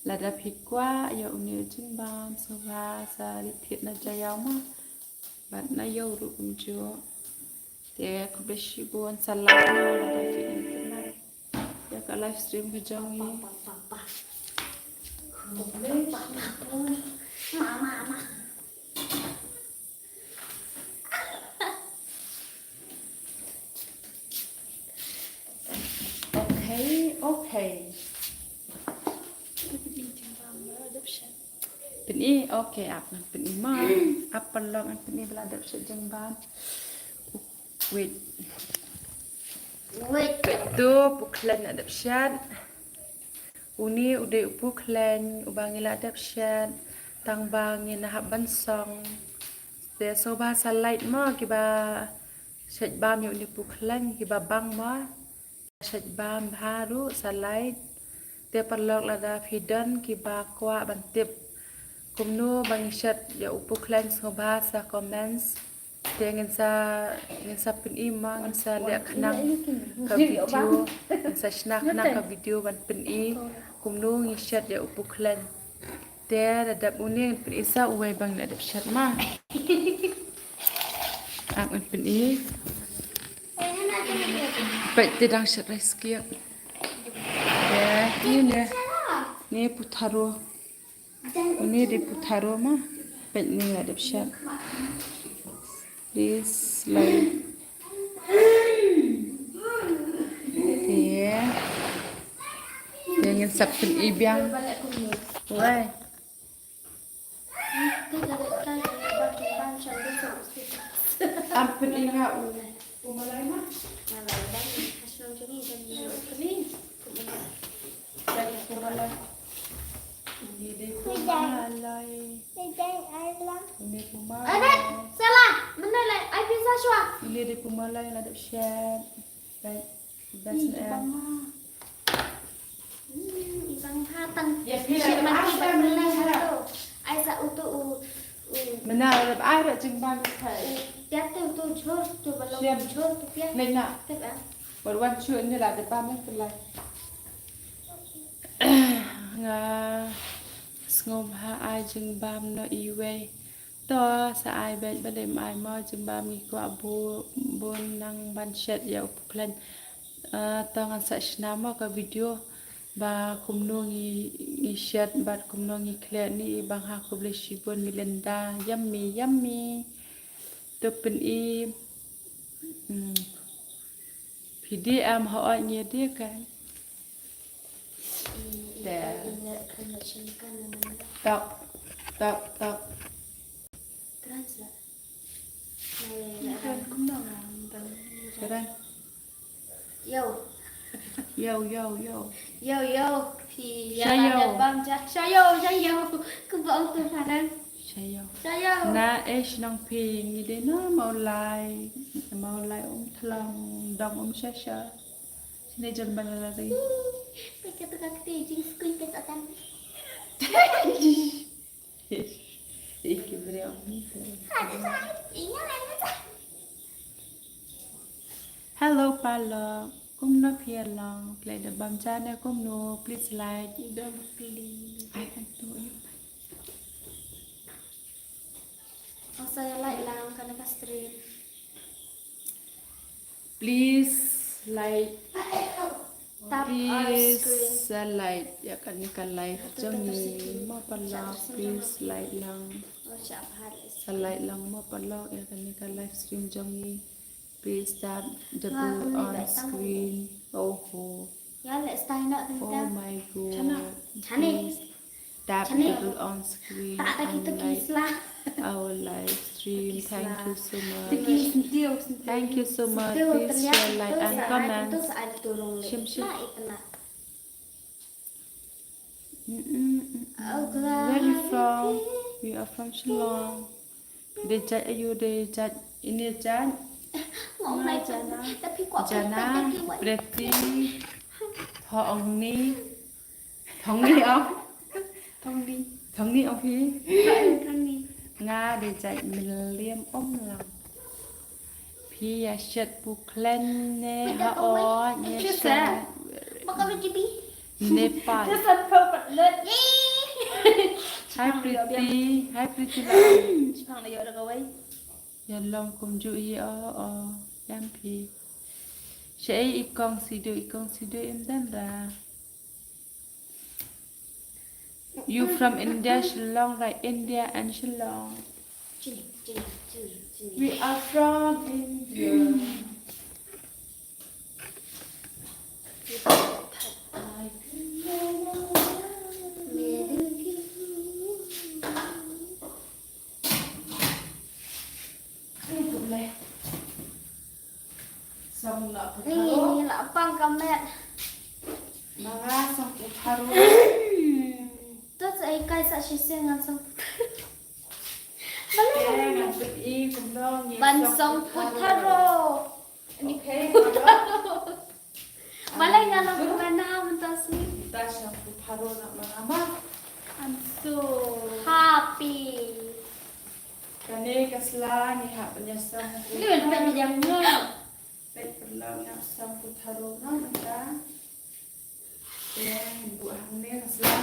lada phi kwah ïa une u jingbam sngewbha sa leit thied na Jaïaw ma. Bad na ïew ruh kumjuh. Te khublei shibun sa like noh lada phi enjoy ïa ka live stream ka jong ngi. Okay, okay. Pyni, okay, ap ngan pyni ma. Ap paralok ngan pyni ba la dep shet jingbam. Wait. Wait. Peit to, pu khlaiñ la dep shet. Une u dei u pu khlaiñ uba ngi la dep shet tang ba ngi nahap ban song. Te sngewbha sa like mo kiba shet bam ïa une pu khlaiñ, kiba bang mo. Shet bam bha ruh sa like. Te paralok lada phi don kiba kwah ban tip kumno ba ngi shet ïa u pu khlaiñ, sngewbha sa comments. Te ngin sa, ngin sa pyni mo, ngin sa leh khnang ka video, ngin sa shna khnang ka video ban pyni kumno ngi shet ïa u pu khlaiñ. Te da dep une ngin pyni sa uwei ba ngi la dep shet mo. Ak ngin pyni. Peit te dang shet rice cake. Te ni ne. Ni pu tharo. Une dei pu tharo mo. Peit ni la dep shet. This like. Te. Te ngin sa pyni biang. Wei. Am pyni nga u, u malai mo. Malai bang, ha shnong jong ngi don ïa u pyni. Kum u malai. Kum u malai. Une dei pu malai. Une pu malai. Ada, salah. Mana lai? Ai pisa shwa. Une dei pu malai la dep shet. Right. That's an air. Hmm, ibang ha tang. Yes, yes. Shit, mati ba menang tu. Ai sa utu u, u. Menang, ai rak jingbam ni kai. Tiap tu, tu jhur, tu balong jhur, tu piak. Lena. Tep ah. Wan wan shu ni la de bam ni pelai. Nga sngewbha ai jingbam noh iwei. To sa ai beit, balei ym ai mo, jingbam ngi kwah bun, bun nang ban shet ïa u pu khlaiñ. Ah, to ngan sa shna mo ka video ba kumno ngi, ngi shet bad kumno ngi khleh ni. Bang ha, khublei shibun Melinda. Yummy, yummy. To pyni. Hmm. Phi dei em ha oi ngi dei kan. Te. Tok, tok, tok. Kran. Kran. Yo. Yo, yo, yo. Yo, yo. Phi ïa la dep bam ja. Shayo, shayo. Ku ba ong tu phanan. Shayo. Shayo. Na eh shnong phi ngi dei na Mawlai. Mawlai Umthlong, dong Umshasha. Shane jon ba la ri. Phi ka tu ka kti jingskui ka satan. Hello paralok, kumno phi ïa long? Phi la dep bam ja ne kumno? Please like. Don't please. Ai, ai, tu, ai. Ong sa ïa like lang kane ka stream. Please like. Tap on screen. Please sa like ïa kane ka live jong ngi mo paralok. Please like lang. Sa like lang mo paralok ïa kane ka live stream jong ngi. Please tap double on screen. Oh ho. Oh my God. Please tap double on screen and like our live stream. Thank you so much. Thank you so much. Please share, like and comment. Shim, shim. Mm-mm, mm-mm. Where you from? We are from Shillong. Dei jait aiu, dei jait ine jait? Nga jana. Jana, Preti, Thongni. Thongni ong. Thongni. Thongni ong phi? Thongni. Nga dei jait Mylliem Umlang. Phi ïa shet pu khlaiñ ne ha oi ne shet. Nepal. Hi Priti, hi Priti la. Shipang la ïoh da kawei. Ïa long kumjuh hi o o. Ïam phi. Shaei i kong Sidu, i kong Sidu im dan ra. You from India, Shillong, right? India and Shillong. We are from India. Song la put tharo. Ni la pang ka met. Ma nga song put tharo. To sa ai kai sa shisien ngan song put tharo. Te ngan put i kumno ngi ban song put tharo. Ni okay, tharo. Balei nga la put na mynta sni. Ta song put tharo na ma nga ma. I'm so happy. Kane ka sla ngi hap ban ïa song put tharo. Ni ban put ïa nga. Peit paralok nga song put tharo na mynta. Te ngi buh hangne ka sla.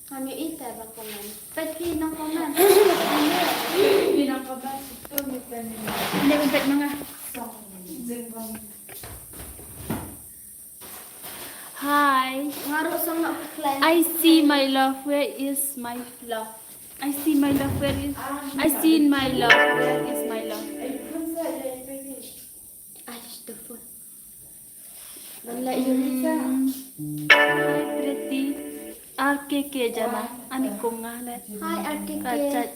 Ngam ïohi te ba comment. Peit phi nang comment. Phi nang comment shuh to ngi peit ngi. Nde peit ma nga. Song jingbam. Hi. Nga ruh song na put khlaiñ. I see my love, where is my love? I see my love, where is, I see my love, where is my love? Ai, the phone. Ban la ïohi sa. Hi, Pretty. R K K jana. Ani kong nga le. Hi, R K K. Rachaj.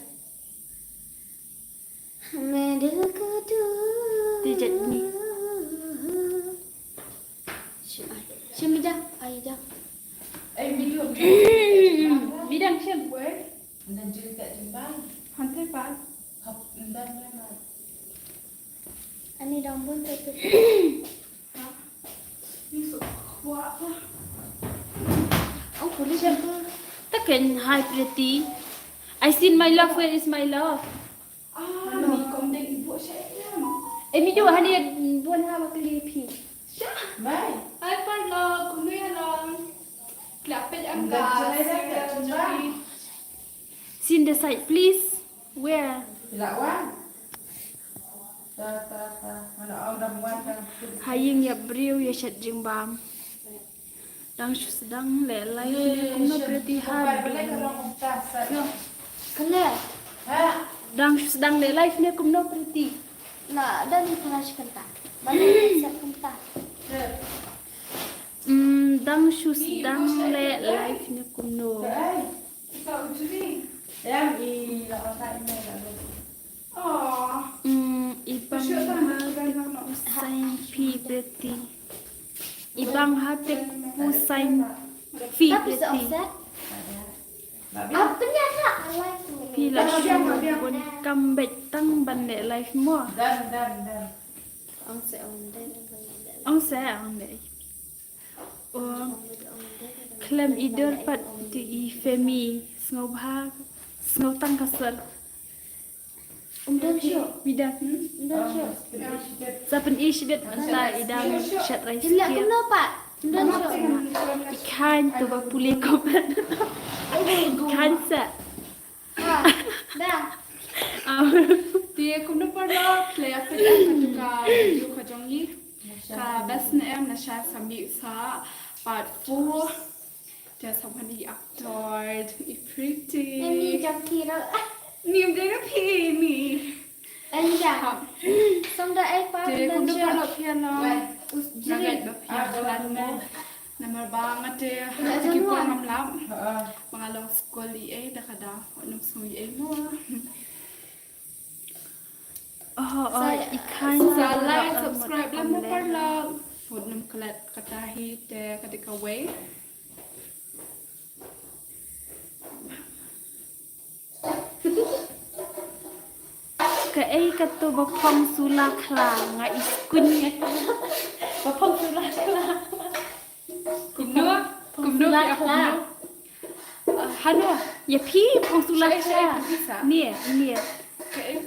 Medal ka du. Te jat ni. Shi ai. Shi mi da. Ai da. Ai, mi da. Mi da, shim. Weh. Ndan jil ka jimbang. Hante pa. Hap, ndan, ndan, ndan. Ani dang bun te tu. Ha? Ni so khwa pa. Oh, police tu. Taken, hi, Pretty. I seen my love, where is my love? Ah, ni kom deng ibu sha em. Eh, mi do hani bun ha ba kali phi. Sha. Bye. Hi, paralok, kumno ïa long. Klap pet am ga. Seen the side, please. Where? Ha ïing ïa briew ïa shet jingbam. Dang shu sdang leh live ne kumno Pretty ha bdu. Kane. Dang shu sdang leh live ne kumno Pretty. Na dang ni pura shi kynta. Ba ni set kynta. Mm, dang shu sdang leh live ne kumno. Mm, i bang ha phi Pretty. I bang ha te phi Pretty. Phi la shu bun kam beit tang ban leh live mo. Ong se ong dei. Khlem i dur pat te i Femi, sngewbha, sngew tang ka sor. Um don shuh. Mida. Um don shuh. Sa pyni shibit mynta i dang shet rai skit. Kumno pat? Um don shuh. I khan to ba pule ko pat. I khan sa. Da. Te kumno paralok, leh ïa peit ka tu ka video ka jong ngi. Ka best ne em, na sha sa mih sa part four. Te sa wan i actor, i Pretty. Ni jong ki ro. Ni jong ki ni. Anja. Song da ai pa. Te kumno paralok phi ïa long. Us jri. Namar ba nga te ha ki por ngam lap. Ba nga long skul i ei da ka da. Ngam sngew i ei mo. Oh, oh, i khan sa like, subscribe lang mo paralok. Put num klet kata hi te kata kawei. Kaei kato ba phong sula khla nga i skun nga. Ba phong sula khla. Kumno? Kumno sula khla. Hano? Ïa phi phong sula khla. Ni, ni.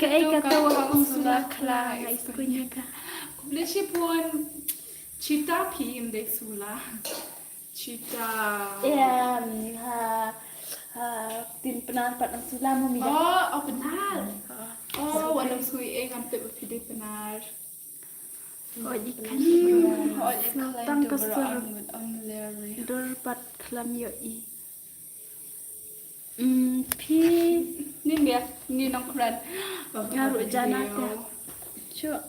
Kaei kato ba phong sula khla nga i skun nga. Khublei shibun. Chita phi im dei sula. Chita. Em, ha, ha, tin Pnar pat nang sula mo mida. Oh, oh, Pnar. Oh, wat nang sui eh ngam tip ba phi dei Pnar. Oh, i khan. Oh, i khan tang ka sur. Dur pat khlam ïohi. Mm, phi. Ni ndia, ni nongkren. Nga ruh jana te. Sure.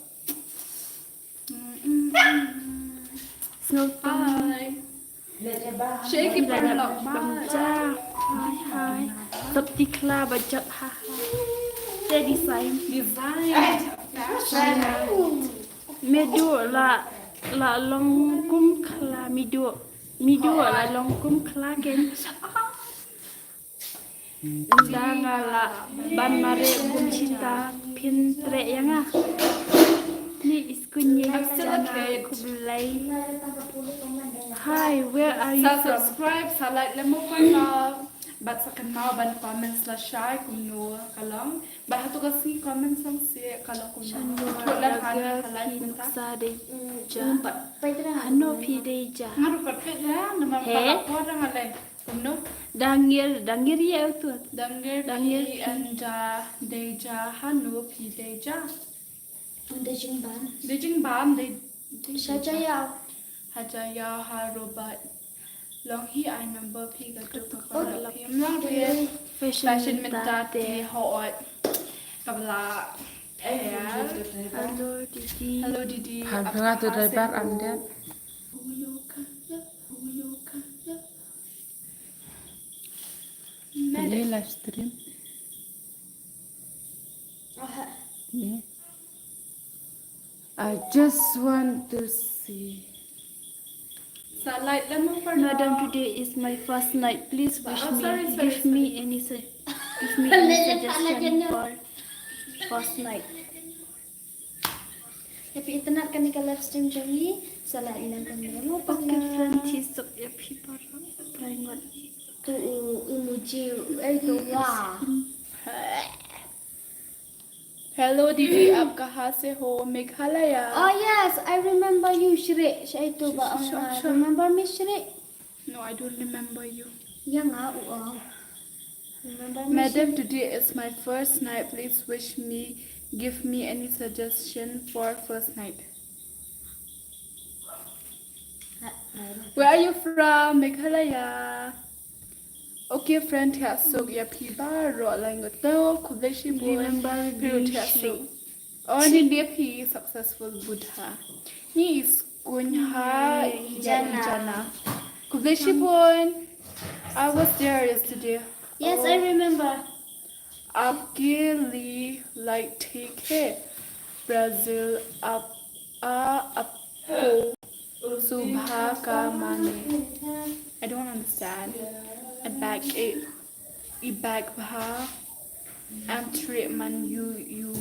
Sngewtang. Hi. Hi, hi. Sop ti khla ba jot, ha, ha. Te design. Design. Fashion. Medu la, la long kum khla medu. Medu la long kum khla ken. Da nga la ban mare kum shita phin tre ya nga. Ni iskun ye. I'm still a kid. Khublei. Hi, where are you from? Sa subscribe, sa like lem mo pa. Bad sa kynmaw ban comment la shai kumno ka long. Bad hato ka sngi comment song si ka long kumno. Shan do. Thok la da han ga ka like phi mynta. Nuksa dei ja. Hano phi dei ja. Nga ruh pat phi ja, namar ka la por da nga lei. Kumno? Dangir, dangir ye utu. Dangir phi and ja, dei ja, hano phi dei ja. Dei jingbam. Dei jingbam, dei, dei sha ja ya. Ha ja ya ha robot. Long hi I remember phi ka tuk ka phi. Long hi fashion mynta te hot. Ka bla. Hello didi. Hello didi. Pha nga tu driver am den. Ni live stream. Ni. I just want to see. Madam, today is my first night. Please wish me, give me any su-, give me any suggestion for first night. Ïa phi internet kane ka live stream jong ngi, sa la ina ka memo. Okay, friend, hi sok ïa phi para. Try ngot. Tu u emoji, eh, tu wa. Hello didi, aap kahan se ho? Meghalaya. Oh yes, I remember you, Shri. Shai tu ba. Remember me, Shri? No, I don't remember you. Ïa nga u ong. Remember me, Madam, Shri? Today is my first night. Please wish me, give me any suggestion for first night. Where are you from? Meghalaya. Okay, friend, thiah suk ïa phi baroh laingut. Khublei shibun. Remember phi ruh thiah suk. Oh, ni dia phi successful Buddha. Ni is kunya ijana. Khublei shibun. I was there yesterday. Yes, I remember. आपके लिए लाइक ठीक है, ब्राजील आप, आ, आपको सुबह का मांगे। I don't understand. Ibak, i, ibak bha. Am treatment you, you.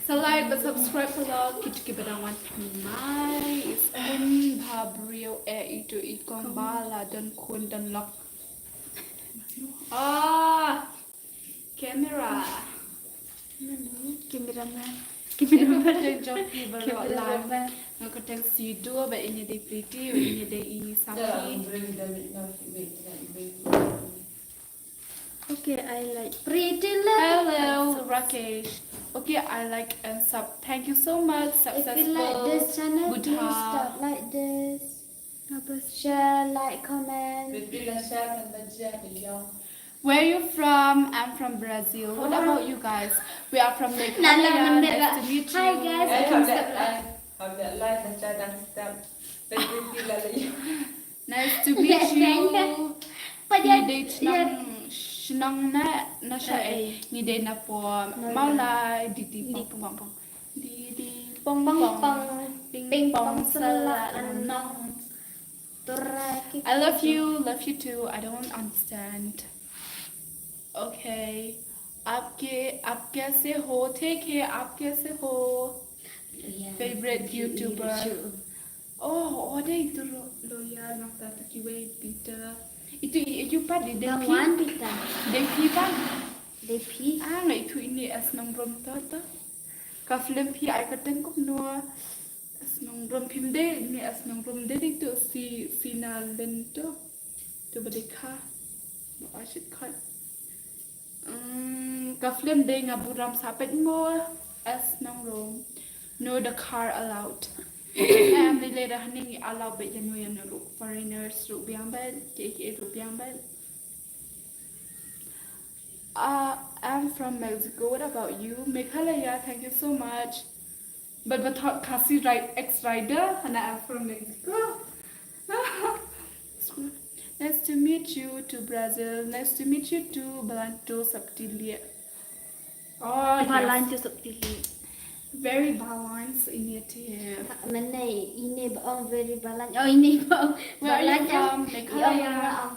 Sa like bad subscribe phi la kito kiba dang wan pynmai. Is un bha briew eh itu i kong ba la don khun don lok. Ah, camera. Cameraman. Cameraman. Nga kyrteng Sido, ba ini dei Pretty, ba ini dei i Safi. Okay, I like. Pretty love. Hello, Rakesh. Okay, I like and sub. Thank you so much. Successful. If you like this channel, please stop like this. Share, like, comment. Where you from? I'm from Brazil. What about you guys? We are from Meghalaya. Nice to meet you. Hi guys. Nice to meet you. Ngi dei shnong, shnong na, na shaei. Ngi dei na Pom. Mawlai, didi pong pong pong. Didi pong pong. Ping pong sala nong. I love you, love you too. I don't understand. Okay. आपके, आप कैसे हो? ठीक है, आप कैसे हो? Favorite YouTuber. Oh, oh, dei itu lo, loyal nangta tu kiwei Peter. Itu i, itu pat dei, dei phi. Dei phi pat. Dei phi. Ah, nga itu ini as nang rom ta ta. Ka film phi ai ka teng kumno. As nang rom phim dei, ini as nang rom dei dei tu si, si na len tu. Tu ba dei kha. Ba ai shit kha. Mm, ka film dei Nga Burom Sa Peit Mo, as nang rom. No the car allowed. Em, lei lei da haneng i allowed bad ïano ïano ruh. Foreigners ruh biang bad, kiei kiei ruh biang bad. Uh, I'm from Mexico. What about you? Meghalaya, thank you so much. But, but thought Khasi, right, ex-rider, and I'm from Mexico. Nice to meet you to Brazil. Nice to meet you to Balanto Saptilia. Oh, yes. Balanto Saptilia. Very balanced initiative. Mynne ine ba ong very balance. Oh, ine ba ong Where are you balance, ah. From? I ong Meghalaya. nga ong.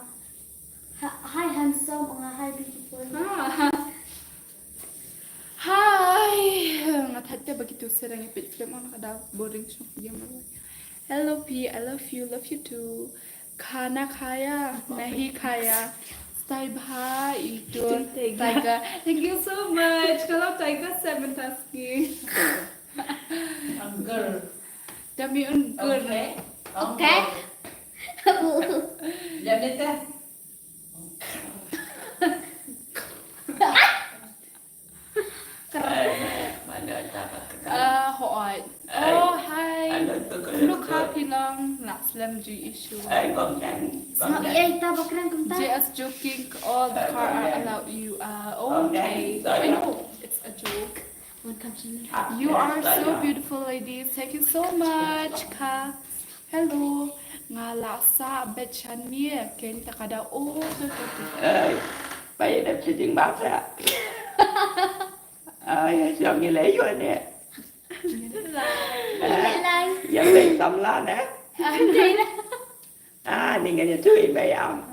Ha- Hi handsome, nga hi beautiful. Ah. Hi. Nga thait te ba kito sera ngi peit film on ka da boring shong film on. Hello P, I love you, love you too. Khana khaya, nahi khaya. Stay bha, itu Tiger. Thank you so much. Kalau Tiger seven tasking. Anggur. Dami anggur. Okay. Okay. Jangan dah. Ah, hooid. Oh, hi. Look happy long, la slem ju issue. Sngap ïa ita ba kren kumta. Just joking, all the car are allowed you. Uh, okay. I know it's a joke. Welcome channel. You are so beautiful, ladies. Thank you so much, ka. Hello. Nga la sa bet chan mie ken ta kada o to to to. Ai, pa ye dep sitting ba sa. Ai, siang ni le yo ne. Lai. Ya le samla ne. Ah, ni ngan ya tu i me am.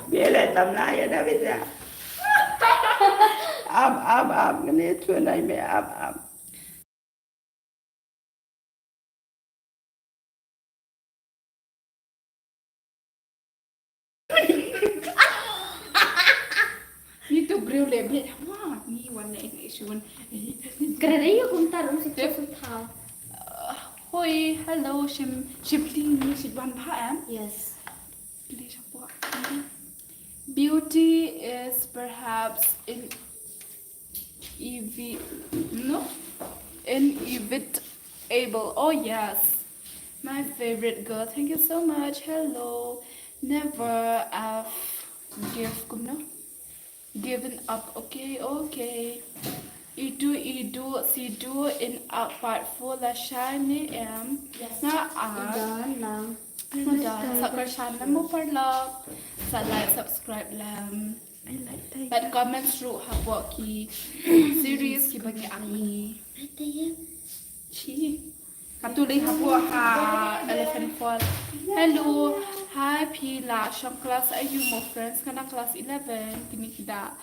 Bia le samla ya da bisa. Am am am ngan ya tu nai me am am. Ni tu briew le bia ma ni wan ne ne shun. Kren aïu kumta rum suk suk thaw. Hoi, hello, shim shim ting ni shit wan ba em. Yes. Beauty is perhaps in evi no inevitable. Oh yes, my favorite girl. Thank you so much. Hello, never have give kumno given up. Okay, okay. Idu idu sidu in a part four la shine em. Yes. Na a. Don lang. Mudah subscribe channel mo parlok. Sa like subscribe lem. I like Tiger. Bad comments ruh hapoh ki series ki ba ngi ang ni. Ada ya. Chi. Katu lei hapoh ha Elephant Fall. Hello. Hi Pila. Shong class aïu mo friends kana class eleven kini kida.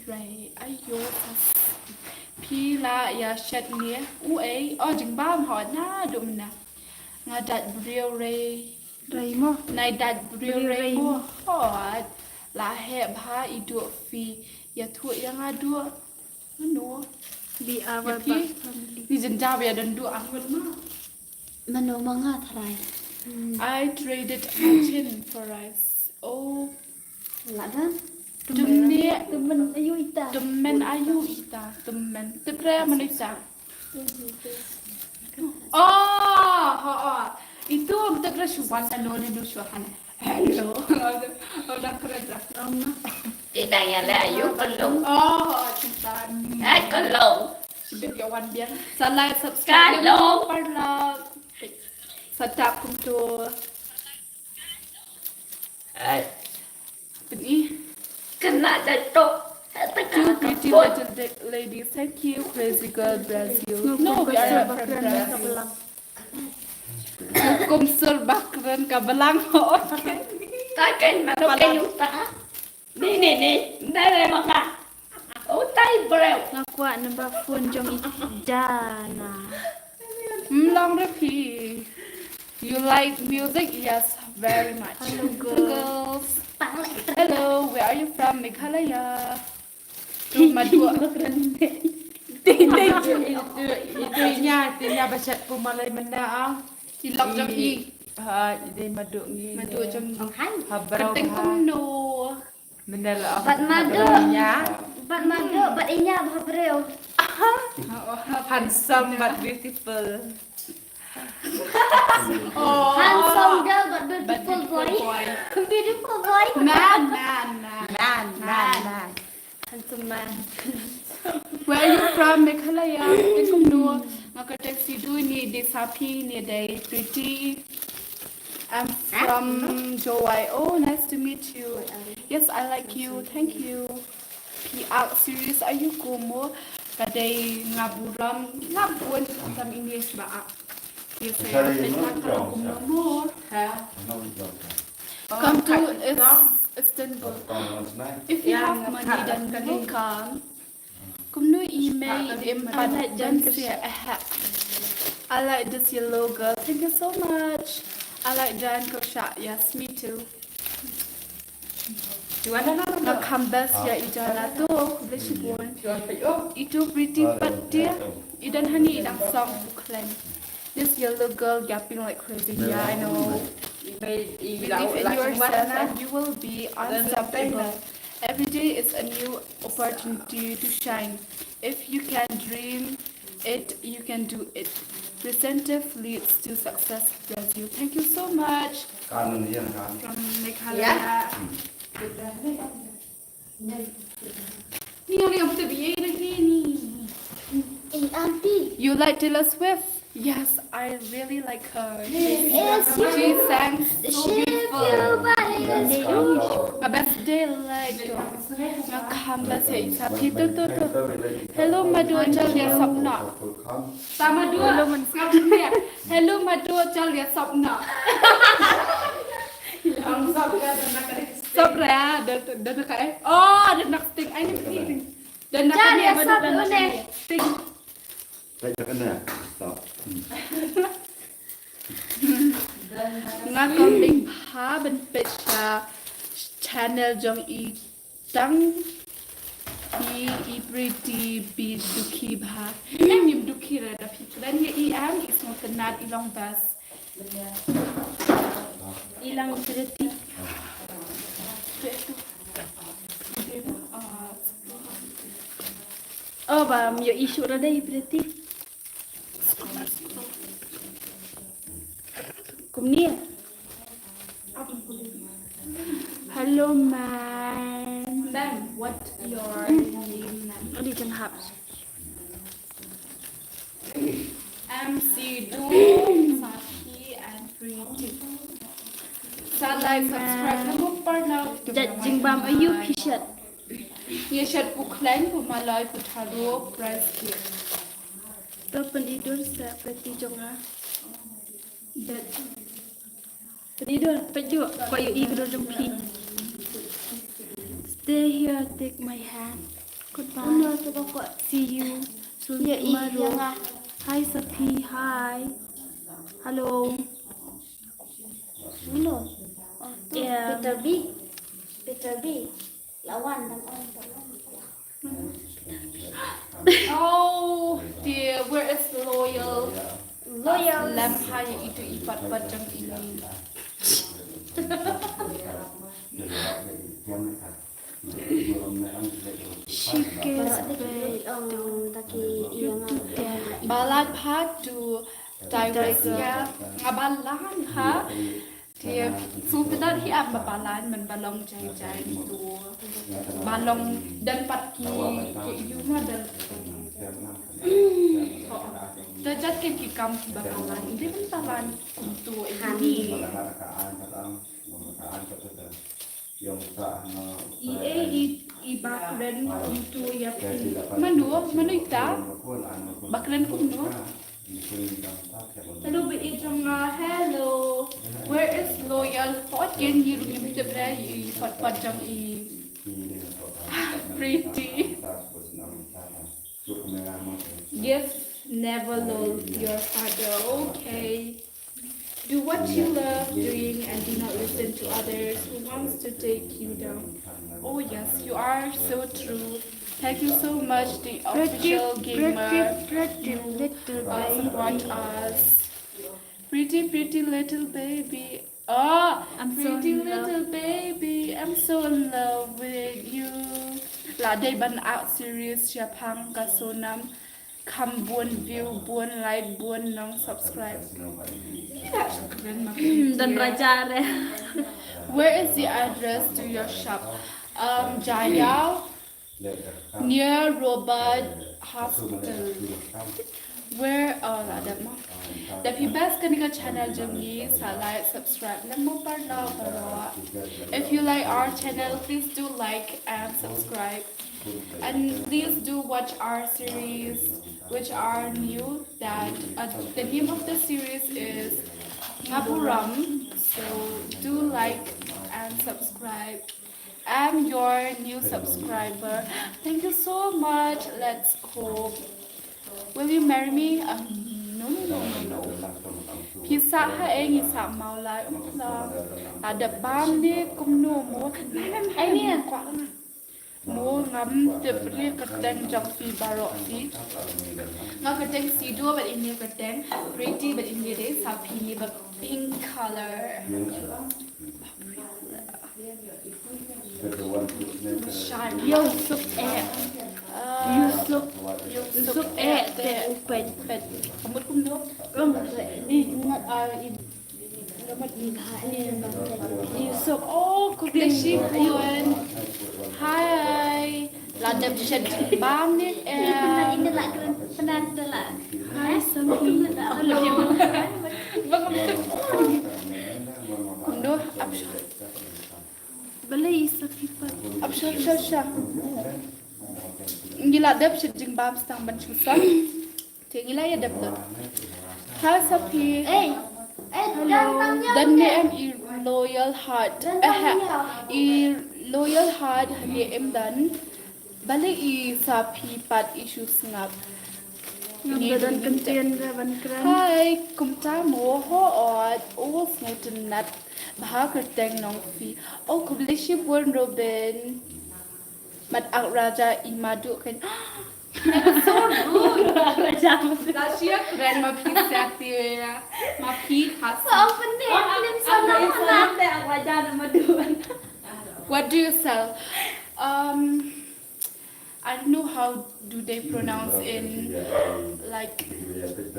Right, ayo sas. Pila ya shet ni. U ei, oh jingbam hot na dum na. Nga dat briew rei. Rei mo. Nai dat briew rei mo. Hot. La he bha i du fi. Ya thu ya nga du. Mano. Bi awal Pi. Family. Ni jin jab ya dan du ang ma. Mano ma nga tharai. I traded my chin for rice. Oh. Ladan. Tumne. Temen aïu ita. Temen aïu ita. Temen. Tepre mano ita. Oh, oh, oh. Itu untuk resuan dan noni nusuhan. Hello. Orang kerja. Tidak ya lah, ayo kalau. Oh, cinta ni. Eh, kalau. Sibit ya wan biang. Sa like, subscribe. Hello. Parlok. Sa tap untuk. Eh, Peni. kena jatuh. Two pretty little de- ladies. Thank you, crazy girl Brazil. No, we are not from Brazil. Kum sur bakren ka belang. Okay. Taken mano kayu ta. Ni ni ni. Nere maka. Utai breu. Nga kwah number phone jong i Dana. Mlong repeat. You like music? Yes, very much. Hello, girls. Hello, where are you from? Meghalaya. Tu madu. Itu itu inya inya bashat pu malai menda ah. Tilok jong i. Ha, ide madu ngi. Madu jong i. Hai. Habrau Kyrteng ha. Kumno. Menda la. Bad madu. Nya. Bad madu. Bad inya bha briew. Handsome but beautiful. Oh. Handsome girl but But beautiful boy. Beautiful boy. Beautiful boy. Man, man, man. Man, man, man. Handsome man. Where are you from? Meghalaya. Kyrteng kumno. Nga kyrteng Sidu, ni dei Sapi, ni dei Pretty. I'm from Jowai. Oh, nice to meet you. Yes, I like you. Thank you. Pi ak series aïu kum mo. Ka dei nga burom, nga bun tam English ba ak. Ye se, peit lang ka long kumno mo, ha. Come to Is-, Istanbul. If you have money, then you will come. Kumno i mei im pan dan se, eh. I like this yellow girl. Thank you so much. I like Dan Kosha. Yes, me too. Nga kham best ïa i Jana to, khublei shibun. Itu pretty pat dia. I don hani i dang song bukleng. This yellow girl gapping like crazy. Yeah, I know. Believe in yourself and you will be unstoppable. Every day is a new opportunity to shine. If you can dream it, you can do it. Perspective leads to success, Brazil. Thank you so much. Kan ni yang kan. From Meghalaya. Ni yang yang tu biar lagi ni. Eh, auntie. You like Taylor Swift? Yes, I really like her. Yes, she sings so beautiful. A best day like nga kham best ya isa. Hello, Madu, tell me something. Sa Madu, hello, Madu, chal ya sop na. Ang sop ka, dan na ka sting. Sop ra, dan, dan na ka, eh. Oh, dan na ka sting. Ai ni sting. Dan na ka, chal ya sop na ka sting. Peit ka na. Sop. Nga ka mih ha ban peit sha channel jong i. Tang i, i Pretty bit dukhi bha. Em, im dukhi ra da phi kren ïa i, em, i sngewtynnat, i long best. I lang Pretty. Oh, ba, ym ïohi shuh ra da i Pretty. Kumne. Hello, ma'am. Ma'am, what your name, ma'am? What you can have? M C Dul, Saki and Pretty. Sa like, subscribe na muk par na. Jat jingbam ayu phi shet. Ye shet pu khlaiñ pu malai pu thalo prize gift. To pyni dur sa Pretty jong nga. Pyni dur, peit dur, kwah ïohi ka dur jong phi. Stay here, take my hand. Goodbye. See you soon tomorrow. Hi, Safi, hi. Hello. Hello. Oh, tu Peter B. Peter B. Lawan dan on. Oh dear, where is Loyal? Loyal. Lem ha ïa itu i pat pat jong ini. She cares about you. Balad part two. Tiwek nga ba lan ha. Te sngewtynnat hi ap ba ba lan man ba long jai jai tu. Ba long dan pat ki ki yu ma dan. Te jat ki ki kam ki ba ba lan. Inde ban ba lan kumtu ini. I e i, i ba kren kumtu ïa phi. Mano, mano ita? Ba kren kumno? Hello, ba i jong nga, hello. Where is Loyal? Hot ken yi ru ngim tip re i pat pat jong i. Pretty. Give never love your father, okay? Do what you love doing and do not listen to others who wants to take you down. Oh yes, you are so true. Thank you so much, the official gamer. You, uh, support us. Pretty, pretty little baby. Oh, I'm so pretty in love. Little baby, I'm so in love with you. La dei ban act serious shaphang ka Sonam. Kham bun view, bun like, bun nong subscribe. Dan raja re. Where is the address to your shop? Um, Jaya, near Robert Hospital. Where, uh, la dep mo. Da phi best kane ka channel jong ngi, sa like, subscribe lem mo paralok baroh. If you like our channel, please do like and subscribe. And please do watch our series, which are new. That, uh, the name of the series is Ngaburam. So do like and subscribe. I'm your new subscriber. Thank you so much. Let's hope. Will you marry me? Um, no, no, no, no, no. Phi sah ha eng, i sah Mawlai. Um, la, la dep bam ne kumno mo. Ai ni kwah na. Mo ngam tip ri kyrteng jong phi baroh phi. Nga kyrteng Sido bad ine kyrteng Pretty bad ine dei sa phi ni ba pink color. Yusuf eh. Yusuf Yusuf eh te upet. Pet. Amut kumno? Rum ni ngat a i Yusuf. Oh, khublei shibun. Hi. La dep shet bam ni em. Hi, Sampi. Kumno, ap sha. Balei i Sampi pat? Ap sha, sha, sha. Ngi la dep shet jingbam stang ban shu sah. Te ngi la ïa dep lut. Hi Sampi. Ei. Ei, hello. Dan ne em i Loyal Heart. Eh, i Loyal Heart ne em dan. Balei i Sampi pat i shu sngap. Ngam da don kyntien da ban kren. Hi, kumta mo ho ot. O sngewtynnat. Bha kyrteng nong phi. O khublei shibun Robin. Mat ak raja i madu kan. That's so rude. Raja madu. That she a friend ma phi sati ya. Ma phi has. So open ne. Open ne. What do you sell? Um, I don't know how do they pronounce in, like,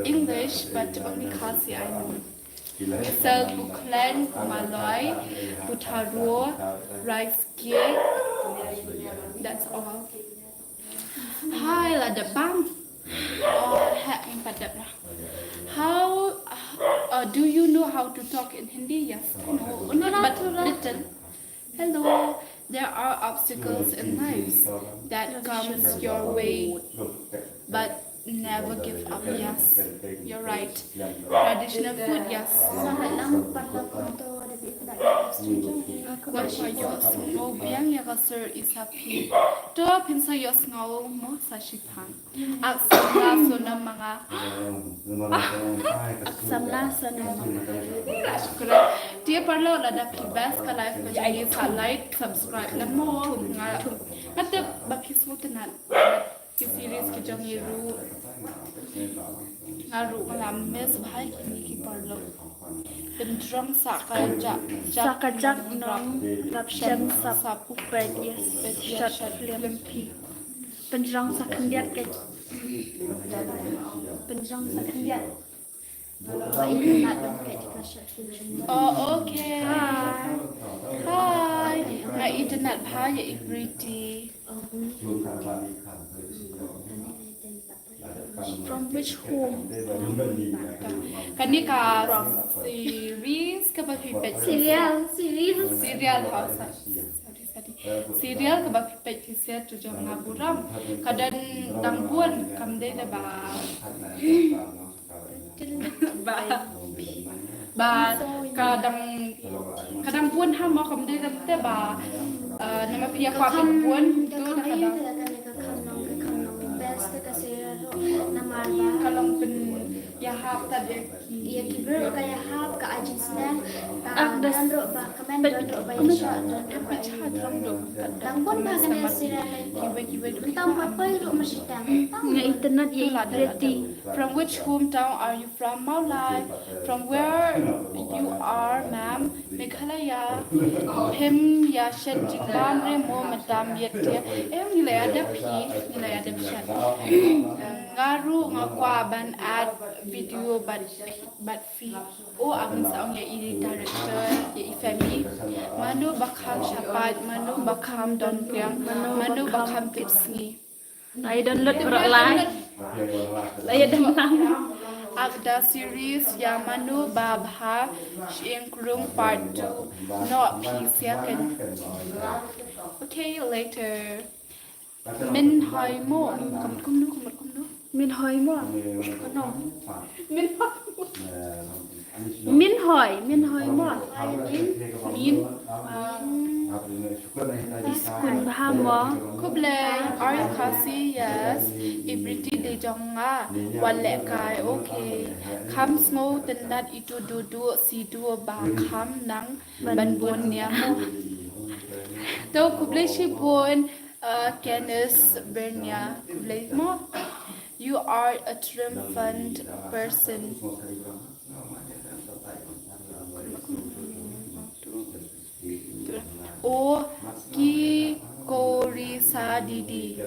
English, but only Khasi I know. We sell bukhlan, maloi, butharo, rice cake. That's all. Hi, la dep bam. Oh, ha, em pat dep lah. How, uh, do you know how to talk in Hindi? Yes, I know. Only but little. Hello. There are obstacles in life that comes your way, but never give up. Yes, you're right. Traditional food, yes. Nga kwah ïohsngew biang ïa ka sur i Sampi. To phin sa ïohsngew mo sa shiphang. Ak samla Sonam ma nga. Ak samla Sonam ma nga. Shukran. Te paralok lada phi best ka live ka jong ngi sa like, subscribe lem mo. Nga, nga tip ba phi sngewtynnat. Ki series ki jong ngi ruh. Nga ruh nga la miss bha ïa kine ki paralok. Pynjrong sa ka jak, sa ka jak nongrap shen sap u peit ïa short film phi. Pynjrong sa khyndiat ka. Pynjrong sa khyndiat. Oh, okay. Hi. Hi. Nga itynnat bha ïa i Pretty. From which home? Kane ka series kaba phi peit. Serial, series. Serial, oh, sorry. Serial kaba phi peit phi share to jong nga burom. Ka don dang bun kam dei da ba. Ba. Ba ka dang, ka dang bun ha mo kam dei da te ba. Eh, namar phi ïa kwah pynbun tu da ka dang. Ka long pyn ïahap ta de. Ïa ki briew ka ïahap ka aji snem. Ak da don ruh ba kmen don ruh ba ïa shah don ruh ba ïa. Dang bun ba kane serial lei. Kiwei kiwei mynta ma poi ruh ma shitang. Nga itynnat ïa i Pretty. From which hometown are you from, Mawlai? From where you are, ma'am? Meghalaya. Phim ïa shet jingbam re mo mynta miet ïa. Em ngi la ïa dep hi, ngi la ïa dep shet. Nga ruh nga kwah ban add video bad, bad phi. O, a phin sa ong ïa i director, ïa i family. Mano ba kham shaphang, mano ba kham don pyrshah, mano ba kham tipsngi. Ai download baroh lai. Lai download. Ak da series ïa mano ba bha, Shyieng Krung part two. Noh phi sia kan. Okay, later. Min Hoi Mo. Kumno, kumno, kumno? Min Hoi Mo. Kumno? Min Hoi Mo. Min Hoi, Min Hoi Mo. Min, um, Iskun Bha Mo. Khublei, are you Khasi? Yes. I Pretty de jong nga. Wat leh kai, okay. Kham sngew tynnat itu dudu, sidu ba kham nang ban bun nia mo. To khublei shibun, uh, Kenneth Bernia. Khublei mo. You are a triumphant person. Oh, ki kori sa didi.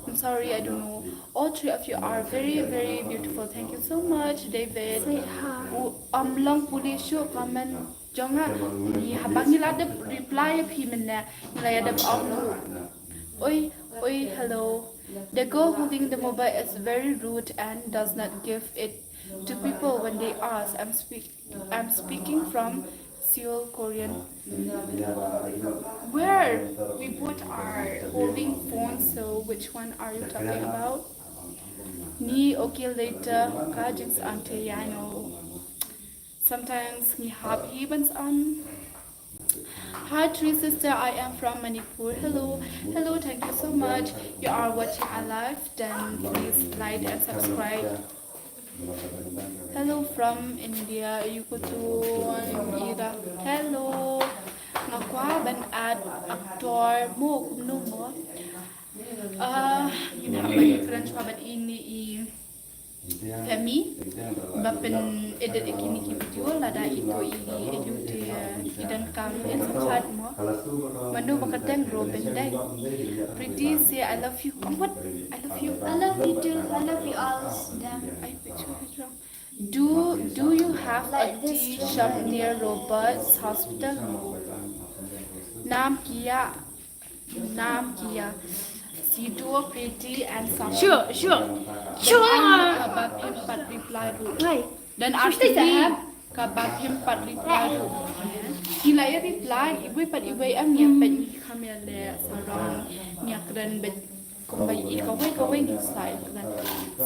I'm sorry, I don't know. All three of you are very, very beautiful. Thank you so much, David. Say hi. U, um, long puli shu comment jong nga. Ni haba ngi la dep reply phi mynne. Ngi la dep ong. Oi, oi, hello. The girl holding the mobile is very rude and does not give it to people when they ask. I'm speak I'm speaking from Seoul, Korean. Where? We both are holding phones, so which one are you talking about? Ni okay later, ka jingsan te, yeah, I know. Sometimes ni hap hi ban san. Hi, three sister. I am from Manipur. Hello. Hello, thank you so much. You are watching our live, then please like and subscribe. Hello from India. You go to Ira. Hello. Nga kwah ban add actor mo, kumno mo. Ah, you know, ban kren shuwa bad ini i Femi. Ba pyn edit ïa kine ki video lada ito i, i, i, i donkam in sa chat mo. Mano ba ka dang ro ben dai. Pretty say I love you. What? I love you. I love you too. I love you all. Damn. Ai, picture is wrong. Do, do you have a tea shop near Roberts Hospital? No. Nam kia, nam kia. Sidu, Pretty and Sam. Sure, sure. Sure. Ba phim pat reply ruh. Hai. Dan arti kaba phim pat reply ruh. Ki la ïa reply, iwei pat iwei em ïa peit ngi kham ïa leh sarong, ngi ïa kren bad kumba i kawei kawei ngi sa ïa kren.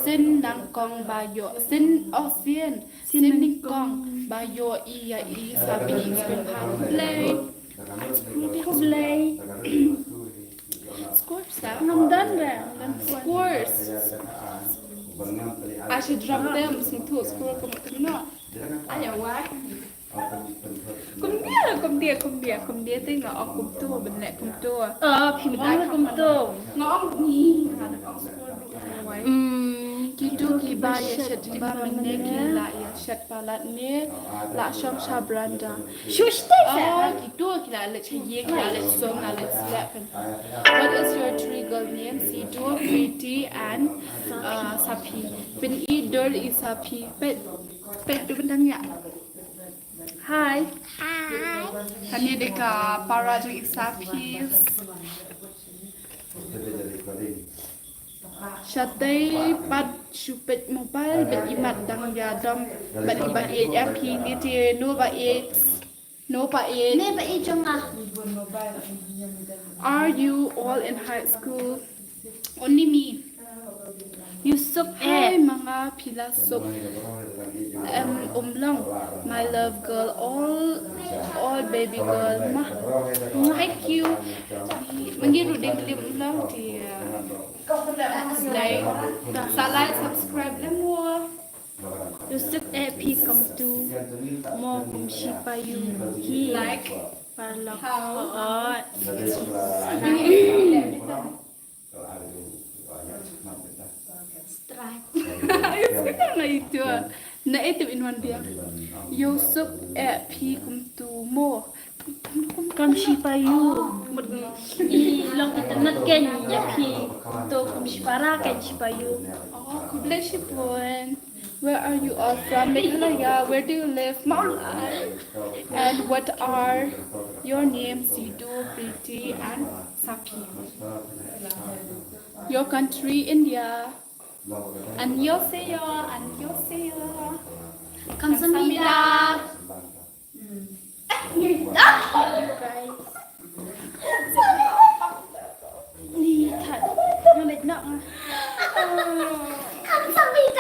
Sin nang kong ba ïoh, sin, oh, sin, sin nang kong ba ïoh i ïa i sa pynïaid screen pha. Khublei. Khublei. Scores, ah? Ngam don re. Scores. Ai shi drum te, ym sngewthuh score kumno kumno. Ai, awak. Kumne, kumne, kumne, kumne te nga ong kumto, ban leh kumto. Ah, phi ong kumto. Nga ong ni, nga ong score ruh. Hmm, kitu kiba ïa shet ba mynne ki la ïa shet palat ne la shong sha veranda. Shush, stay. Ah, kitu ki la leit sha ïing, ki la leit song, la leit slap. What is your three girl name? Sidu, Pretty and, uh, Saphi. Pyn i dur i Saphi. Pet, pet tu bentang ya. Hi. Hi. Kane de ka para jong i Saphi. Shatei pat shu peit mobile bad i mat dang ïa dom bad i ba ïeit ïa phi ngi te no ba ïeit. No ba ïeit. Ne ba ïeit jong nga. Are you all in high school? Only me. You suk eh. Hi, ma nga phi la suk. Em, um long. My love girl, all, all baby girl. Ma. Thank you. Ma ngi ruh dei dei um long ti. Like, sa like, subscribe lem mo. You suk eh phi kumtu mo kum shipa ïu hi. Like. Paralok. Oh. Strike. Itu na itu in one biang. You suk eh phi kumtu mo. Kum shipa ïu. Mut i long internet ken ïa phi. To kum shipara ken shipa ïu. Oh, khublei shibun. Where are you all from? Meghalaya. Where do you live? Mawlai. And what are Your name, Sidhu, Pretty, and Sapi. Your country, India. 안녕하세요, 안녕하세요. 감사합니다. You guys. Ni tat. Nang leit nok. 감사합니다.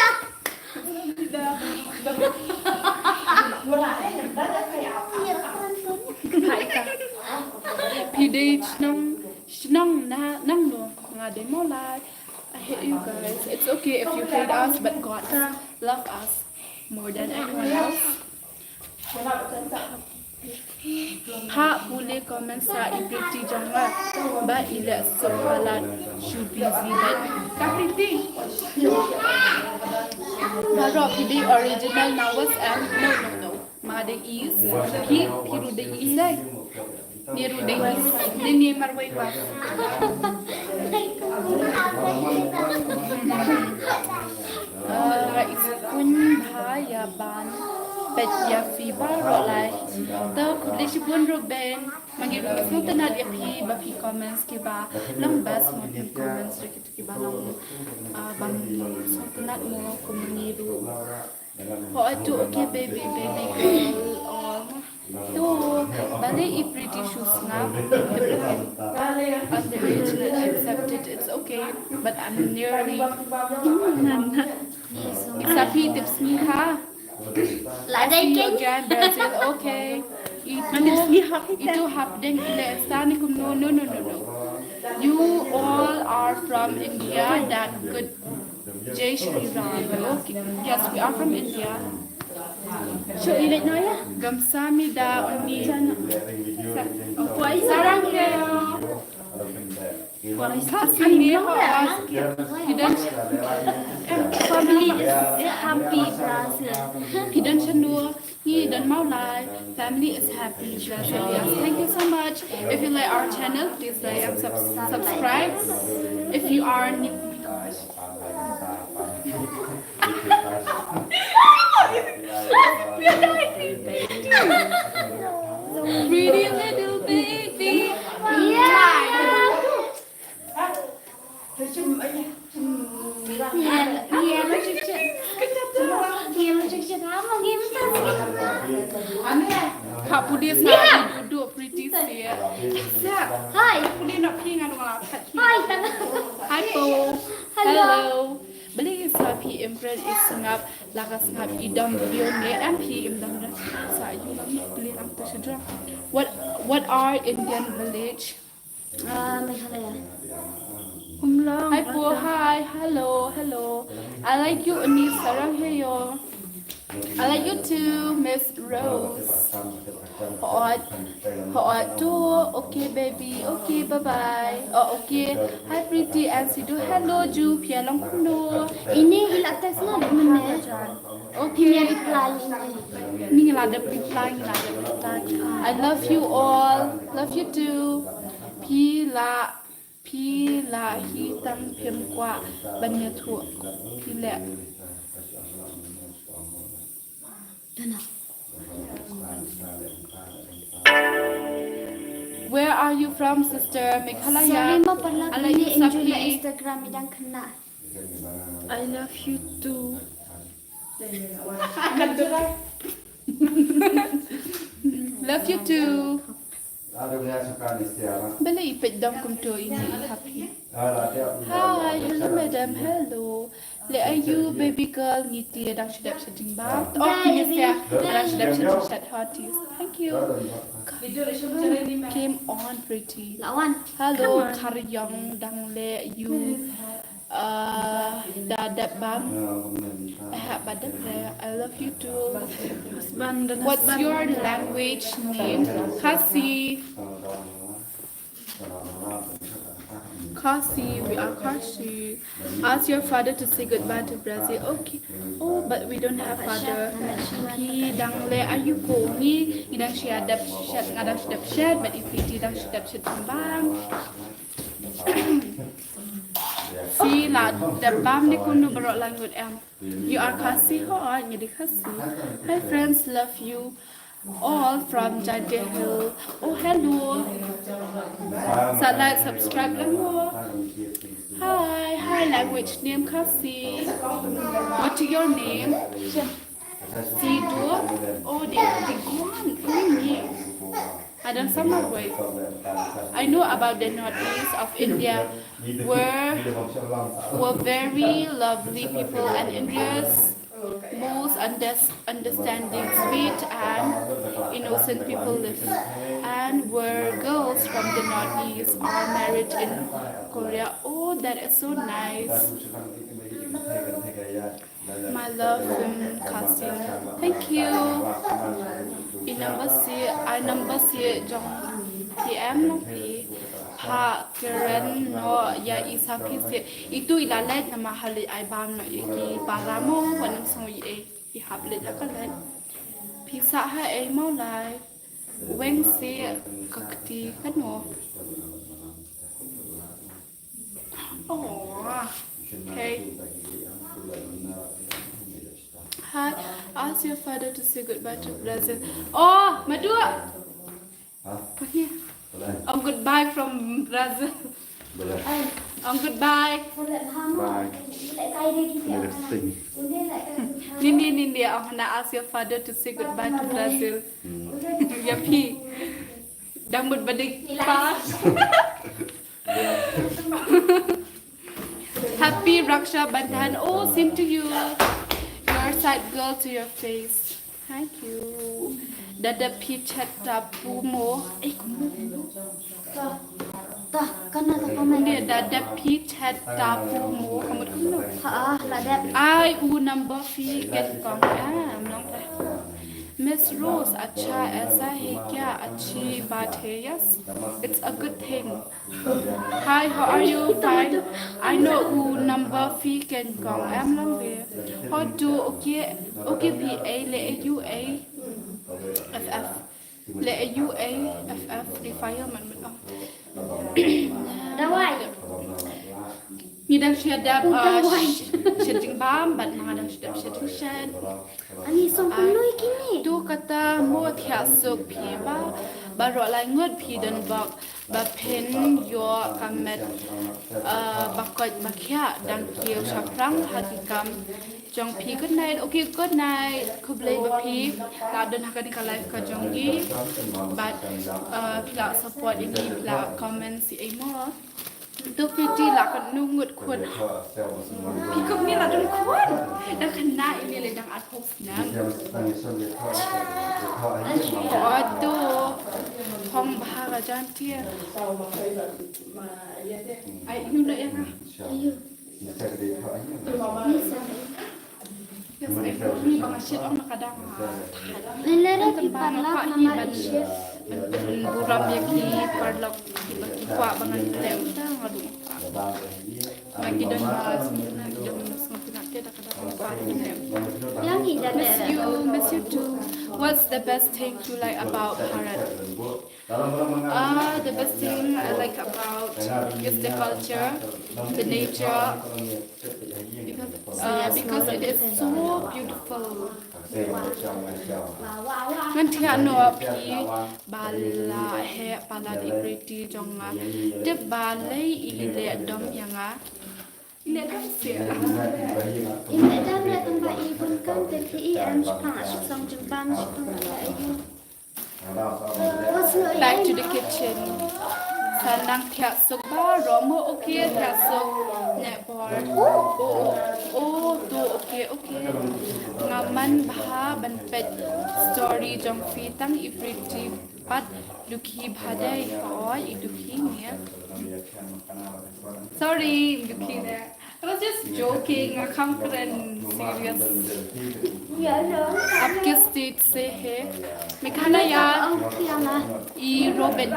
Phi dei shnong, shnong na, nangno? Nga dei Mawlai. I hate you guys. It's okay if you hate us, but God love us more than anyone else. Pha pule comment sa i Pretty jong nga. Ba i leh suk palat shu busy bad. Ka Pretty. Baroh phi dei original na West End. No, no, no. Ma dei East. Phi, phi ruh dei East dei. Ngi ruh dei East. Ngi, ngi marwei ba. Ah, i sngewkmen bha ïa ban peit ïa phi baroh lai. To khublei shibun Ruben. Ma ngi ruh ngi sngewtynnat ïa phi ba phi comments kiba long best, ma phi comments ruh kiba long, ah, ba ngi sngewtynnat mo kum ngi ruh. Hooid to, okay baby, baby girl, oh. To, balei i Pretty shu sngap? Underage, accepted, it's okay. But I'm nearly. It's a phi tip sngi ha. La dai ken. Again, Brazil, okay. Itu, itu hapdeng ile sani kum no, no, no, no, no. You all are from India, that good. Jai Shri Ram. Okay. Yes, we are from India. Shu ilet no ya? Gamsamida oni. Sarang ke. Kasi ni ho. Family is happy Brazil. Hi don Mawlai. Family is happy Brazil. Yes. Thank you so much. If you like our channel, please like and subs- subscribe. If you are new, pretty little baby. Yeah. Hi. Hi po. Hello. Balei sa phi imprint i sngap la ka sngap i dom video ne em phi im dom da sa yu lam balei lam ta shudra. What what are Indian village? Ah, Meghalaya. Hi po, hi, hello, hello. I like you, Ani Sarang Heyo. I like you too, Miss Rose. Hot, hot too. Okay, baby. Okay, bye bye. Oh, okay. Hi, Pretty and Sidhu. Hello, Ju. Phi long kumno? Ini ila text na mana? Okay. Ni la dep reply, ni la dep reply. I love you all. Love you too. Phi la, phi la hi tang phim kwah ban ïathuh. Phi leh. Where are you from, sister? Meghalaya. Sorry, ma parla. I like you, Sapi. Instagram i dang kena. I love you too. Love you too. Balei i peit dom kumto ini i happy. Hi, hello madam, hello. Le ayu baby girl ngi te dang shu dep sha jingbam. Oh, kine sia dang shu dep sha jingshad hot tea. Thank you. Come on, pretty. Hello, Kharyong dang le you. Ah, da dep bam. Eh, ba dep re. I love you too. What's your language name? Khasi. Khasi, we are Khasi. Ask your father to say goodbye to Brazil. Okay. Oh, but we don't have father. Phi dang le ayu ko ngi, ngi dang shu dep shet, nga dang shu dep shet, but i Pretty dang shu dep shet bang. Phi la dep bam ne kumno baroh la ngut em. You are Khasi, hooid ngi dei Khasi. Hi friends, love you. All from Jaintia Hills. Oh, hello. Sa like, subscribe lang mo. Hi, hi, language name Khasi. What's your name? Sidu. Oh, they, they gone. Ini. Adam Samaway. I know about the northeast of India, where were very lovely people, and India's most unders- understanding, sweet, and innocent people live, and where girls from the northeast are married in Korea. Oh, that is so nice. My love from Khasi. Thank you. I number si, I number si jong P M no pi. Ha kren no ya isa pi si. Itu ila leh nama hali ai bam no ya ki para mo wanam song ye. I hap leh la ka leh. Pi sa ha ai mo lai. Weng si ka kti ka no. Oh, hey. Hi, ask your father to say goodbye to Brazil. Oh, Madua. Pakai. Oh, goodbye from Brazil. Oh, goodbye. Bye. Nindi, Nindi, I wanna ask your father to say goodbye to Brazil. Ya pi. Dang mut ba dei pa. Happy Raksha Bandhan. Oh, same to you. Your side girl to your face. Thank you. Dada pichat tapu mo. Eh, kumno? Ta, ta, kana ta comment. Dada pichat tapu mo. Kumno, kumno? Ha, la dep. Ai u number phi ken kong. Ah, I'm not. Miss Rose, अच्छा ऐसा है क्या? अच्छी बात है. Yes, it's a good thing. Hi, how are you? Fine. I know u number phi ken kong em long de. Hot do okay, okay phi a le a u a f f. Le a u a f f refinement. Dawai. Ngi dang shu dep, uh, sh- shet jingbam, bad nga dang shu dep shet jingshet. Ani song pynlui kine. Tu kata mo thiah suk phi ba, baroh lai ngut phi don bok, ba phin ïoh ka met, uh, ba koit ba khiah dang kiew shaphrang ha ki kam jong phi. Good night. Okay, good night. Khublei ba phi la don ha kane ka live ka jong ngi. Bad, uh, phi la support ïa ngi, phi la comment si ei mo. To phi ti la ka nungut khun. Phi kum ni la dun khun. Dang khynnah ine le dang arphew snem. Ko to. Hong bha ka jan tia. Ai yu na ya. Yu. Yes, I agree. Ba nga shet ong na ka dang, ah, thaw. Lele re ki paralok namar i shet. Burom ïa ki paralok kiba ki kwah ba ngan kynnoh, ta nga ruh nga kwah. Nga ki don ba sngewtynnat, ki don sngewtynnat te da ka dang kwah kynnoh. Yang i da. Miss you, miss you too. What's the best thing you like about Bharat? Uh, the best thing I like about is the culture, the nature, because, uh, because it is so beautiful. Ngan thiah noh phi ba la heh palat ïa i pretty jong nga. Te balei i leh dom ïa nga. I leh dom seh. I leh dom ïa tang ba i bun kam te phi i em shipang, shipang jingbam, shipang la ïa. Back to the kitchen. Sa nang thiah suk baroh mo, okay, thiah suk. Neh bor. Oh, oh, oh, to, okay, okay. Nga man bha ban peit story jong phi, tang i pretty pat dukhi bha dei, ka oi i dukhi ne. Sorry, dukhi ne. I was just joking, nga kham kren serious. आपके स्टेट से है? Meghalaya. I Robin.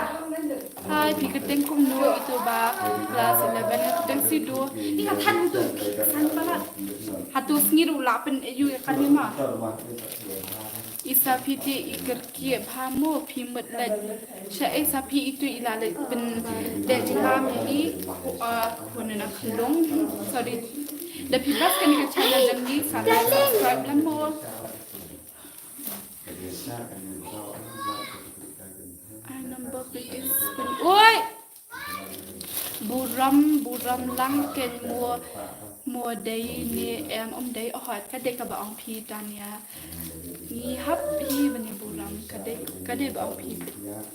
Hi, phi kyrteng kumno? Ito ba class eleven, kyrteng Sidu. Ina than tu san pala. Hatu sngi ruh la pyn-e ïa ka ni ma. Isa phi te i kyrkieh bha mo, phi mut leit. Sha ei sa phi itu i la leit pynleh jingbam ïa i, ah, khun na khunlung. Sorry. Da phi bas kane ka channel jong ngi, sa like, subscribe lang mo. Ai, number plate is spin. Oi! Burom, burom lang ken mo, mo dei ne em, um dei, oh, ka dei kaba ong phi Tania. Ngi hap hi ban ïa burom, ka dei, ka dei ba ong phi.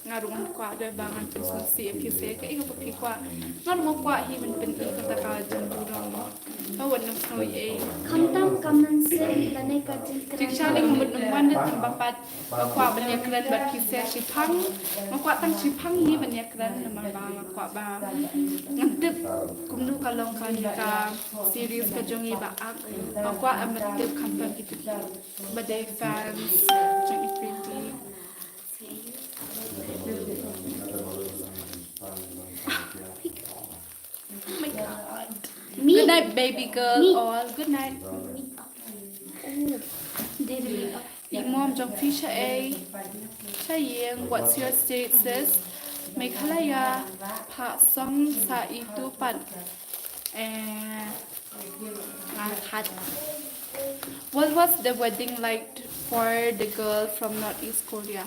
Nga ruh ngan kwah da ba ngan pynshong sih ïa phi se, kaei kaba phi kwah. Nga ruh nga kwah hi ban pyni kata ka jingburom. Ka wat nang sngew ei. Khamtam kam nang sih lane ka jingkren. Jingshisha ngam mut nang wan da tang ba pat nga kwah ban ïakren bad phi se shiphang. Nga kwah tang shiphang hi ban ïakren namar ba nga kwah ba ngan tip kumno ka long kane ka series ka jong ngi ba ak. Nga kwah ban tip khamtam kito kiba dei fans jong i Preity. Oh my God. Me. Good night, baby girl. Me. All. Good night. Me. Oh. Did me. I mom jong phi shaei? Shaei, what's your state, sis? Meghalaya. Pha song sa itu pat. Eh, What was the wedding like for the girl from Northeast Korea?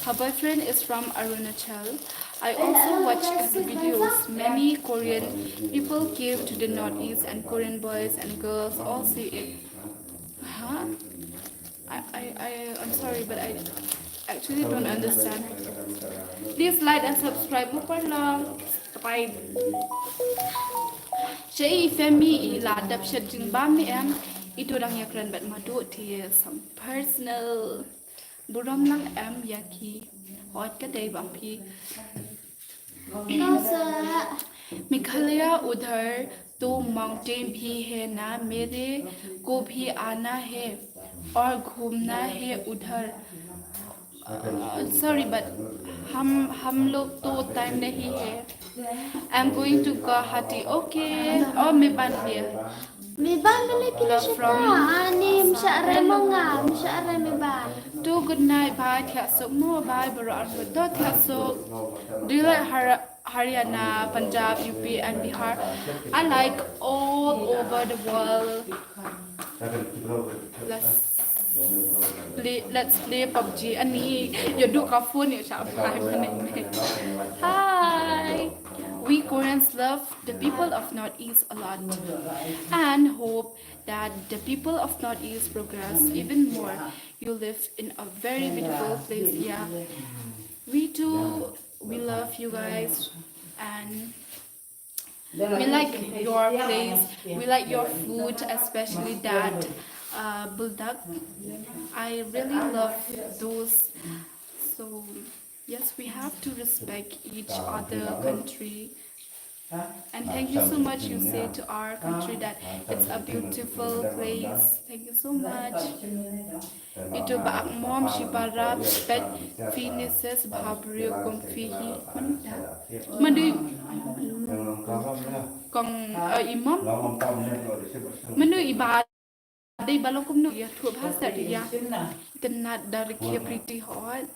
Her boyfriend is from Arunachal. I also watched the videos. Many Korean people came to the Northeast, and Korean boys and girls all see it. Huh? I, I, I, I'm sorry, but I actually don't understand. Please like and subscribe. Mukbang long. Bye. Shaei family i la dap shet jingbam ne em? Ito dang ïakren bad Madu te some personal. Burom lang em ïa ki. Hot ka dei bam phi. Meghalaya udhar to mountain bhi hai na, mere ko bhi aana hai aur ghumna hai udhar. Uh, sorry, but हम हम लोग तो टाइम नहीं है. I'm going to Guwahati. Okay. Oh, मैं बन गया. Meban bele pila shita. Ani msha re monga, msha re meban. To good night, bye. Thiah suk mo, bye, bro. Arbo to thiah suk. Do you like Har Haryana, Punjab, U P, and Bihar? I like all over the world. Let's play, let's play pub g. Ani, you do ka phone, you shall fly. Hi. We Koreans love the people of Northeast a lot and hope that the people of Northeast progress even more. You live in a very beautiful place, yeah. We too, we love you guys and we like your place, we like your food, especially that uh, buldak. I really love those. So, yes, we have to respect each other country. And thank you so much, you say to our country that it's a beautiful place. Thank you so much. Ito ba ak mom shi barap pet fineses bhabrio kum fihi. Manu kong uh, imam. Manu iba dei ba long kumno ïa thuh bha sa ri ïa. Tynat da rkhie Preity hot.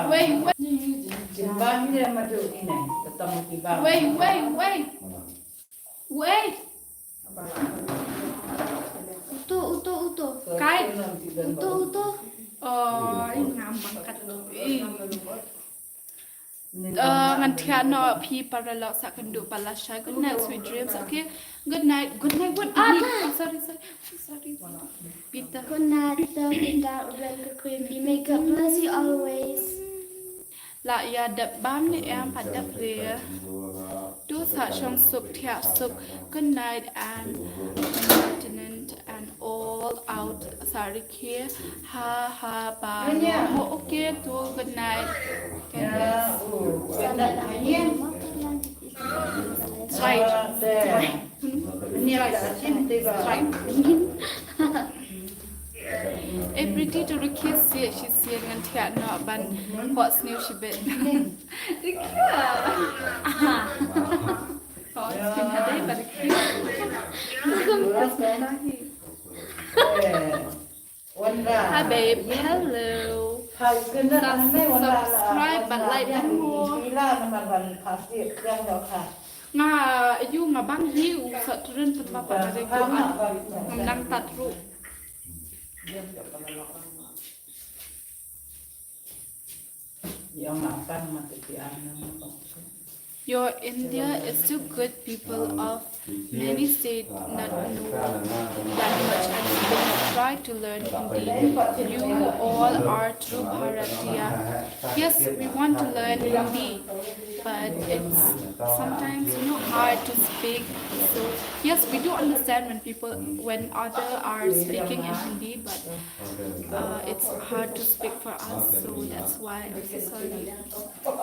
Wait, wait. Wait, wait, wait. Wait. Uto, uto, uto. Kai. Uto, uto. Oh, ngam bangkat. Eh. Uh, ngan thiah noh phi paralok sa kynduh palasha. Good night, sweet dreams. Okay. Good night. Good night. Good night. Oh, sorry, sorry. Sorry. Peter. Good night, Peter. May God bless you always. La ïa dep bam ne em pat dep re. Tu sa shong suk thiah suk. Good night and continent and all out. Sorry, here. Ha ha ba. Oh, okay, tu good night. Right. Eh, Preity to rkhie sih, shi sih ngan thiah noh ban hot sniew shibit. Rkhie. Hot sniew hadai ba rkhie. Hi babe, hello. Subscribe bad like mo. Nga yu nga bang hi u sa turun pynbha pat da dei ko an. Ngam nang tat ruh. Your India is too good, people of many states not know that much and still try to learn Hindi. You all are true Bharatiya. Yes, we want to learn Hindi, but it's sometimes, you know, hard to speak. So yes, we do understand when people, when other are speaking in Hindi, but uh, it's hard to speak for us, so that's why I'm so sorry.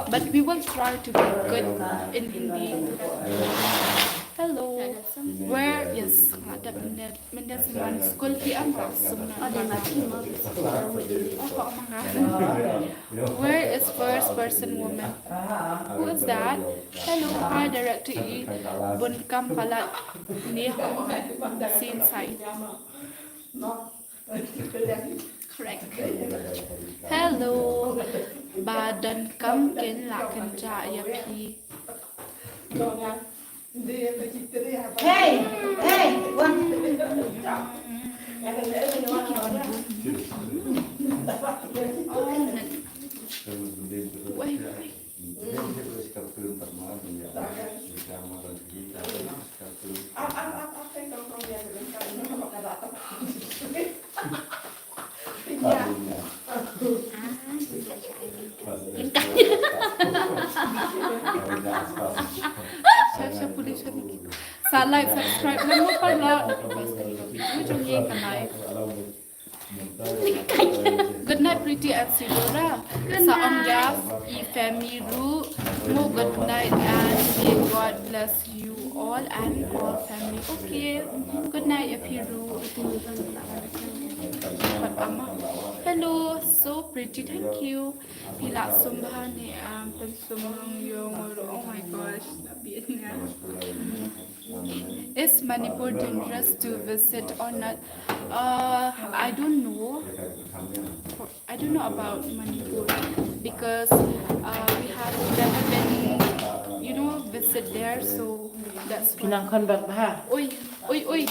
But we will try to be good in Hindi. Hello. Where? Yes, nga dap mynta, mynta sngewbha skul phi, nga sngewbha. Oh, ka ong nga. Where is first person woman? Who is that? Hello, hi, director i bun kam palat ni scene side. Correct. Hello. Ba donkam kin lah kynjah ïa phi. Hey, hey, wan. Wait, wait. Sa like, subscribe, nang mo paralok. Ujung ye ka like. Good night, Pretty and Sidora. Sa ong ïa i family ruh mo good night and may God bless you all and all family. Okay. Good night ïa phi ruh. Hello, so pretty, thank you. Phi lah sum bha ne em, pynsum lang ïa nga ruh. Oh my gosh, na biang nga. Is Manipur dangerous to visit or not? Uh, I don't know. I don't know about Manipur because uh, we have never been, you know, visit there, so that's why. Pinang kon bak bha. Oi, oi, oi.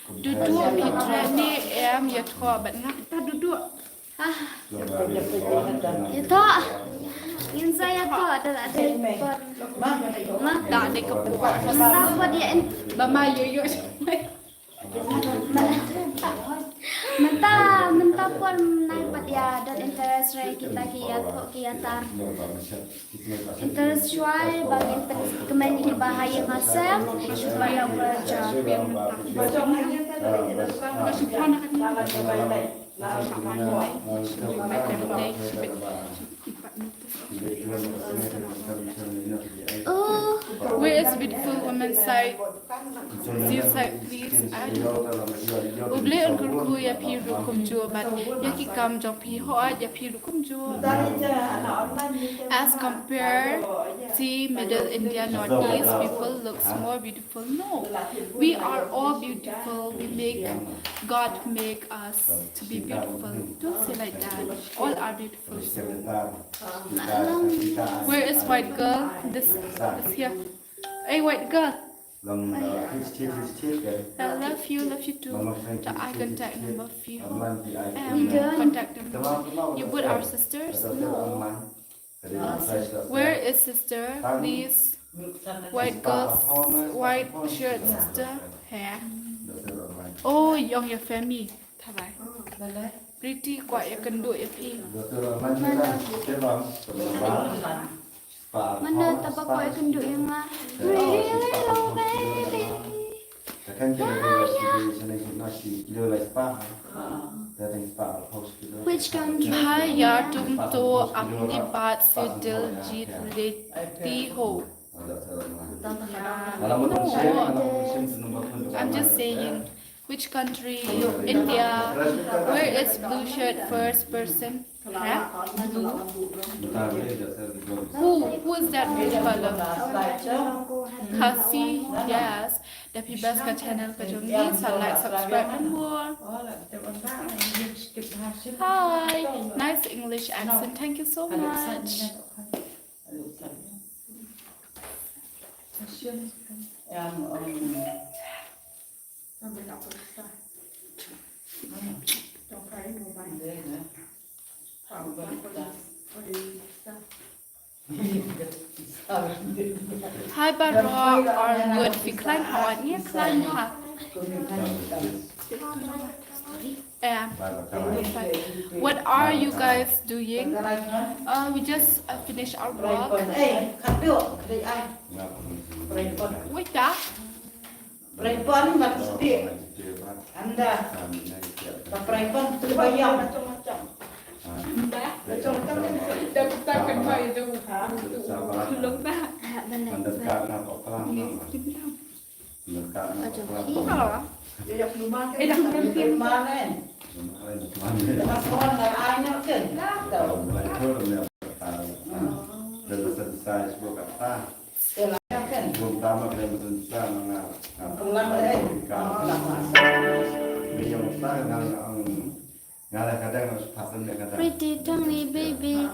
Dudu ki trane em ya tho bat ngak ta dudu. Ah. Ïathoh. Ngin sa ïathoh da la dei por. Ma da dei ka por. Mynta por ïa in. Ba ma ïoh ïoh. Mynta mynta por nai pat ïa don interest re kita ki ïathoh ki ïatar. Interest shuwa ba ngin pynkmen ïa ki ba ha ïing ha sem. Shuwa ïa u Raja. Oh. Where is beautiful woman side? Zir side, please. Ai. U Blei un kyrkhu ïa phi ruh kumjuh bad ïa ki kam jong phi, hooid ïa phi ruh kumjuh. As compare to Middle India, Northeast people looks more beautiful. No, we are all beautiful. We make, God make us to be beautiful. Don't say like that. All are beautiful. Where is white girl? This, this here. Hey, white girl. I love you, love you too. The eye contact number for you. Um, contact number. You both are sisters? No. Where is sister? Please. White girls, white shirt sister. Hair. Oh, ïong your family. Tharai. Pretty kwah ïakynduh ïa phi. Mano taba kwah ïakynduh ïa nga? Really, oh baby. Which country? Bha ïa tum to apni baat se dil jeet leti ho. No, I'm just saying. Which country? India. Where is blue shirt first person? Huh? Blue. Who? Who is that blue color? Khasi. Yes. Da phi best ka channel ka jong ngi, sa like, subscribe and more. Hi. Nice English accent. Thank you so much. Hi baroh, ar ngut, phi khlaiñ ha wat? Ngi khlaiñ ha. Yeah. What are you guys doing? Uh, we just uh, finished our work. Wait, that. Prepon ba ti sdi. Anda. Ba prepon tu ba yam. Ba. Dah tak kan mai tu. Belum ba. Anda tak nak apa? Anda tak nak apa? Dia dah belum. Eh, dah belum. Dah masuk dah anak kan? Dah tahu. Pretty Tony baby,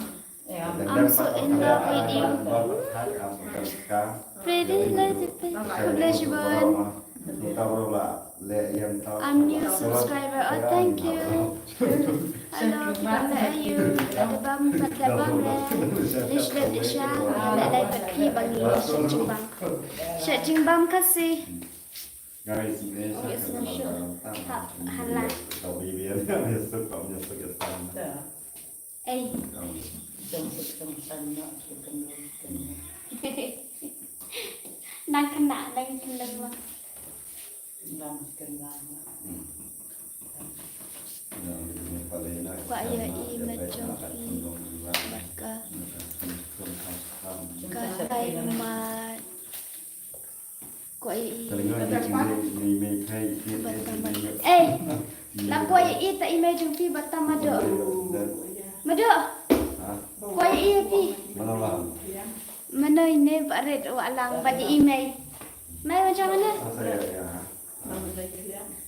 I'm so in love with you. Pretty lady, pretty blush one. I'm new subscriber. Oh, thank you. Hello, kita na ayu, kita bam, kita bam le. Lish le lisha, le lai pat phi bang ni, sha jingbam. Sha jingbam kasi. Guys, ini sha. Hap, hala. Ei. Nang kena, nang kena. Kwah ïohi met jong phi bad ka, ka Kai Mat. Kwah ïohi bad ka Mat. Ei, la kwah ïohi ta i mei jong phi bad ta Mado. Mado. Kwah ïohi phi. Mano ine ba rit wa lang bad i mei. Mei wan jong ane.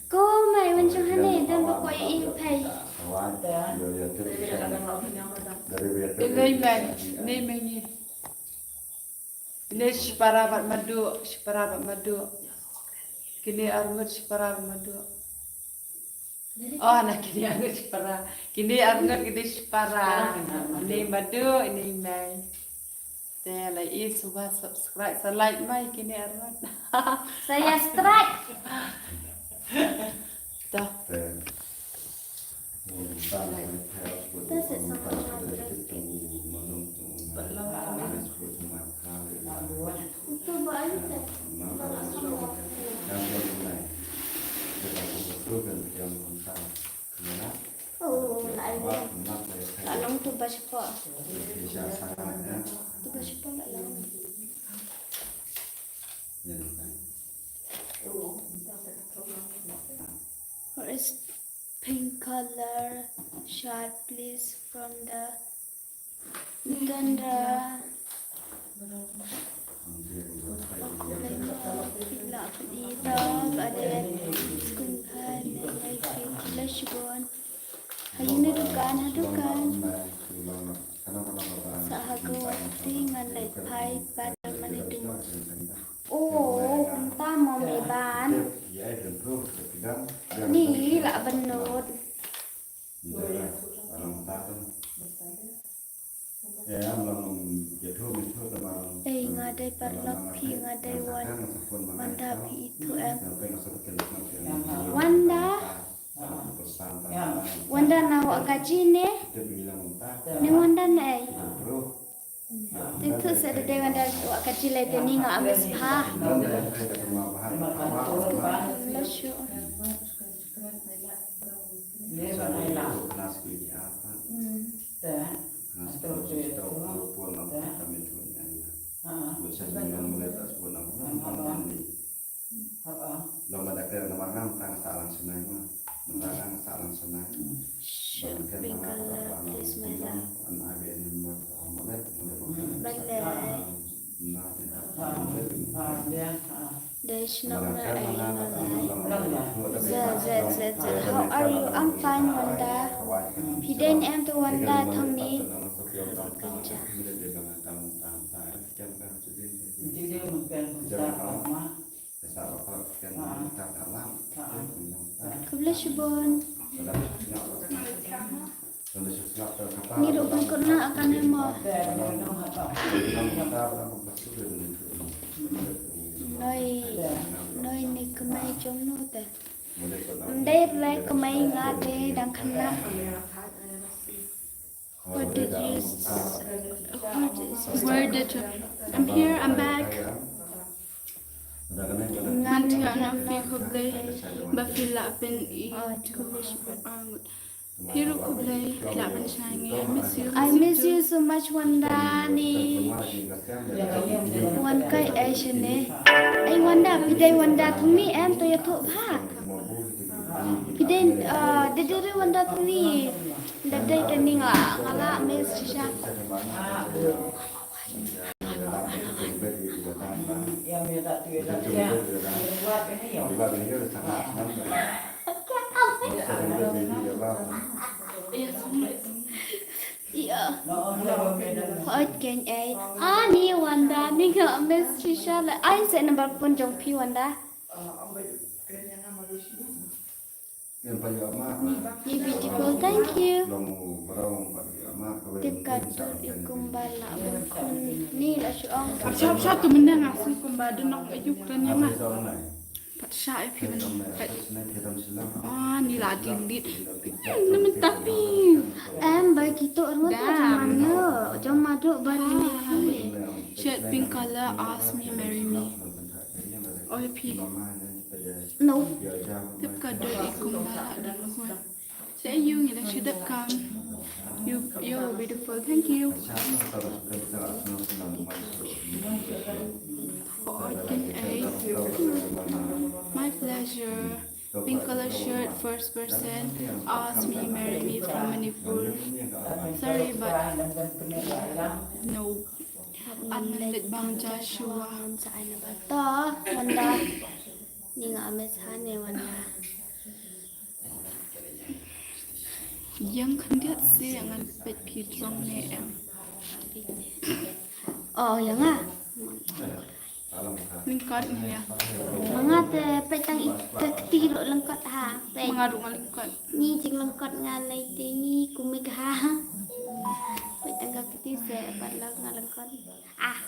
Ko mei wan jong ane dan ba kwah ïohi phi. Ine mei, ine mei ngi. Ine shipara bad Mado, shipara bad Mado. Kine arngut shipara bad Mado. Oh, na kine arngut shipara. Kine arngut kine shipara. Ine Mado, ine mei. Te la i suba subscribe, sa like mai kine arngut. Saya strike. Dah. Oh, la long tu ba shapoh. Tu ba shapoh la long. What is pink color shirt, please, from the Tundra? Ha ine dukan, ha dukan. Sa ha Guwahati ngan leit phai pat mane tu. Oh, kumta mo me ban. Ni la ban nod. Ei, nga dei paralok phi, nga dei wan. Wanda phi ithuh em? Wanda? Wanda na wah kaji ne? Ne Wanda ne ei? Te tu sa da dei Wanda wah kaji lei te ni nga am bha. Lo shu. Hmm. Shopping color, please, my love. Ballet. Dei shnong na ai nong ai. Ze, ze, ze, ze. How are you? I'm fine. Wanda. Phi dei ne em tu Wanda thong ni. Khublei shibun. Ngi ruh phi kut na kane mo. Noi, noi ni kmai jong no te. Ndai re kmai nga te dang khynnah. What did you s-, what is Where did you? I'm here, I'm back. Ngan thiah na phi khublei ba phi lah pyn-i. Oh, English. Phi ruh khublei lah pynshai ngi. I miss you. I miss you so much, Wanda ni. Wan kai ai shane. Ai Wanda, phi dei Wanda thong ni em to ïathuh bha. Phi dei, uh, dei dei Wanda thong ni. Dei dei ka ni nga, nga la miss shisha. Ïa. Hooid keiñ ei. Ah, ni Wanda, ni nga miss shisha la. Ai, sa number phone jong phi Wanda. Ni beautiful, thank you. Tip ka dur i kumba la bun khun ni la shu ong. Shap shap tu mynne nga sngew kumba da nong ayu kren ïa nga. Pat sha ïa phi ban pat. Ah, ni la delete. Ni mynta phi. Em, ba kito ruh ta jong mano, jong mado ba ni phi. Shed pink color, ask me, marry me. Oi phi. No. Tip ka dur i kumba la bun khun. Say you ngi la shi dep kam. You, you're beautiful. Thank you. Hooid keiñ ei. My pleasure. Pink color shirt, first person. Ask me, marry me from Manipur. Sorry, but no. An leit bang Joshua. To, Wanda. Ni nga miss ha ne Wanda. Ïa khyndiat sien ngan peit phi jong ne em. Oh, ïa nga. Lyngkot ne ïa. Ma nga te peit tang ita kti ruh lyngkot ha. Peit. Ma nga ruh nga lyngkot. Ni jinglyngkot nga lei te ni kumik ha. Peit tang ka kti se pat la nga lyngkot. Ah.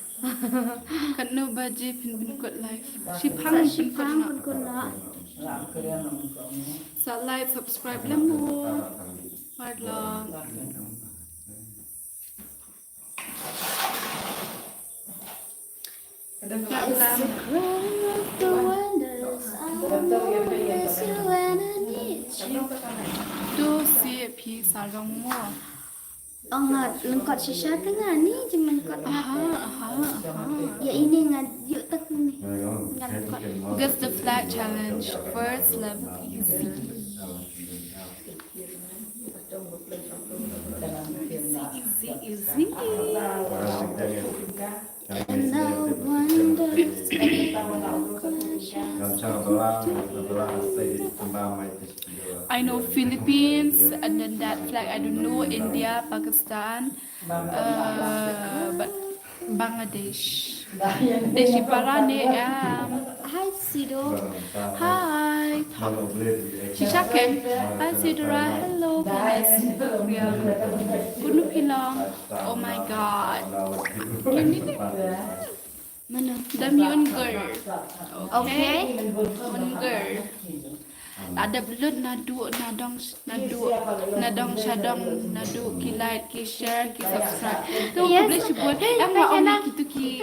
Katno baje phin pynkut live? Shipang pynkut noh. Sa like, subscribe lem mo. Parlok. To si phi sarong mo. Ong nga lyngkot shisha te nga ni jinglyngkot nga. Aha, aha, aha. Ïa ini nga ïuh tak ni. Nga lyngkot. Guess the flag challenge first level easy. Easy, easy, easy. And I wonder if I know Philippines, and then that flag, I don't know, India, Pakistan, uh, but Bangladesh. Deshi parane, um, hi, Sido. Hi. Shisha ken. Hi, Sidora. Hello, Vanessa. Kunu pilong. Oh my God. Mano? Damiun girl. Okay. Un girl. Ada belut nadu nadong nadu nadong shadong nadu ki like ki share ki subscribe. Tu khublei shibun. Em wa ong ki tu ki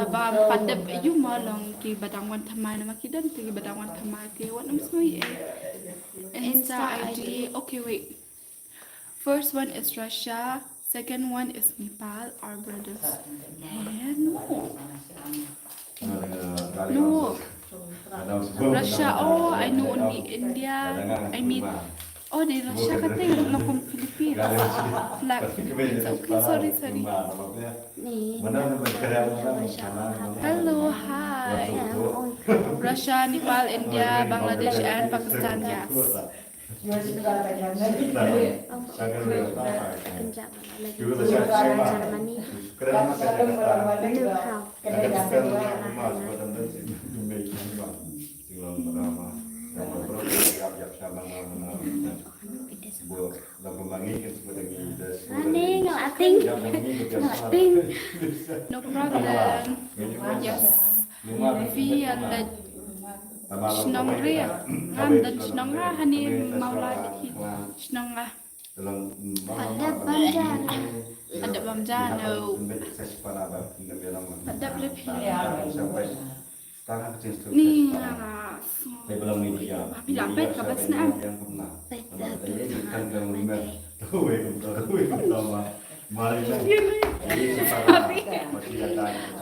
ba padep yu ma long ki badang wan thamai nama ki don tu ki badang wan thamai ki wan um sui. Insta I D. Okay, wait. First one is Russia, second one is Nepal, our brothers. Eh, no. No. Russia, oh, I know only India. I mean, oh, the Russia kata long kum Philippines. Flag Philippines. Okay, sorry, sorry. Hello, hi. Russia, Nepal, India, Bangladesh, and Pakistan, yes. Germany. Running, laughing, laughing. No problem. Yes. Movie, uh, like, shnong ria. Ngam don shnong nga hani Mawlai hi. Shnong nga. Pat dep bam ja. Pat dep bam ja, no. Pat dep lip hi. Ni nga. Phi la peit ka bas na em? Peit da tu.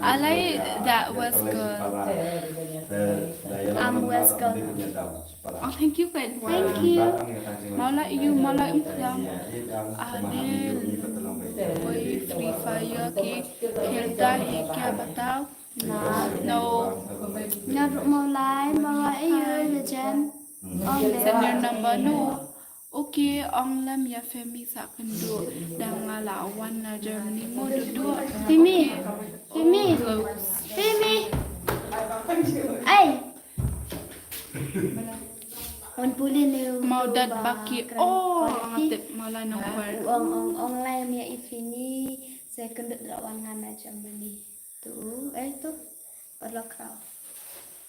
Alai, that was good. Am was good. Oh, thank you, Kate. Thank you. Mawlai, you, Mawlai, um, yeah. Adil, koi Free Fire ki khelta hai kya, batao? Na, no. Nga ruh Mawlai, Mawlai, you legend. Send your number, no. Okay, ong lem ïa Fimi sa kynduh da nga la wan na Germany mo duh duh. Fimi. Fimi. Fimi. Ai. Wan pule ne. Mau dat baki. Oh, nga tip Mawlai nongkwar. Ong ong ong lem ïa i Fimi sa kynduh da wan nga na Germany. Tu, eh tu. Paralok raw.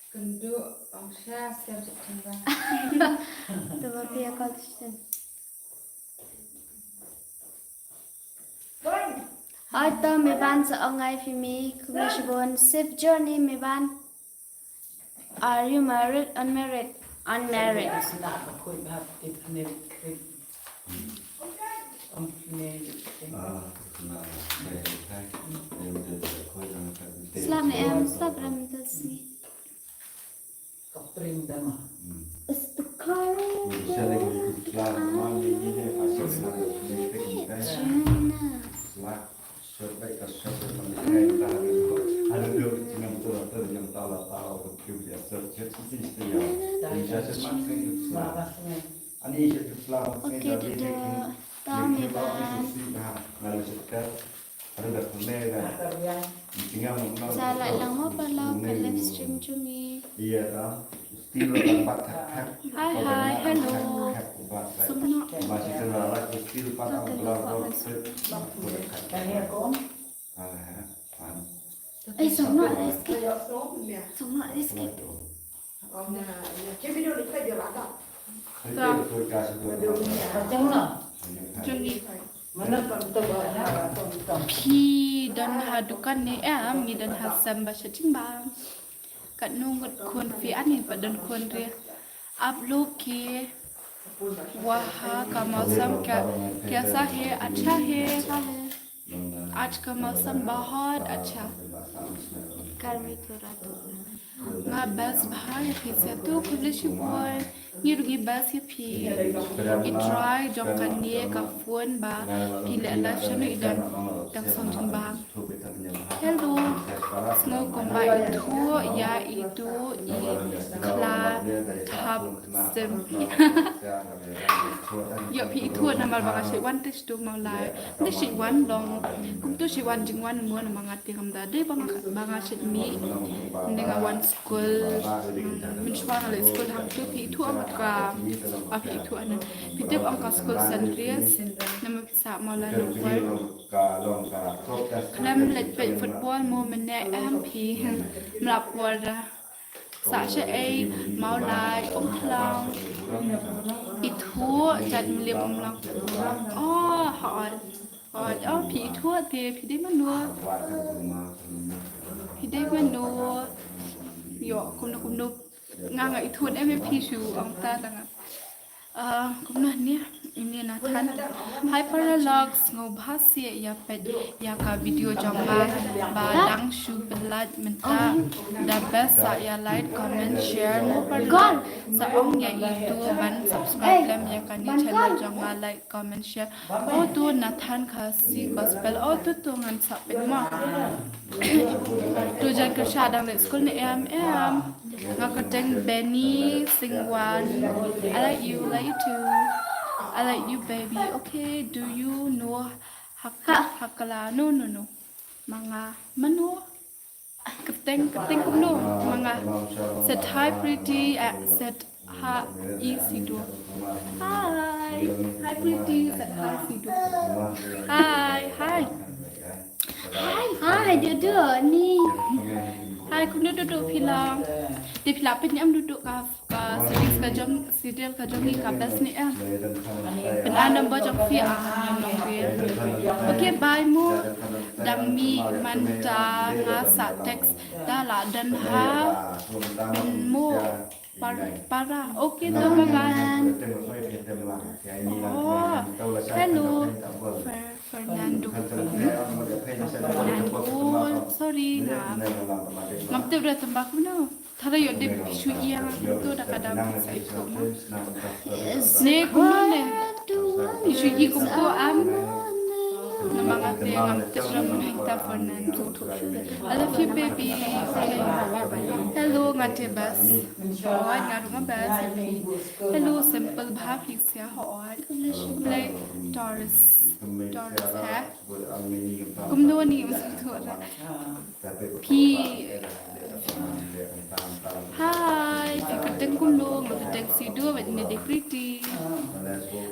Kynduh ong sha siam sha chynrang. Tu ba phi ïa call shisien. Hai to Meban, sa ong ai Fimi, khublei shibun, safe journey Meban. Are you married, unmarried? Unmarried. Slap ne em, slap ram tas ni. Is the car. Okay, dada. Tang ni ba. Sa la lang mo paralok ka live stream jong ngi. Hi hi, hello. Sumno. Ei, sumno, let's go. Sumno, let's go. Phi don ha dukan ne em? Ngi don ha sem ba sha jingbam. Katno ngut khun phi ani, pat don khun re. आप लोग के वहाँ का मौसम क्या, कैसा है? अच्छा है। आज का मौसम बहुत अच्छा। गर्मी थोड़ा थोड़ा। Nga best bha ïa phi, sa tu khublei shibun. Ngi ruh ngi best ïa phi. I trai jong kane ka phone ba phi leh live shano i don, dang song jingbam. Hello. Sngew kumba ithuh ïa itu i kla thap stem. Ïoh phi ithuh namar ba nga shait wan te sdang Mawlai. Te shait wan long. Kumto shait wan jingwan mo namar nga te ngam da dei ba nga, ba nga shait mih. Nde nga wan skul. Mynshuwa nga leit skul hangto, phi ithuh ïa nga ka. Ba phi ithuh ïa nga. Phi tip ong ka skul Saint Andreas. Namar Sa Mawlai nongkwar. Khlem leit peit football mo mynne em phi? Mlap por da. Sa sha ei Mawlai, Umphlang. Ithuh jait mlip Umphlang. Oh, hooid. Hooid, oh, phi ithuh te, phi dei mano? Phi dei mano? Ïoh, kumno kumno. Nga nga ithuh em phi shu ong ta da nga. Ah, kumno ne, ine Nathan. Hi paralok, sngewbha seh ïa peit ïa ka video jong nga ba dang shu pynlait mynta. Da best sa ïa like, comment, share mo paralok. Sa ong ïa itu ban subscribe lem ïa kane channel jong nga, like, comment, share. Oh tu Nathan Khasi Gospel. Oh tu tu ngan sa peit mo. Tu jan kyrsha dang leit skul ne em em. Nga kyrteng Benny Singwan. I like you, like you too. I like you, baby. Okay, do you know Haka Hakala? No, no, no. Ma nga mano? Kyrteng, kyrteng kumno? Ma nga. Set hi Pretty, eh, set hi Isido. Hi. Hi Pretty, set hi Isido. Hi, hi. Hi, hi, Dodo, ni. Hi, kumno Dodo phi long? Te phi lah pynïam Dodo ka, ka series ka jong, serial ka jong ngi ka best ne em. Pynïam number jong phi ah, nong phi. Okay, bye mo. Dang mih mynta nga sa text da la dang ha. Pynmo. Par-, para. Okay, to bye bye. Oh, hello. Fer-, Fernando. Fernando. Sorry, nga. Ngam tip da tamba kumno. Tara yo dip shu ïa kumto da ka dam sa iko mo. Ne kumno ne. Shu ïa kumto am. Namar nga te ngam tip da mynta Fernando. I love you, baby. Okay. Hello, nga te best. Hooid, nga ruh nga best. Hello, simple bha phi sia, hooid. Like Taurus. Taurus ha. Kumno ni um tu ra. Phi. Hi, phi kyrteng kumno, nga kyrteng Sido, bad nga dei Pretty.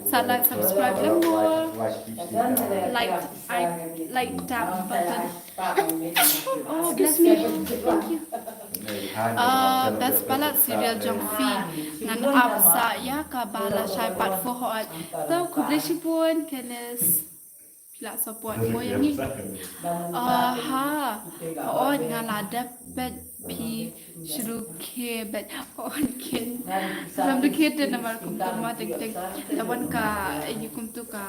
Sa like, subscribe lem mo. Like, I like that button. Oh, bless me. Thank you. Uh, best ba la serial jong phi. Ngan ap sa ïa kaba lashai part four hooid. To khublei shibun, Kenneth. Phi la support mo ïa ngi. Ah, ha. Hooid nga la dep peit phi shuh khie bad hooid kin. Sam dukhiat te namar kumto ma teng teng. Te wan ka ïa kumto ka.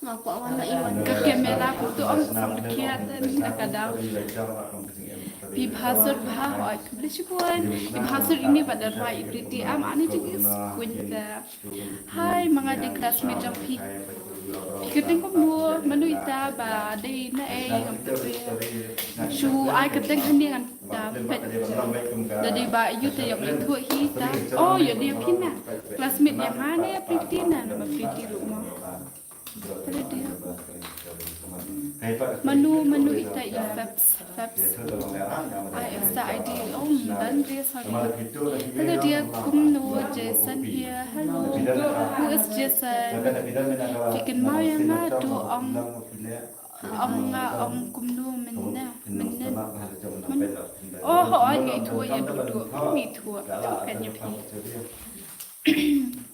Nga kwah wan la i wan. Ka camera kumto ong sam dukhiat te na ka daw. Phi bha sut bha hooid khublei shibun. Phi bha sut ini bad da rwai i Pretty am ani jingis kwin te. Hi, ma nga dei classmate jong phi. Phi kyrteng kumno, mano ita ba dei na ei ngam tip re. Shu ai kyrteng hangne ngan da peit. Da dei ba ïoh te ïoh ithuh hi ta. Oh, ïoh dei phi na. Classmate ïa nga ne Pretty na, nama Pretty ruh mo. Hello dear. Mano, mano ita i Febs, Febs. I Insta I D, oh, done re, sorry. Hello dear, kumno, Jason here. Hello. Who is Jason? Phi kynmaw ïa nga, to ong, ong nga ong kumno mynne, mynne. Mano? Oh, hooid nga ithuh ïa Dodo. Nga ithuh. Kan ïa phi.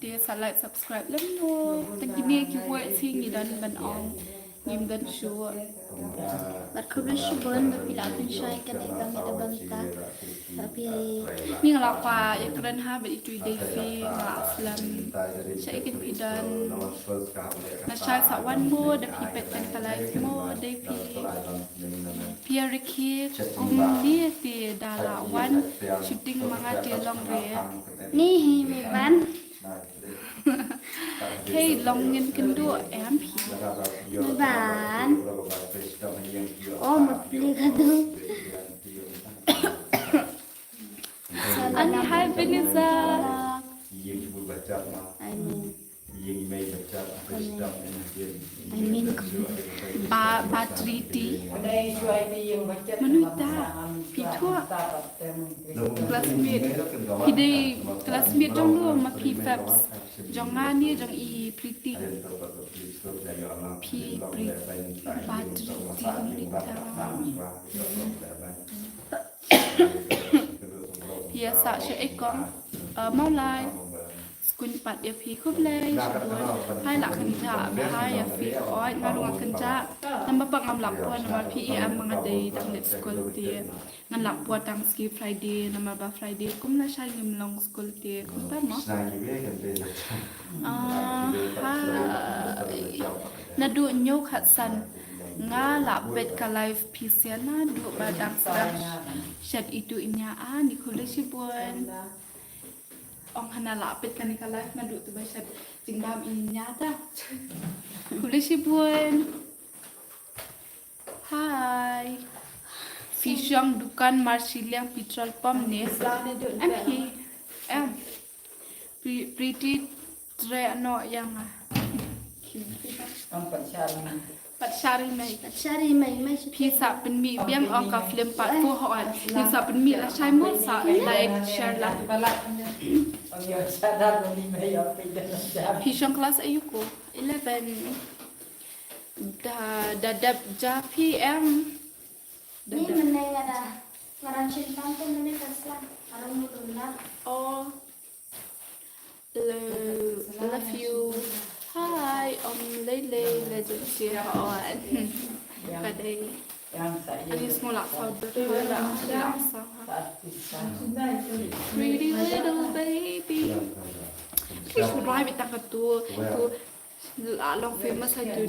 Te sa like, subscribe lem mo. Tang kine ki word hi ngi don ban ong. Ngim don shuh. Bad khublei shibun ba phi la pynshai kane ka met bynta. Ba phi. Ni nga la kwah ïakren ha bad itu i Davy, nga la slem. Sha i kin phi don. Nga shai sa wan mo da phi peit tang ka live mo Davy. Phi ïa rkhie kumne te da la wan shooting ma nga te long re. Ni hi mi ban. Hei long ngin kynduh em phi. Mi ban. Oh, ma pli ka tu. Ani hai Beneza. Amen. Amen. Ba, ba Triti. Mano ita? Phi thuh. Classmate. Phi dei classmate jong no ma phi Febs. Jong nga ne jong i Priti. Phi Priti, ba Triti mano ita? Phi ïa sah sha ei kong, eh, Mawlai. Skun pat ïa phi khublei shibun. Hai la kynjah bha ïa phi. Oi nga ruh nga kynjah. Namar ba ngam lah poi namar phi i am ma nga dei dang leit skul te. Ngan lah poi tang ski Friday namar ba Friday kum lashai ngim long skul te kumta mo. Ah, ha. Naduh hynñiew khatsan nga lah peit ka live phi sha naduh ba dang sdang shet itu iñia a ni khublei shibun. Ong hana lah peit kane ka live naduh tu ba shet jingbam iñia ta. Khublei shibun. Hai. Phi shong dukan mar shiliang petrol pump ne? Em hi. Em. Pre- Pretty treh noh ïa nga. Pat shari mai. Pat shari mai mai. Phi sa pynmih biang ong ka film part four hooid. Phi sa pynmih lashai mo sa like share la. Phi shong class aïu ko? Eleven. Da da dep ja phi em. Ni mynne nga da. Nga dang shim pam tu mynne ka sla. Arang ni tu na. Oh. Lo- love you. Hi, om lei lei legend here on. Ka dei. Ani small lak saw dur la la sa. Pretty little baby. Ki shurai bit tang ka tu. Tu la long famous ha tu.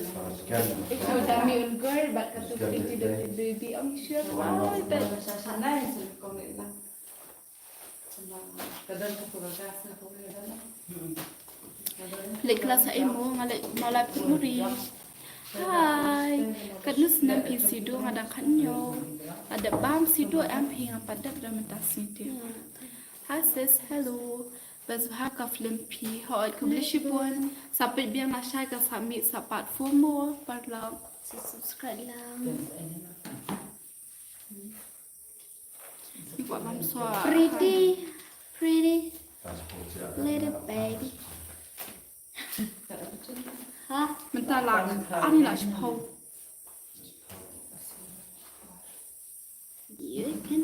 Itu dami un girl but ka tu pretty little baby. Om shurai bit. Late class ha emo nga leh mala put muri. Hi. Katno snem phi Sidu? Nga dang khatñiew. Lada bam Sidu em phi nga pat dep da mynta sngewthuh. Hi sis, hello. Best bha ka film phi. Hooid khublei shibun. Sa peit biang lashai ka sa mih sa part four mo paralok. Sa subscribe lang. Pretty, pretty little baby. Ha? Mynta la ani la shiphew. You can.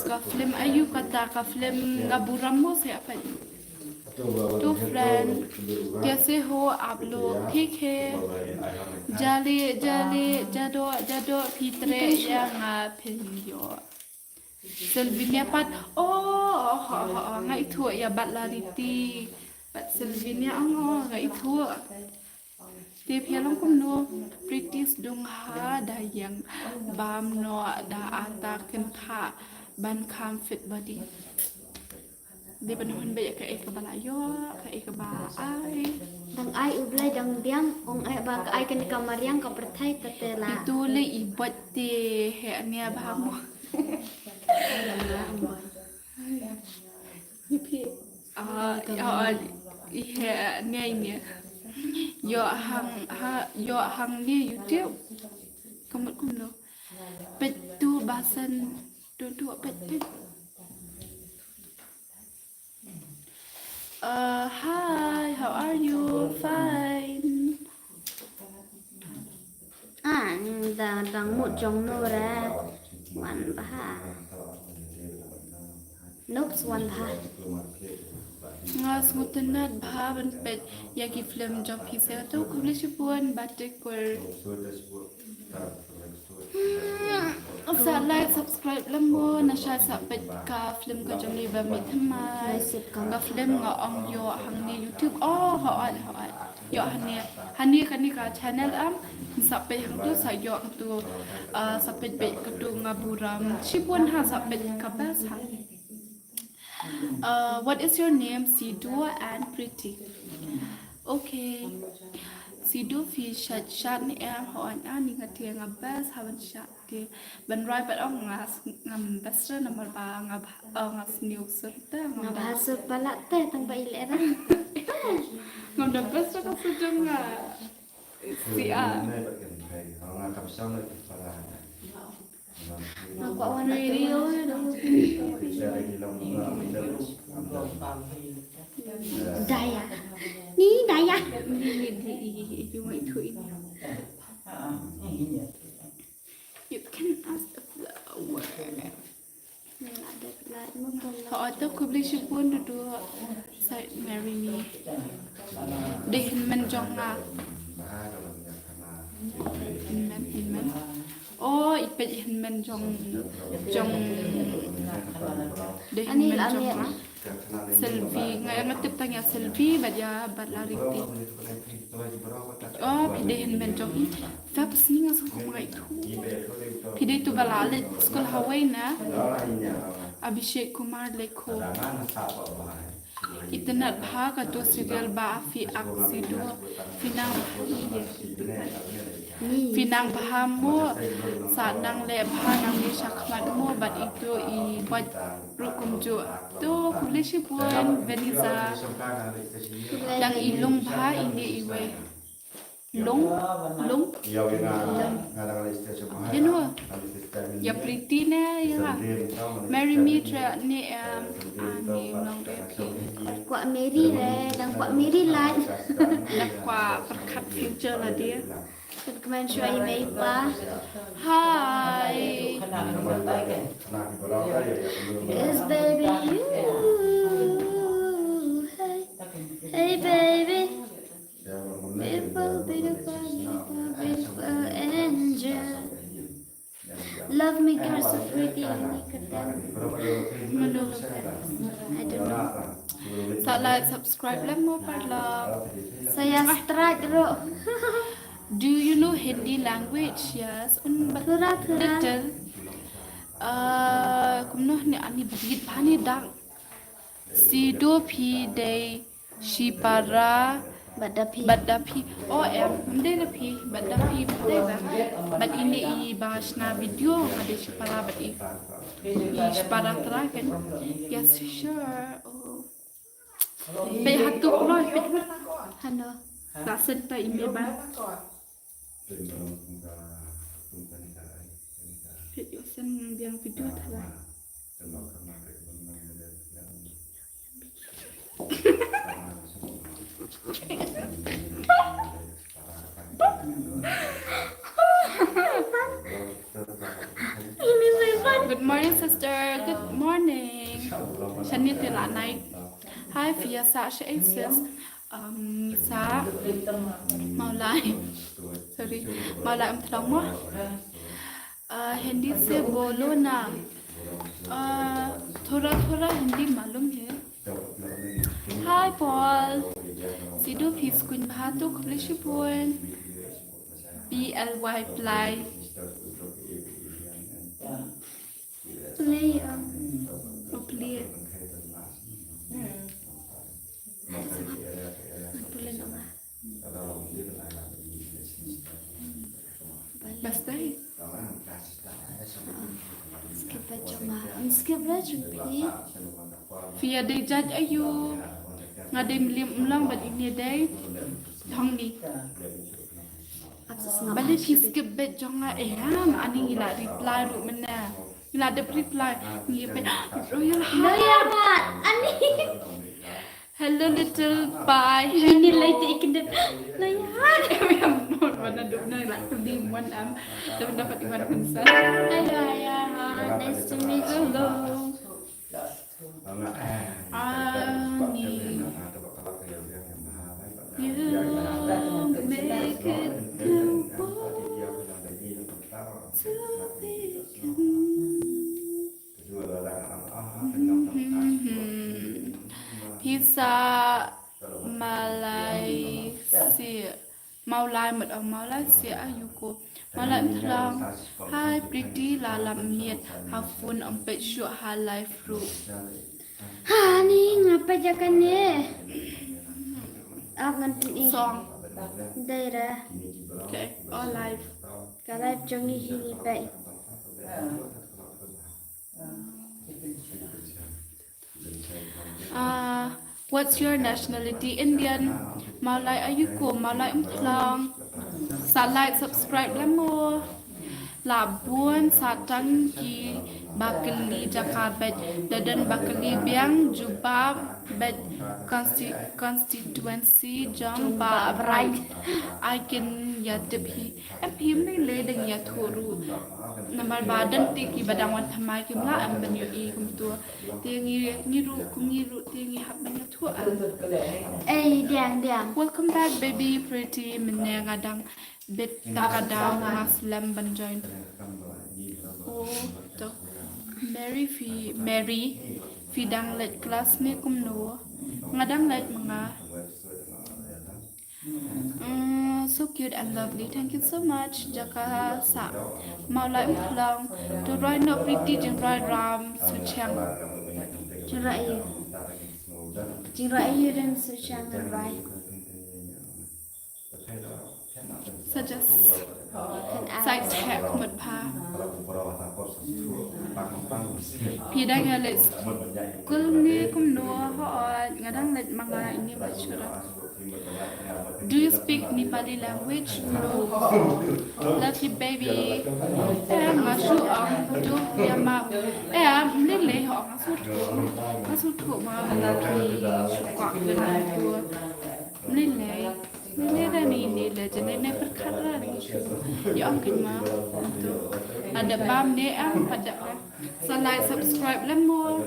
Ka film aïu kata ka film? Nga burom mo se apa? To friend, kaise ho aap log? Theek hai. Jale jale jado jado, phi treh ïa nga phin ïoh. Sylvania pat. Oh, oh, oh, oh, nga ithuh ïa Bat Lariti. Bat Sylvania, oh, nga ithuh. Te phi long kumno? Pretty sdung ha da ïeng bam noh da ata kynthah ban kham fit body. Dei ban hun beit kaei kaba la ïoh, kaei kaba ai. Dang ai U Blei dang biang, ong ai ba ka ai kane ka mariang ka pyrthei ka te la. Itu le i bot te he ania ba mo. Ni phi, ah, ah, i he ania ania. Ïoh hang, ha, ïoh hangne YouTube. Ka mut kumno? Peit tu basan, tu tu peit peit. Uh, hi, how are you? Fine. Ah, da dang mut jong no re. Wan bha. Nope, wan bha. Nga sngewtynnat bha ban peit ïa ki film jong phi. Sa to khublei shibun Batik Kur. Hmm, sa like, subscribe lang mo, nashai sa peit ka film ka jong i ba mih thymmai. Ka film nga ong ïoh hangne YouTube. Oh, hooid, hooid. Ïoh hangne, hangne kane ka channel am. Sa peit hangtu sa ïoh katu, ah, sa peit beit katu nga burom. Shibun ha sa peit ka best ha. Uh, what is your name? Sidu and Pretty. Okay. Sidu phi shait shad ne em? Hooid ani nga te nga best ha ban shad te. Ban rwai pat ong nga s- ngam best re namar ba nga bha- oh, nga sniew sur te nga Nga bha sur palat te tang ba i leh ra. Ngam da best re ka sur jong nga. Si a. Nga kwah wan video. Daya. Ni Daya. Ni ni di i i i i i i i. You can ask the flower. Hooid to khublei shibun Dudu. Saint Mary ni. Dei hynmen jong nga. Hynmen, hynmen. Oh, i peit hynmen jong, jong. Dei hynmen jong nga. Selvi, nga, nga tip tang ïa Selvi bad ïa Bat Lariti. Oh, phi dei hynmen jong i. Phi ba sni nga sngewkhum nga ithuh. Phi dei tu ba la leit skul ha wei na. Abhishek Kumar Lekho. Itynnad bha kato serial ba phi act, Sido. Phi nang bha ïa. Phi nang bha mo, sa nang leh bha nangne shakhmat mo, bad ito i bad ruh kumjuh. To, khublei shibun, Vanessa. Dang i lung bha ine iwei. Lung, lung. Ïa, ïa, nga, nga dang leh stage. Ïa, no. Ïa Pretty ne, ïa. Marry me, tra-, ne, em, ah, ne, long, eh, kwah marry re, dang kwah marry lad. Dang kwah pyrkhat future lade. Kan kmen shuwa ïa mei pa. Hi. Yes, baby, you. Hey. Hey, baby. Beautiful, beautiful, beautiful, beautiful angel. Love me, girl, so pretty, and you could dance. I don't know. Sa like, subscribe lem mo parlok. Saya strike ruh. Do you know Hindi language? Yes. Un, but thura, thura. Little. Uh, kumno ni ani brit bani dang. Sido phi dei shipara. Bad da phi. Bad da phi. O em, ym dei da phi. Bad da phi, bad dei ba. Bad ine i ba shna video nga dei shipara bad i. I shipara trai kan. Yes, sure. Oh. Peit hato kloi, peit. Hano. Da senta i me ba. Peit, ïoh send biang video thala. Good morning, sister. Good morning. Shane te la night. Hi, Fiasa, she exists. Um, sa Mawlai. Sorry, Mawlai Umthlong mo. Uh, Hindi se bolo na. Uh, thoda thoda Hindi malum hai. Hi, Paul. Sido phi skwin bha to, khublei shibun. P L Y, play. Play, um, oh, play. Basta eh. Skip bad jong nga. Skip bad jong phi. Phi ïa dei jait aïu? Nga dei Mylliem Umlong bad ine dei Thongni. Balei phi skip bad jong nga, eh, ham, ani ngi la reply ruh mynne. Ngi la dep reply. Ngi peit. Royal Heart. Royal Heart. Ani. Hello, little pie. Ini lai te ikin dep. Royal Heart. We have not one of them. Like, the one, um, the one of the one concern. Hello, Royal Heart. Nice to meet you. Hello. Ani. You make it the world to be. Pisa Malaysia. Mawlai mut ong Mawlai sia aïu ko. Mawlai Umthlong. Hi Pretty, la lam miet ha phone, ong peit shuh ha live ruh. Ha ni nga peit ïa kane. Ap ngan pyn i. Song. Dei re. Okay, all live. Ka live jong ngi hi ngi peit. Ah, what's your nationality? Indian. Mawlai aïu ko, Mawlai Umthlong. Sa like, subscribe lem mo. La bun sa tang ki ba kylli jaka bad da don ba kylli biang jubab bad consti-, constituency jong Bah Bright. Ai kin ïa tip hi. Em phim ne lei dang ïathuh ruh. Namar ba don te ki ba dang wan thymmai kim lah em ban ïohi kumto. Te ngi, ngi ruh, kum ngi ruh te ngi hap ban ïathuh em. Ei, diang, diang. Welcome back, baby Pretty. Mynne nga dang bit ta ka daw, nga slem ban join. Oh, to. Mary phi, Mary phi dang leit klas ne kumno? Nga dang leit ma nga. Mm, so cute and lovely. Thank you so much. Jaka sa Mawlai Umthlong. To roi no Pretty, jingroi ram suchiang. Jingroi aïu? Jingruai aïu rim su shang ruai. Suggest. Side tech mut pha. Phi dang ïa leit skul ne kumno? Hooid, nga dang leit ma nga ine ma shuwa. Do you speak Nepali language? No. Love you, baby. Eh, nga shu ong, do ya ma. Eh, mlin lei ho, nga shu tu. Nga shu tu ma, nga ki shu kwak dengan tu. Mlin lei. Mlin lei da ni, ni lei, jadi ni perkara ni shu. Ya ong kin ma. Tu. Ada bam ni, am, pada. Sa like, subscribe, lem mo.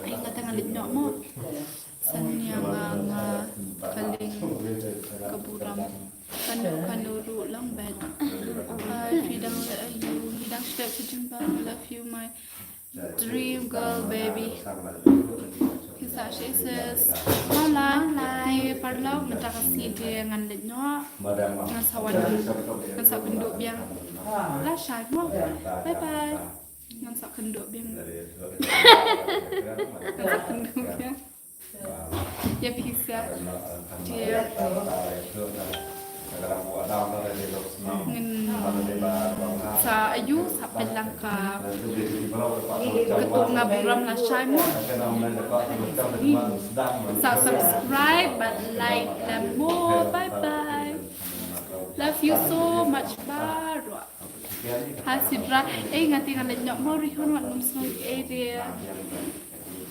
Ai, nga tang leit noh mo. San ïa nga, nga kylli ka burom. Kano, kano ruh lang bad. Ai, phi dang leh aïu, phi dang step sha jingbam, love you my dream girl baby. Phi sa shisha sis. Mala, te paralok mynta ka sngi te ngan leit noh. Ngan sa wan, ngan sa kynduh biang. Lashai mo. Bye bye. Ngan sa kynduh biang. Ngan sa kynduh biang. Ïa phi sa. Te ngin sa aïu, sa pynlang ka katu nga burom lashai mo. Sa subscribe bad like lem mo. Bye bye. Love you so much baroh. Ha Sidra, eh, nga te ngan leit noh mo, Rihun, wat nym sngew ei de.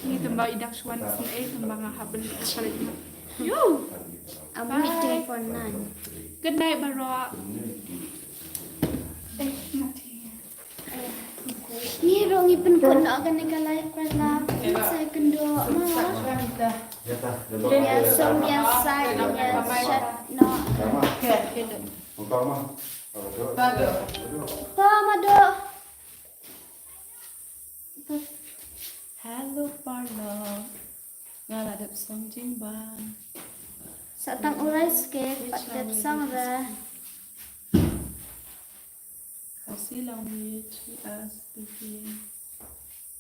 Ni tang ba i dang shu wan sngew ei, tang ba nga hap ban leit noh. Yo. I'm waiting for nine. Good night baroh. Eh, nga te. Ngi ruh ngi pynkut noh kane ka live paralok. Sa kynduh mo. Ïa som ïa sai ïa shat noh. Hello paralok. Nga la dep song jingbam. Sa tang u rice cake pat dep song re. Khasi language, we are speaking.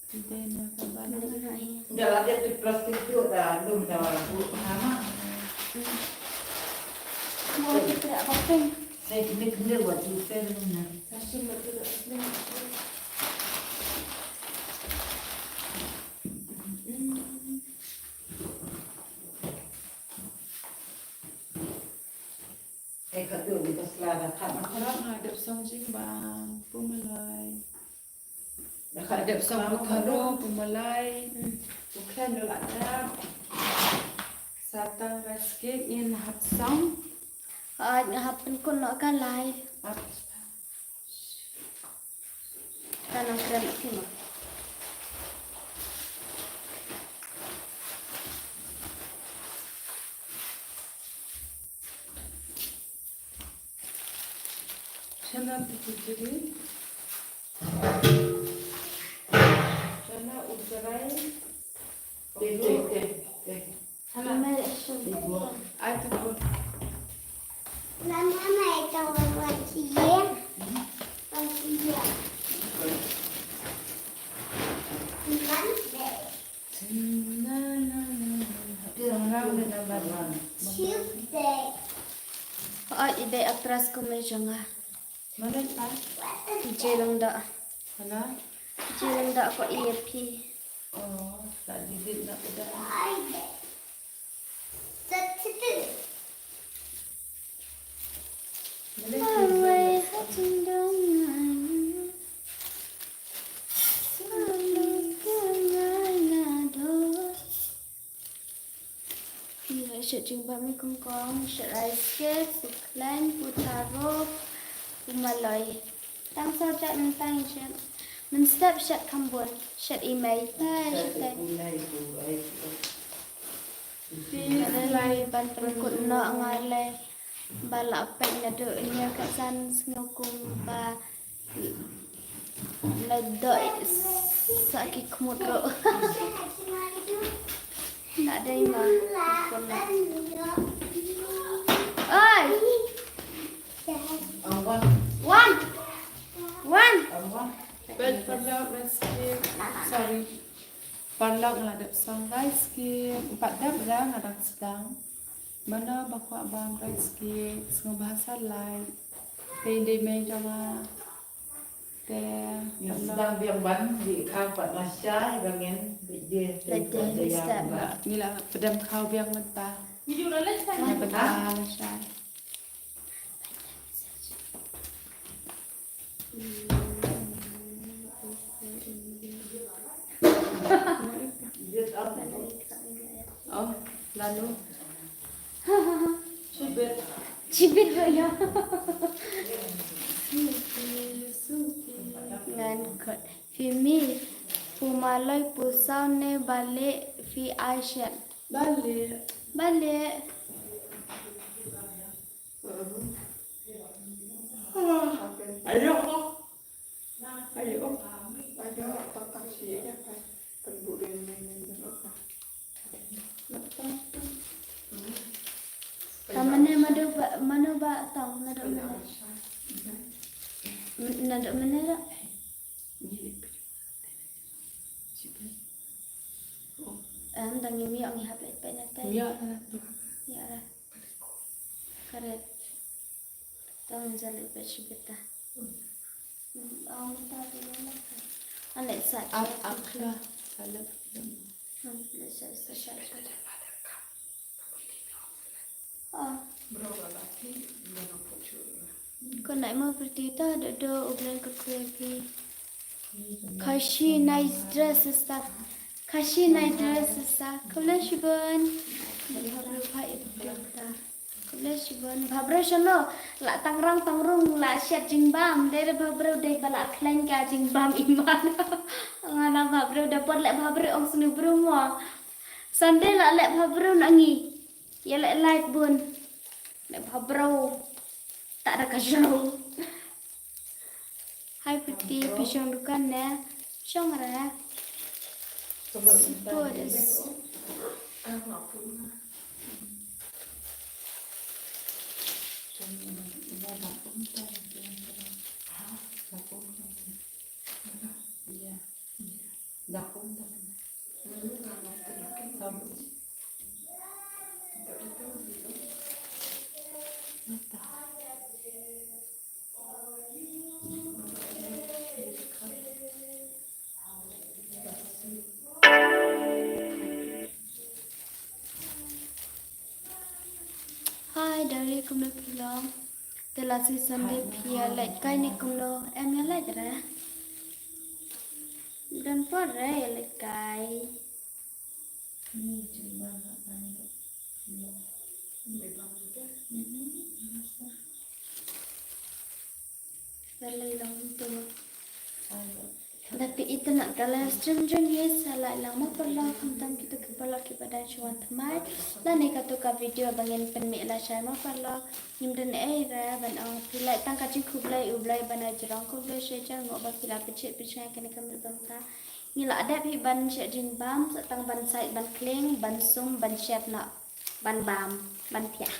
Today na ka ba na. Dah ada tu plastik tu dah, belum dah aku nama. Mau kita apa pun? Saya kena kena buat tu saya belum dah. Saya cuma tu dah. Eh, ka tu, kita selada kat. Paralok nga dep song jingbam, Pu Malai. Nga dep song Pu Tharo, Pu Malai. Pu Khlaiñ la dep. Sa tang rice cake ngin hap song. Nga hap pynkut noh ka live. Hap. Ka nang kren ïa phi mo. Chana tu khichdi. Chana u jrai. Te, te, te, te. Oi, i dei actress kumne jong nga. Mano pa? Ji Lyngdoh. Mano? Ji Lyngdoh ko i ïa phi. Oh, la didit na uda. Mano? Away ha jingdong ngai. Selalu ke ngai nga do. Phi la shet jingbam i kongkong, shet rice cake, Pu Khlaiñ, Pu Tharo, Pu Maloi. Tang sor jat, men tang shet. Men step shet khambun, shet i mei. Bye, shet i mei. Phi la ban pynkut noh nga lei. Ba la peit naduh ïa ka san sngew kumba la doi sa ki khmut ruh. Na dei ma. Oi. Wan. Wan. Wait for the rescue. Sorry. Paralok, nga la dep song rice cake. Em pat dep re, nga dang sdang. Mano ba kwah bam rice cake, sngewbha sa like. Te dei mei jong nga. Te ngi sdang biang ban, dei kha pat lashai ba ngin dei. Dei, dei, dei, dei. Ngi la pdem khaw biang mynta. Ngi ju la leit sa. Ngi mynta lashai. Oh, lano? Chibit. Chibit ba ïa. Ngan khot. Phi mih, pu maloi, pu saw ne ba leh phi ai shet? Ba leh. Ba leh. Ayo. Ayo. Ayo. Ka mane mado ba, mano ba tong, naduh mane. Naduh mane da. Em, dang ïa mih ong ïa hap leit peit na tai. Ïa ra. Karet. Tang za leit peit shibit ta. Ong ta tu na ka. An leit sa. Ak, ak la. Sa leit. An leit sa, sa, sa, sa. Ah. Ko nai mo Priti ta, do, do, u Blei kyrkhu ïa phi. Khublei shibun. Khublei shibun. Khublei shibun. Bhabriew shano, la tang rang tang rung, la shet jingbam, dei re bhabriew dei ba la khlaiñ ka jingbam iman. Nga na bhabriew da por leh bhabriew ong snu briew mo. Sunday la leh bhabriew na ngi. Ïa leh live bun. Leh bhabriew. Tak da ka jrong. Hai Priti, phi shong dukan ne? Shong re. Sipo des. Hai, Dari, kumno phi long? Te la season de phi ïa leit kai ne kumno? Em ïa leit re. Don por re ïa leit kai. Balei long tu? Da phi itynnad ka live stream jong ngi sa like lang mo paralok, khamtam kito ki paralok kiba dang shu wan thymmai. Lane kato ka video ba ngin pynmih lashai mo paralok. Ngim don ei re ban ong, phi like tang ka jingkhublei, U Blei ba na jrong, khublei shibun, nguh ba phi la pynshit pynshai kane ka miet ba mynta. Ngi la dep hi ban shet jingbam, sa tang ban sait, ban khlieng, ban sum, ban shet noh, ban bam, ban thiah.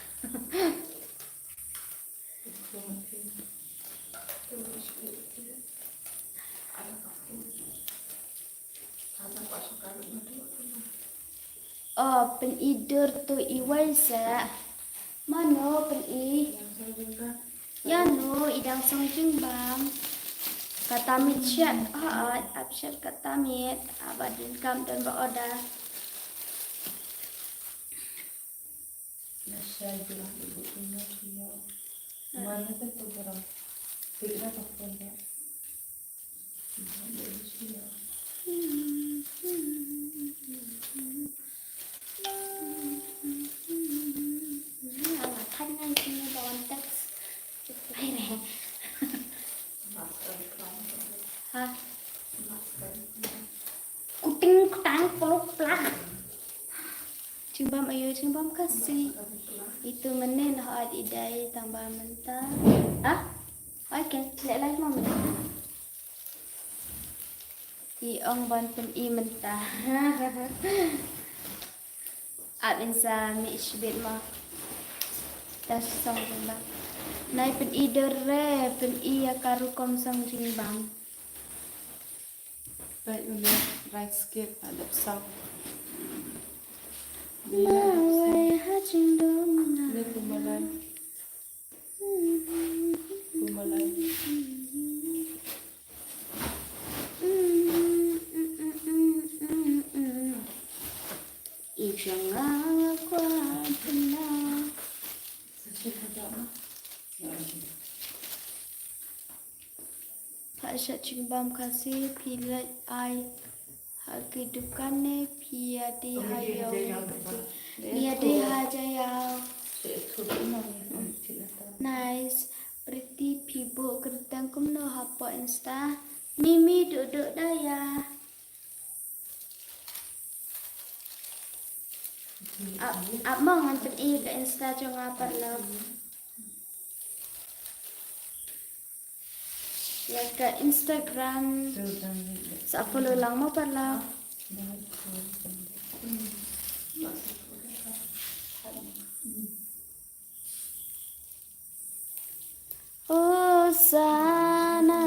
O, pyni dur to iwei sa. Mano pyni? Ïano i dang song jingbam? Kata miet shet, hooid, ap shet kata miet, haba dang kam don ba order. Nga la thait ngan kine ba wan text reply re. Ha? Kuting kutang pluk plak. Jingbam ayo, jingbam Khasi. Itu mynnin hooid i dei tang ba mynta. Ah? Okay, leh live mo mynnin. I ong ban pyni mynta. Ap in sa mih shibit mo. Ta song jingbam. Nai pyni dur re, pyni ïa ka rukom song jingbam. Peit une rice cake ha dep sap. Mawei ha jingdum nga. Ne pu malai. Pu malai. I jong nga nga kwah pynah. Sa shi ka dap ma. Pha shah jingbam Khasi phi leit ai ha ki dukan ne phi ïa die ha ïew ne phi ïa die ha ja ïew. Nice. Pretty phi buh kyrteng kumno hapoh Insta? Mimi Dukduk Daya. Ap, ap mo ngan pyni ka Insta jong nga paralok. Ïa ka Instagram. Sa follow lang mo paralok. Hosanna,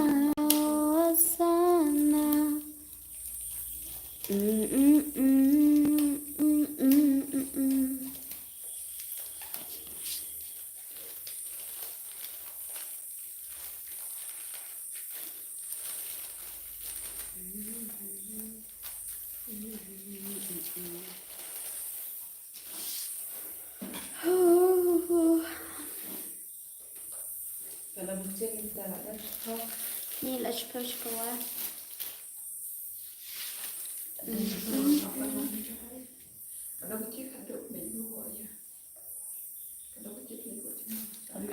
Hosanna. Mm, mm, mm. Ni la shiphew shiphew wa.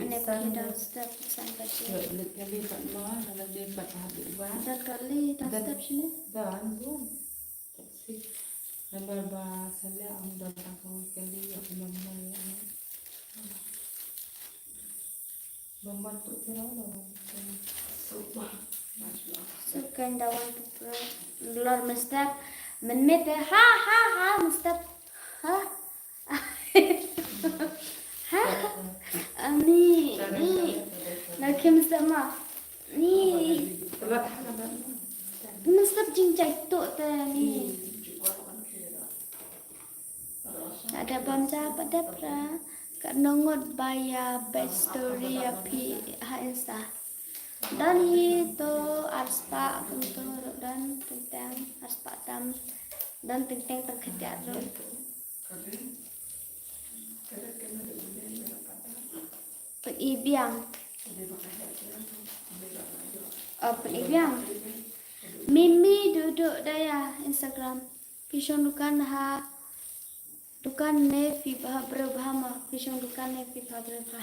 Ane phi dang step san ka shi. Dot kali dot step shini. Dot bun. Taxi. Nambar ba salia ang dot kali ya nambar ya. Sukan dawan tu pro. Lor mynstep. Mynmiet ha ha ha mynstep. Ha. Ha. Ani ni. Na kim sama. Ni. Mynstep jingjai tu te ni. Ada bam ja pat dep ra. Ka nongot ba ïa bad story ïa phi ha Insta. Don hi to arspah kumto don tengteng arspah tam. Don tengteng tang khatiat ro. Pyni biang. Oh, pyni biang. Mimi Dukduk Daya Instagram. Phi shong dukan ha dukan ne phi bha briew bha ma, phi shong dukan ne phi bha briew bha.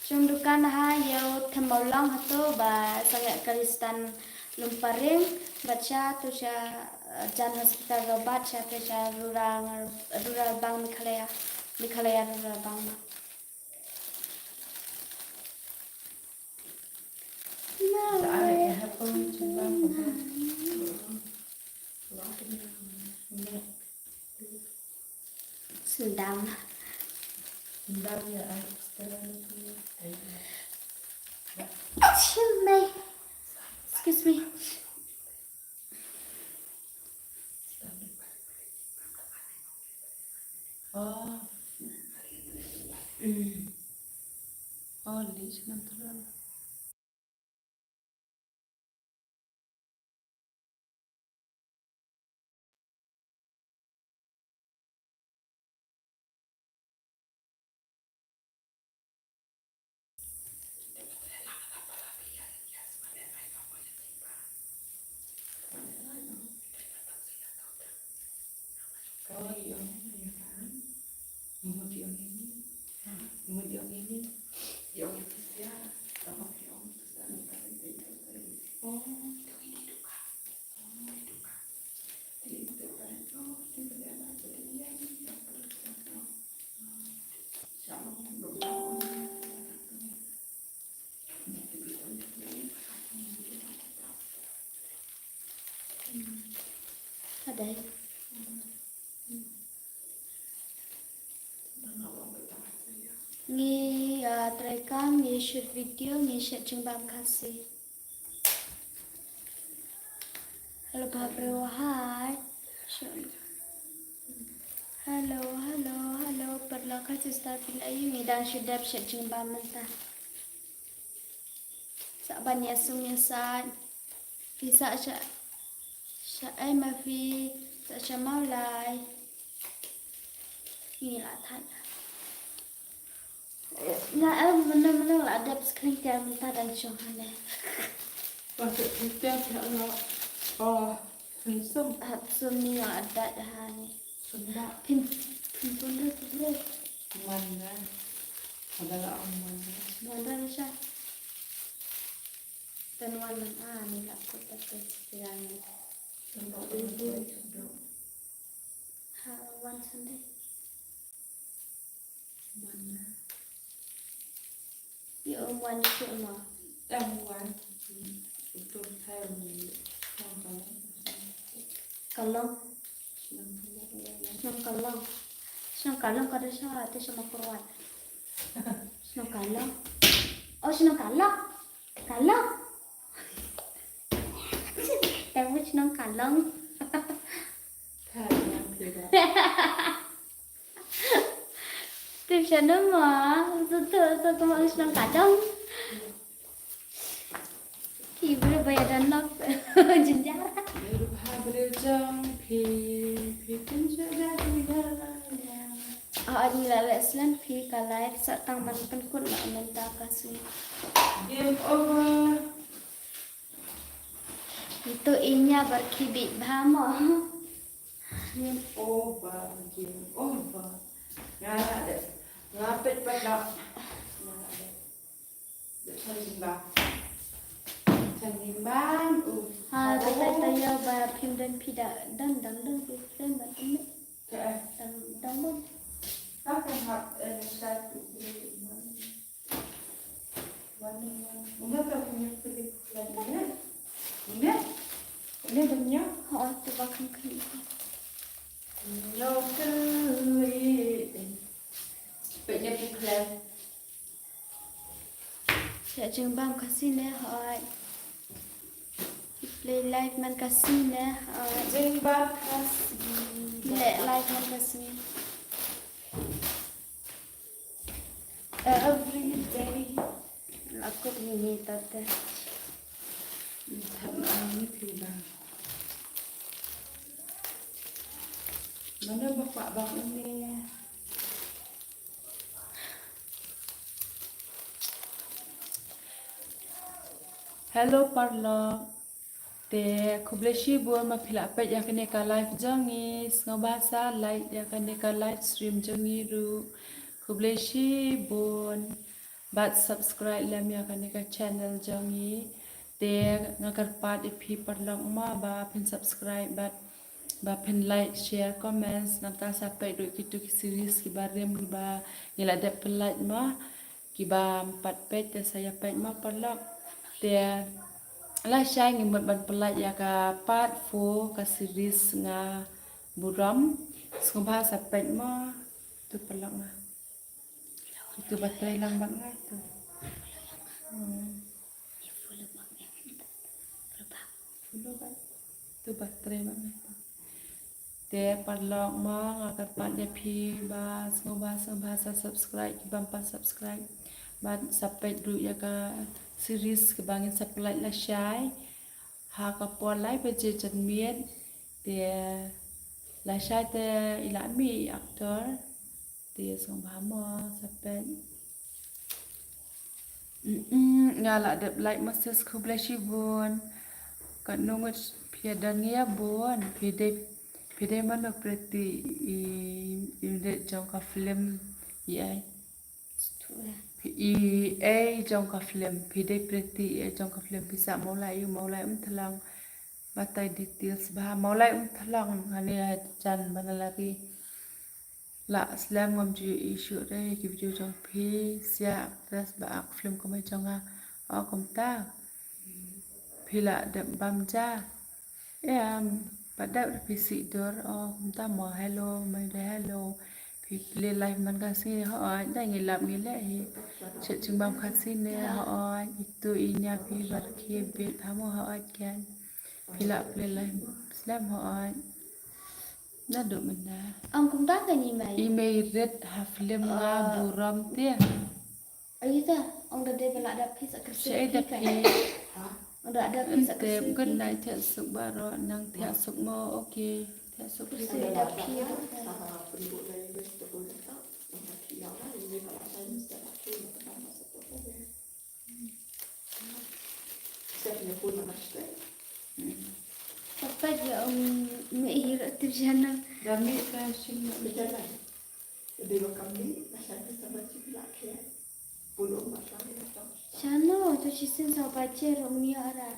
Shong dukan ha ïew Themawlong hato ba sangeh Khristan Lumparing, bad sha to sha, eh, Jan Hospital Road bad sha to sha rural, rural bank Meghalaya, Meghalaya rural bank ma. Sendam. Sendam ya, excuse me. Oh. Hmm. Oh, late na pura. Ka dei. Ngi, ah, treikam, ngi shoot video, ngi shait jingbam Khasi. Ba briew hai. Hello, hello, hello. Paralok ka sister phi la ïohi, ngi dang shu dep shet jingbam mynta. Sa ban ïasum ïasaid. Phi sa sha, sha ei ma phi, sa sha Mawlai. Ngi la thait. Nga em mynno mynno la dep skring tiar mynta dang shong hangne. Ba shet tiar tiar la. Oh, handsome. Hap sum ni la dep hangne. Sum ba. Phin, phin pun deh pun deh. Mana? Ada la mana? Mana sha? Ten wan man a ni la kut ta ten yang ni. Sum ba. Ha, wan Sunday. Mana? Ïa u wan shu ma. Em wan. Itu saya ni. Kalong. Shnong Kalong. Shnong Kalong ka dei sha, te sha Mawkyrwat. Shnong Kalong. Oh, Shnong Kalong. Kalong. Te mut Shnong Kalong. Kalong. Tip shano ma, tu tu tu tu ma Shnong Kalong. Ki bro ba ïa don nok jinjar. Bro ba bro jong phi, phi pynjah da jinjar. Ah, ani la leh slem phi ka live sa tang ban pynkut la mynta ka sngi. Game over. Itu inya bar ki bit bha mo. Game over, game over. Nga la dep, nga peit pat la. Nga la dep. Dep shan jingbam. Shan jingbam. Uh. Ha, dep peit ta ïa ba phim don phi da don dang don phi phim ba tymmi. Ka eh. Dang dang don. Ta kan hap eh sa tu. Wan, wan. Wan, wan, wan. Wan, wan, wan. Wan, wan. Wan, wan. Ho, tu ba kham kham. Nyo kli. Peit nyo kli. Shet jingbam Khasi ne, hoi. Play live man Khasi ne, hoi. Jingbam Khasi. Leh live man Khasi. Every day. La kut ngi ngi tat te. Ngi tat ma ngi phi ba. Mano ba kwah ba une. Hello paralok. Te khublei shibun ma phi la peit ïa kane ka live jong ngi, sngewbha sa like ïa kane ka live stream jong ngi ruh. Khublei shibun. Bad subscribe lem ïa kane ka channel jong ngi. Te nga kyrpad ïa phi paralok ma ba phin subscribe bad ba phin like, share, comments, nangta sa peit ruh kitu ki series kiba rim kiba ngi la dep pynlait ma. Kiba ym pat peit te sa ïa peit ma paralok. Te lashai ngi mut ban pynlait ïa ka part four ka series Nga Burom. Sngewbha sa peit ma tu paralok nga. Itu ba trei lang bad nga itu. Hmm. Follow bad. Itu ba trei bad nga itu. Te paralok ma nga kyrpad ïa phi ba sngewbha sngewbha sa subscribe kiba ym pat subscribe. Bad sa peit ruh ïa ka series kaba ngin sa pynlait lashai. Ha ka por lai baje janmiet. Te lashai te i la mih i actor. Te sngewbha mo sa peit. Mm, mm, nga la dep like message khublei shibun. Katno ngut phi ïa don ngi ïa bun. Phi dei, phi dei mano Pretty i, i dei jong ka film i ai. Phi i ei jong ka film. Phi dei Pretty i ei jong ka film. Phi sah Mawlai u Mawlai Umthlong. Batai details bha Mawlai Umthlong. Hani jan bana lari. La slem ngam ju issue re ki video jong phi sia actress ba ak film kumai jong nga. O kumta. Phi la dep bam ja. Em, pat dep phi sih dur. O kumta mo hello, mai de hello. Phi play live man ka sngi ho oi, da ngi lap ngi leh hi. Chet jingbam Khasi ne ho oi, itu i nia phi bar ki bit ha mo ho oi ken. Phi lah play live slem hooid. Naduh mynta. Ong kumta ka ni mai. I mei rit ha film nga burom te. Ayu ta, ong da dei ba la dap phi sa kyrsi. Shaei da phi. Ong da dap phi sa kyrsi. Te kan dei thiah suk baroh nang thiah suk mo, okay. Thiah suk phi. Kyrsi da phi. Papa dia om me hir atir jana. Da me ka shin na me jana. Dei ba kam dei, ba shan ka sambar chi phi la khia. Bun um ba shan ka tong. Shano, to shisien sa ba che ro mi ara.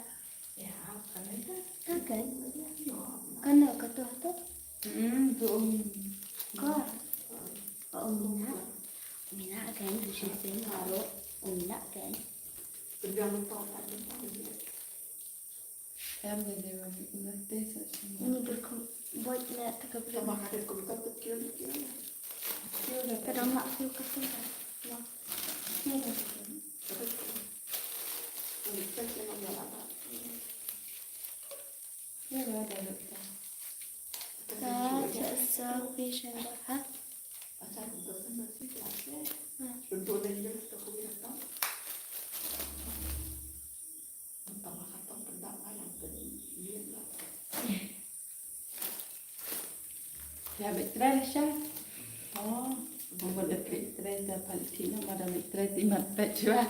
Ya, kan ai ka. Ka kan. Ya, no. Kan no ka to to. Hmm, to um. Ka. Ka um mina. Mina kan to shisien ba ro. Um mina kan. Pegang lupa tak lupa dia. Em, de de wan ni te sa sini. Ni dur ko boy na ta ka bri. Tama ka de ko ta ta kio ni kio. Kio da. Ka dang nak kio ka tu. Ma. Kio da. Kio da da da. Ka cha sa pi shen da ha. Ya, bek trai lah, Sha. Oh, bang da bek trai da pal ti na ma da bek trai ti mat pet jua.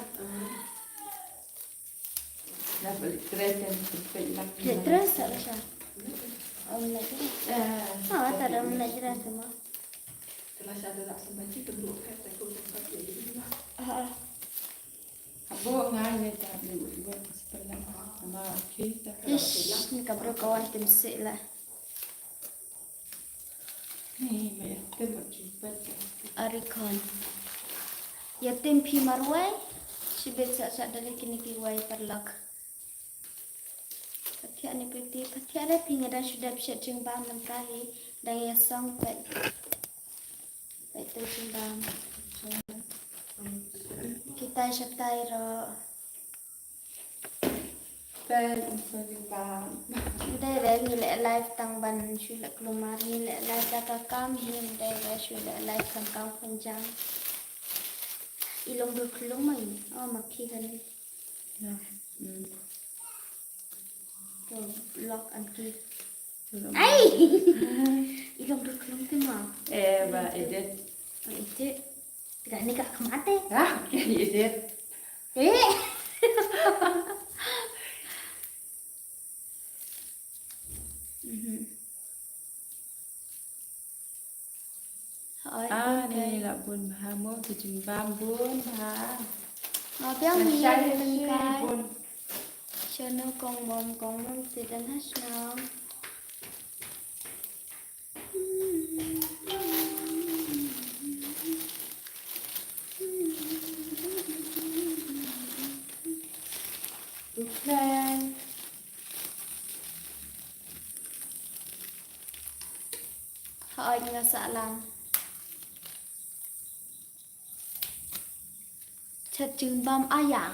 Da bek trai kan pet lak. Bek trai sa lah, Sha. Om lak trai. Ah, tak ada om lak trai sama. Kala sha da rak symbai ki tunduk kat ta ku tungkat ya ini lah. Ah, ah. Abo ngai ne ta ni buat buat sebelah. Ama okey ta. Ish, ni ka bro kawai tim sik lah. Ni ma ya tim buat jumpa ta. Arikon. Ya tim phi marwai. Shibit sa sa dari kini ki wai parlok. Pathiah ne peti, pathiah re phi nga dang shu dep shet jingbam mynta hi, dang ïa song peit. Peit tu jingbam. Kitai shatai ro. Peit tu jingbam. Dei re ngi leh live tang ban shu leh kulmar, ngi leh live da ka kam hi, dei re shu leh live tang kam pynjang. I long dur khlung mai. Oh, ma phi kan. Ya. Hmm. To lock and key. Ai! I long dur khlung te ma. Eh, ba edit. Ba edit. Tiga ni ka khmat te. Ha? Edit. Eh. Mhm. Hooid, ah, bun ni kai. La bun bha mo, ki jingbam bun bha. Ma biang ni bun kai. Shano kong mom, kong mom te dan ha shano. Okay. Hooid nga sah lang. Chet jingbam aya.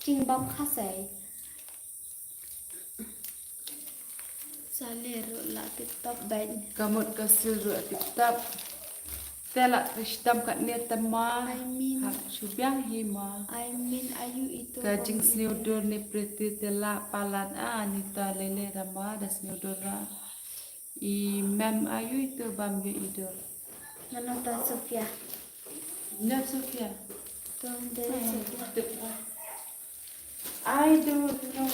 Jingbam khasai. Sa le ruh la tip top bad. Ka mut ka sil ruh tip top. Te la kristam katne te ma. I mean, hap shu biang hi ma. I mean, ayu ito ka jingsniew dur ne priti te la palat a ni ta lele rama da sniew dur ra. I mem ayu ito bam yu i dur. Nano ta Sofia. Nep Sofia. To de Sofia. Tip ba. I don't know.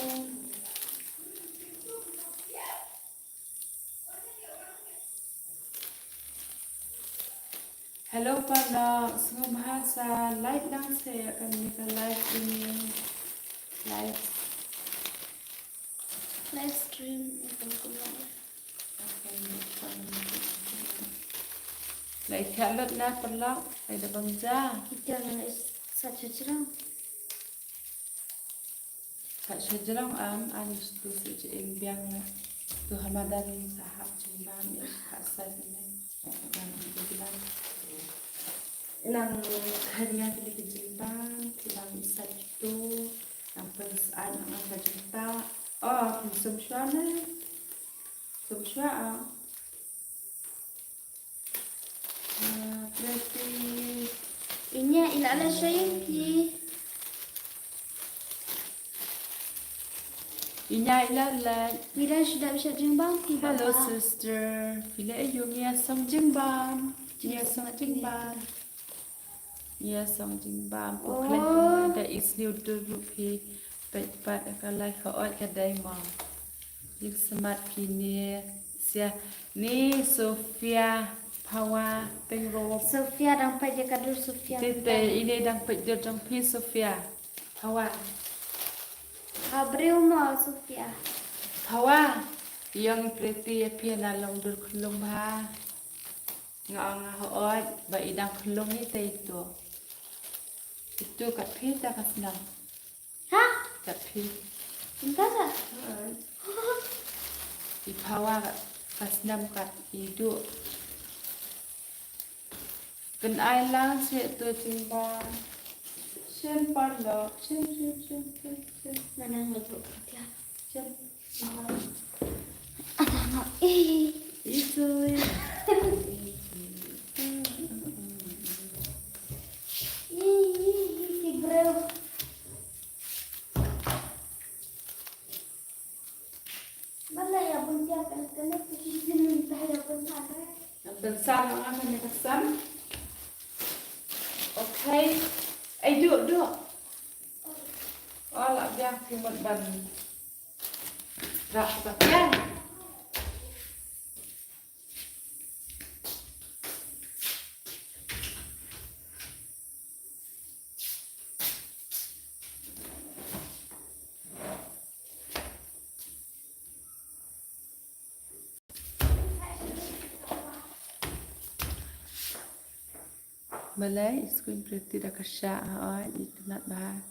Hello paralok, sngewbha sa like lang seh ïa kane ka live ini. Live. Live stream ïa kane ka live. Lai kha lut na paralok, lai da bam ja. Kita na sa chajrang. Ka shajrong am, an stu su chi ing biang na. Tu hamadan sa hap jingbam ya ka sa ne. Nang tu bilang. Nang kanya kini ki jingbam, ki bang isa tu. Nang pens an nang ka jingta. Oh, phin sum shuwa ne? Sum shuwa ah. Ah, Pretty. Ine i la leh sha ïing phi. Ine i la leh. Ngi dang shu dep shet jingbam phi. Hello baba. Sister. Phi leh aiu? Ngi ïa song jingbam. Ngi ïa song jingbam. Ïa song jingbam. Ko khlem kumne da i sniew dur ruh phi. Peit pat ka lai hooid ka dei mo. Ïa smat phi ne sia ne Sophia Phawa Pyngrope. Sophia dang peit ïa ka dur Sophia. Te te ine dang peit dur jong phi Sophia Phawa. Ha briew mo Sophia Phawa. Ïong Pretty ïa phi na long dur khlung bha. Nga ong nga hooid ba i dang khlung i te itu. Itu kat phi ta ka snam. Ha? Kat phi. Mynta sa? I Phawa ka snam kat i duh. Pyn ai lang seh tu jingbam. Shen parlok shen shen shen shen shen. Mana ngi tu kat ïa. Shen. Ada nga eh. Itu eh. Ih, ih, ih, bro. Bala ïa bun tiap kan kane tu ki jin ta ïa bun ta. Ïa bun sa ma nga kane ka sam. Okay. Ai duh duh. Oh la biang ki mut ban. Rak ba biang. Balei i skul Pretty da ka shah ha oi i tnat bha.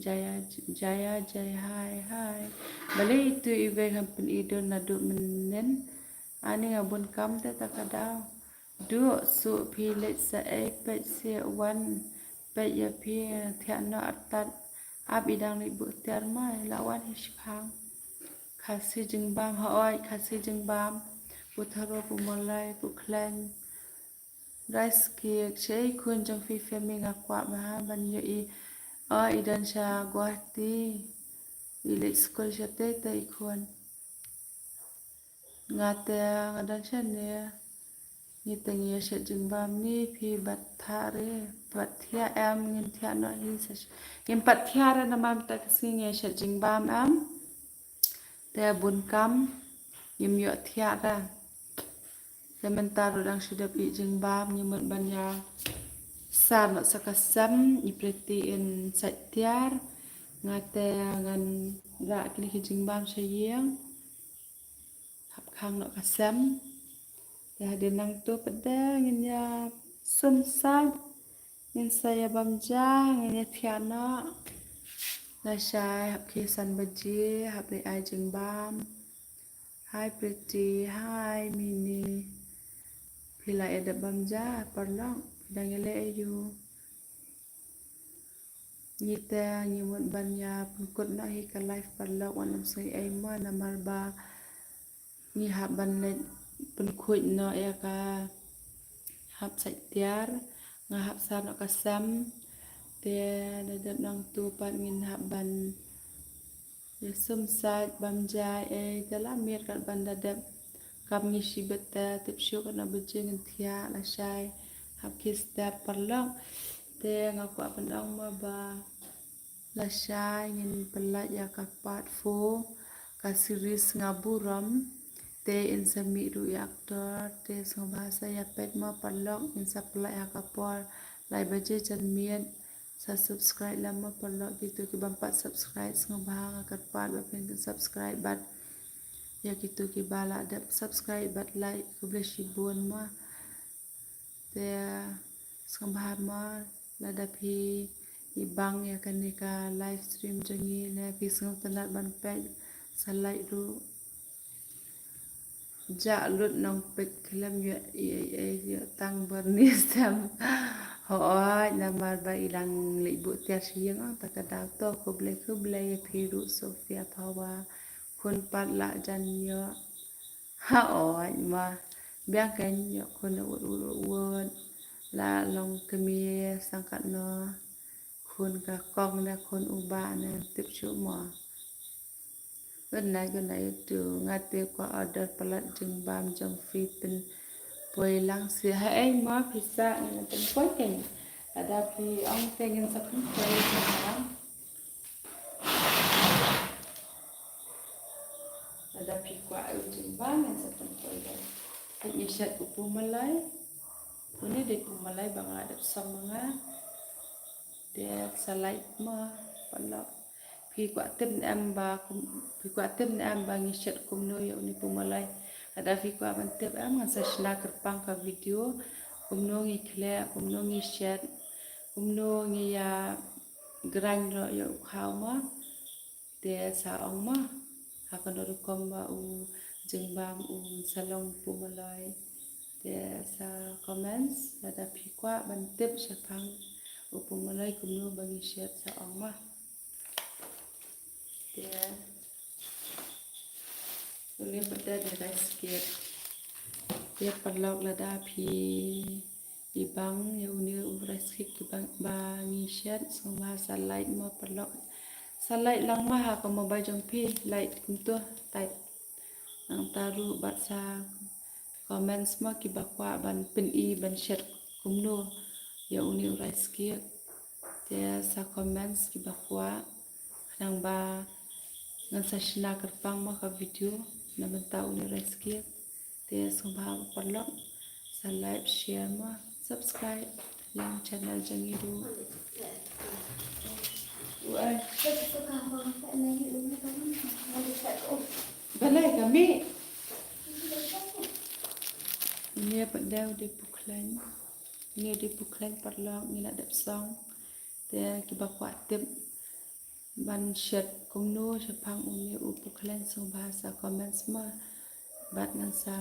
Jaya jaya jaya hai hai. Balei itu i wei ham pyn i don naduh mynnin. Ani nga bun kam te ta ka daw. Duh suh phi leit sa ei peit se wan peit ïa phi thiah noh artat. Ap i dang leit buh tiar mai la wan hi shipang. Khasi jingbam ha oi khasi jingbam. Pu tharo pu molai pu khleng. Rice cake shei khun jong phi family nga kwah ma ban ïoh i. O i don sha Guwahati. I leit skul sha tei tei i khun. Nga te nga don shane. Ngi te ngi ïa shet jingbam ni phi bat thiah re. Bat thiah em ngin thiah noh hi sa. Ngin bat thiah re namar mynta ka sngi ngi ïa shet jingbam em. Te bun kam ngim ïoh thiah re. Te mynta ruh dang shu dep ïa jingbam ngi mut ban ïa sar noh sa ka sem i Pretty in sait tiar. Nga te ngan rah kine ki jingbam sha ïing. Hap khang noh ka sem. Te hadien nangtu pat de ngin ïa sum sait. Ngin sa ïa bam ja ngin ïa thiah noh. Lashai hap ki san baje hap leit ai jingbam. Hi Pretty, hi Mini. Phi la ïa dep bam ja paralok phi dang ïa leh aiu. Ngi te ngi mut ban ïa pynkut noh hi ka live paralok wat nym sngew ei mo namar ba ngi hap ban leit pynkhuid noh ïa ka hap sait tiar nga hap sar noh ka sem. Te da dep nangtu pat ngin hap ban ïa sum sait bam ja ei te la miet kat ban da dep kam ngi shibit te tip shu katno baje ngin thiah lashai hap ki step paralok. Te nga kwah pynong mo ba lashai ngin pynlait ïa ka part four ka series Nga Burom. Te in sa mih ruh ïa actor te sngewbha sa ïa peit mo paralok ngin sa pynlait ha ka por lai baje janmiet. Sa subscribe lem mo paralok kito ki bym pat subscribe sngewbha nga kyrpad ba phin subscribe bad ïa kito kiba la dep subscribe bad like khublei shibun mo. Te sngewbha mo lada phi i bang ïa kane ka live stream jong ngi ne phi sngewtynnat ban peit sa like ruh. Jah lut nong peit khlem ïoh ei ei ïoh tang Bernice tem. Hooid namar ba i dang leit buh tiar sha ïing ong ta ka daw to khublei khublei ïa phi ruh Sophia Phawa. Khun pat la jan ïoh. Ha oi ma. Biang kan ïoh khun wut wut wut. La long kmie sangkat no. Khun ka kong ne khun u ba ne tip shu mo. Good night, good night YouTube. Nga te kwah order palat jingbam jong phi pynpoi lang seh. Ha ei ma phi sa ngan pynpoi keiñ. Lada phi ong te ngin sa pynpoi jingbam. Lada phi kwah u jingbam ngin sa pynpoi. Te ngi shet u Pu Malai. Une dei Pu Malai ba nga la dep song ma nga. Te sa like ma paralok. Phi kwah tip ne em ba kum, phi kwah tip ne em ba ngi shet kumno ïa une Pu Malai. Lada phi kwah ban tip em ngan sa shna kyrpang ka video. Kumno ngi khleh, kumno ngi shet, kumno ngi ïa grind noh ïa u khaw ma. Te sa ong ma. Ha kano rukom ba u jingbam un sa long Pu Malai. Te sa comments lada phi kwah ban tip shaphang u Pu Malai kumno ba ngi shet sa ong ma. Te une pat dei rice cake. Te paralok lada phi i bang ïa une u rice cake ki bang ba ngi shet sngewbha sa like ma paralok. Sa like lang ma ha ka mobile jong phi, like kumto type. Nangta ruh bad sa comments ma kiba kwah ban pyni ban shet kumno ïa une u rice cake. Te sa comments kiba kwah khnang ba ngan sa shna kyrpang ma ka video na bynta une u rice cake. Te sngewbha paralok sa like, share ma subscribe lang channel jong ngi ruh. Wai. Balei kami? Une pat dei u dei Pu Khlaiñ. Une u dei Pu Khlaiñ paralok ngi la dep song. Te kiba kwah tip ban shet kumno shaphang une u Pu Khlaiñ sngewbha sa comments ma. Bad ngan sa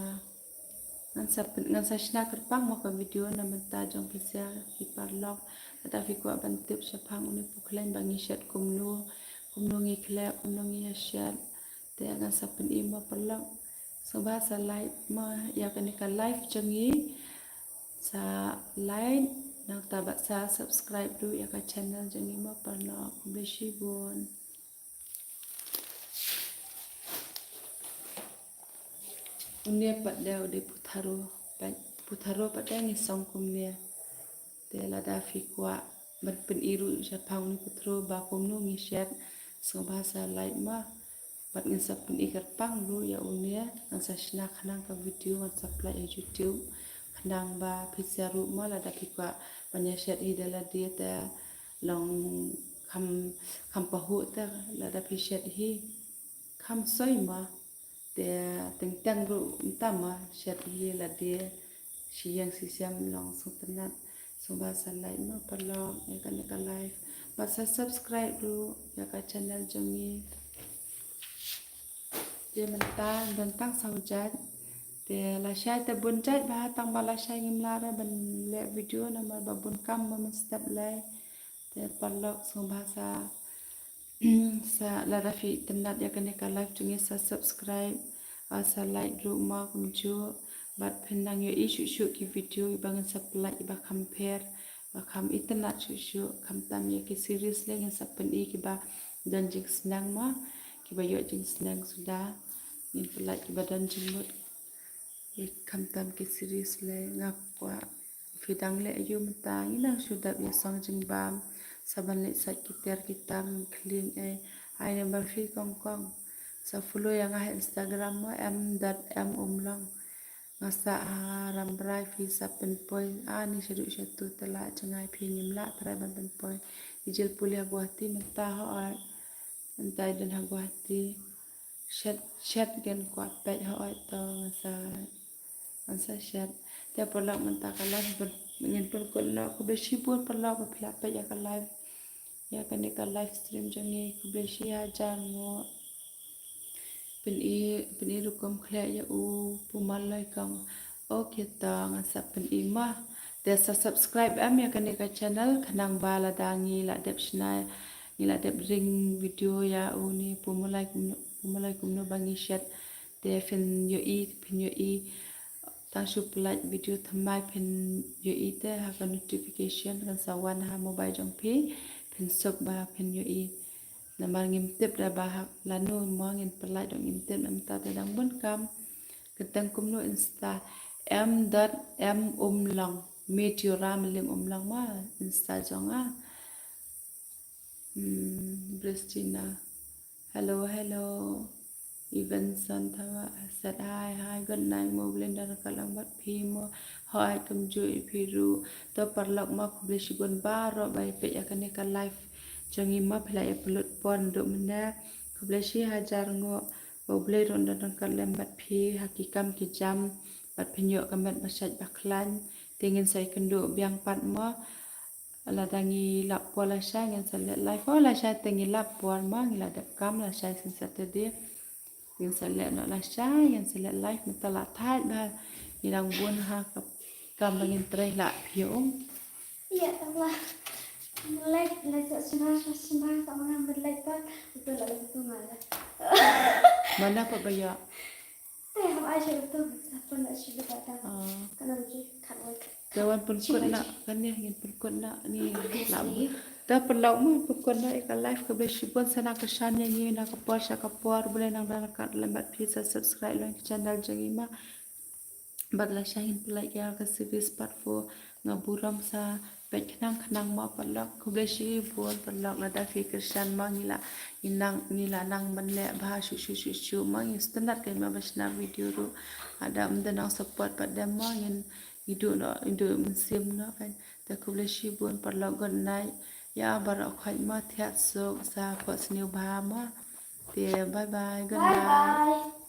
ngan sa pyn, ngan sa shna kyrpang ma ka video na bynta jong phi sa phi paralok. Lada phi kwah ban tip shaphang une Pu Khlaiñ ba ngi shet kumno, kumno ngi khleh, kumno ngi ïa shet. Te ngan sa pyni ma paralok. Sngewbha sa like ma ïa kane ka live jong ngi. Sa like nangta bad sa subscribe ruh ïa ka channel jong ngi ma paralok. Khublei shibun. Une pat dei u dei Pu Tharo, Pu Tharo pat dei ngi song kumne. Te lada phi kwah ban pyni ruh shaphang une Pu Tharo ba kumno ngi shet sngewbha sa like ma. Bad ngan sa pyni kyrpang ruh ïa une, ngan sa shna khnang ka video ngan sa pynlait ïa YouTube. Khnang ba phi sa ruh ma lada phi kwah ban ïa shet hi da lade te long kham, kham pahuh te lada phi shet hi kham soi ma. Te teng teng ruh mynta ma shet hi lade shi ïeng shi sem long sngewtynnat. Sngewbha sa like ma paralok ïa kane ka live. Bad sa subscribe ruh ïa ka channel jong ngi. Te mynta don tang saw jait. Te lashai te bun jait bha tang ba lashai ngim lah re ban leh video namar ba bun kam ma mynstep lei. Te paralok sngewbha sa, sa lada phi tynnat ïa kane ka live jong ngi sa subscribe, ah, sa like ruh ma kumjuh. Bad phin nang ïohi shuh shuh ki video kiba ngin sa pynlait kiba kham pher, ba kham itynnat shuh shuh, khamtam ïa ki series lei ngin sa pyni kiba don jingsneng ma, kiba ïoh jingsneng suda, ngin pynlait kiba don jingmut. Khamtam ki series lei nga kwah phi dang leh aïu mynta ngi nang shu dap ïa song jingbam sa ban leit sait ki tiar ki tam khlieng ei ai number phi kong kong sa follow ïa nga ha Instagram mo m dot m umlong. Nga sah ha Rambrai phi sa pynpoi ani shaduh shatu te la jngai phi ngim lah trai ban pynpoi. I jil pule ha Guwahati mynta hooid. Mynta i don ha Guwahati. Shet shet ngan kwah peit hooid to ngan sa ngan sa shet. Te paralok mynta ka live ngin pynkut noh khublei shibun paralok ba phi la peit ïa ka live. Ïa kane ka live stream jong ngi khublei shi hajar nguh. Pyni pyni rukom khleh ïa u Pu Malai kong. Ok to ngan sa pyni ma. Te sa subscribe em ïa kane ka channel khnang ba lada ngi la dep shna ngi la dep ring video ïa une Pu Malai kumno Malai kumno ba ngi shet. Te phin ïohi, phin ïohi. Tang shu pynlait video thymmai phin ïohi te ha ka notification kan sa wan ha mobile jong phi. Phin suk ba phin ïohi. Namar ngim tip da ba ha lano mo ngin pynlait dong ngim tip namar te dang bun kam. Kyrteng kumno Insta. M dot M Umlong. Meteora Mylliemumlong ma Insta jong nga. Hmm, Bristina. Hello, hello. Evenson Thawa, set hi, hi, good night mo, Blender ka lang bad phi mo. Hi, kumjuh ïa phi ruh. To paralok mo, khublei shibun baroh ba ïa peit ïa kane ka live jong ngi mo, phi la ïa pynlut por naduh mynne. Khublei shi hajar nguh. Ba U Blei ruh un don ryngkat lem bad phi ha ki kam ki jam bad phin ïoh ka met ba shait ba khlaiñ. Te ngin sa ïakynduh biang pat mo. Lada ngi lap por lashai ngin sa leh live. Oh, lashai te ngi lap por mo, ngi la dep kam lashai sien Saturday. Ngin sa leh noh lashai, ngin sa leh live mynta la thait ba ngi dang bun ha ka kam ba ngin trei la phi um. Ïa Allah. Like, like sa sima sa sima sa mana ba like pa. Uto la uto mala. Mana pa ba ïa? Te hap ai sha uto sa pun la shi ba ta. Ah. Kanam ji khat wai. Te wan pynkut na kane ngin pynkut na ni la. Te paralok mo pynkut na ïa ka live, khublei shibun sa na kyrshan ïa ngi na ka por sha ka por, U Blei nang don ryngkat lem bad phi, sa subscribe lang ka channel jong ngi ma. Bad lashai ngin pynlait ïa ka series part four, nga burom sa peit khnang khnang mo paralok. Khublei shibun paralok, lada phi kyrshan mo ngi la, ngi nang, ngi la nang ban leh bha shuh shuh shuh shuh mo, ngi sngewtynnat kein mo ban shna video ruh. Lada ym don nang support pat dem mo ngin, ngi duh noh, ngi duh mynsiem noh kein. Te khublei shibun paralok, good night. Ïa baroh khoit mo, thiah suk sa pok sniew bha mo. Te bye bye, good night. Bye bye.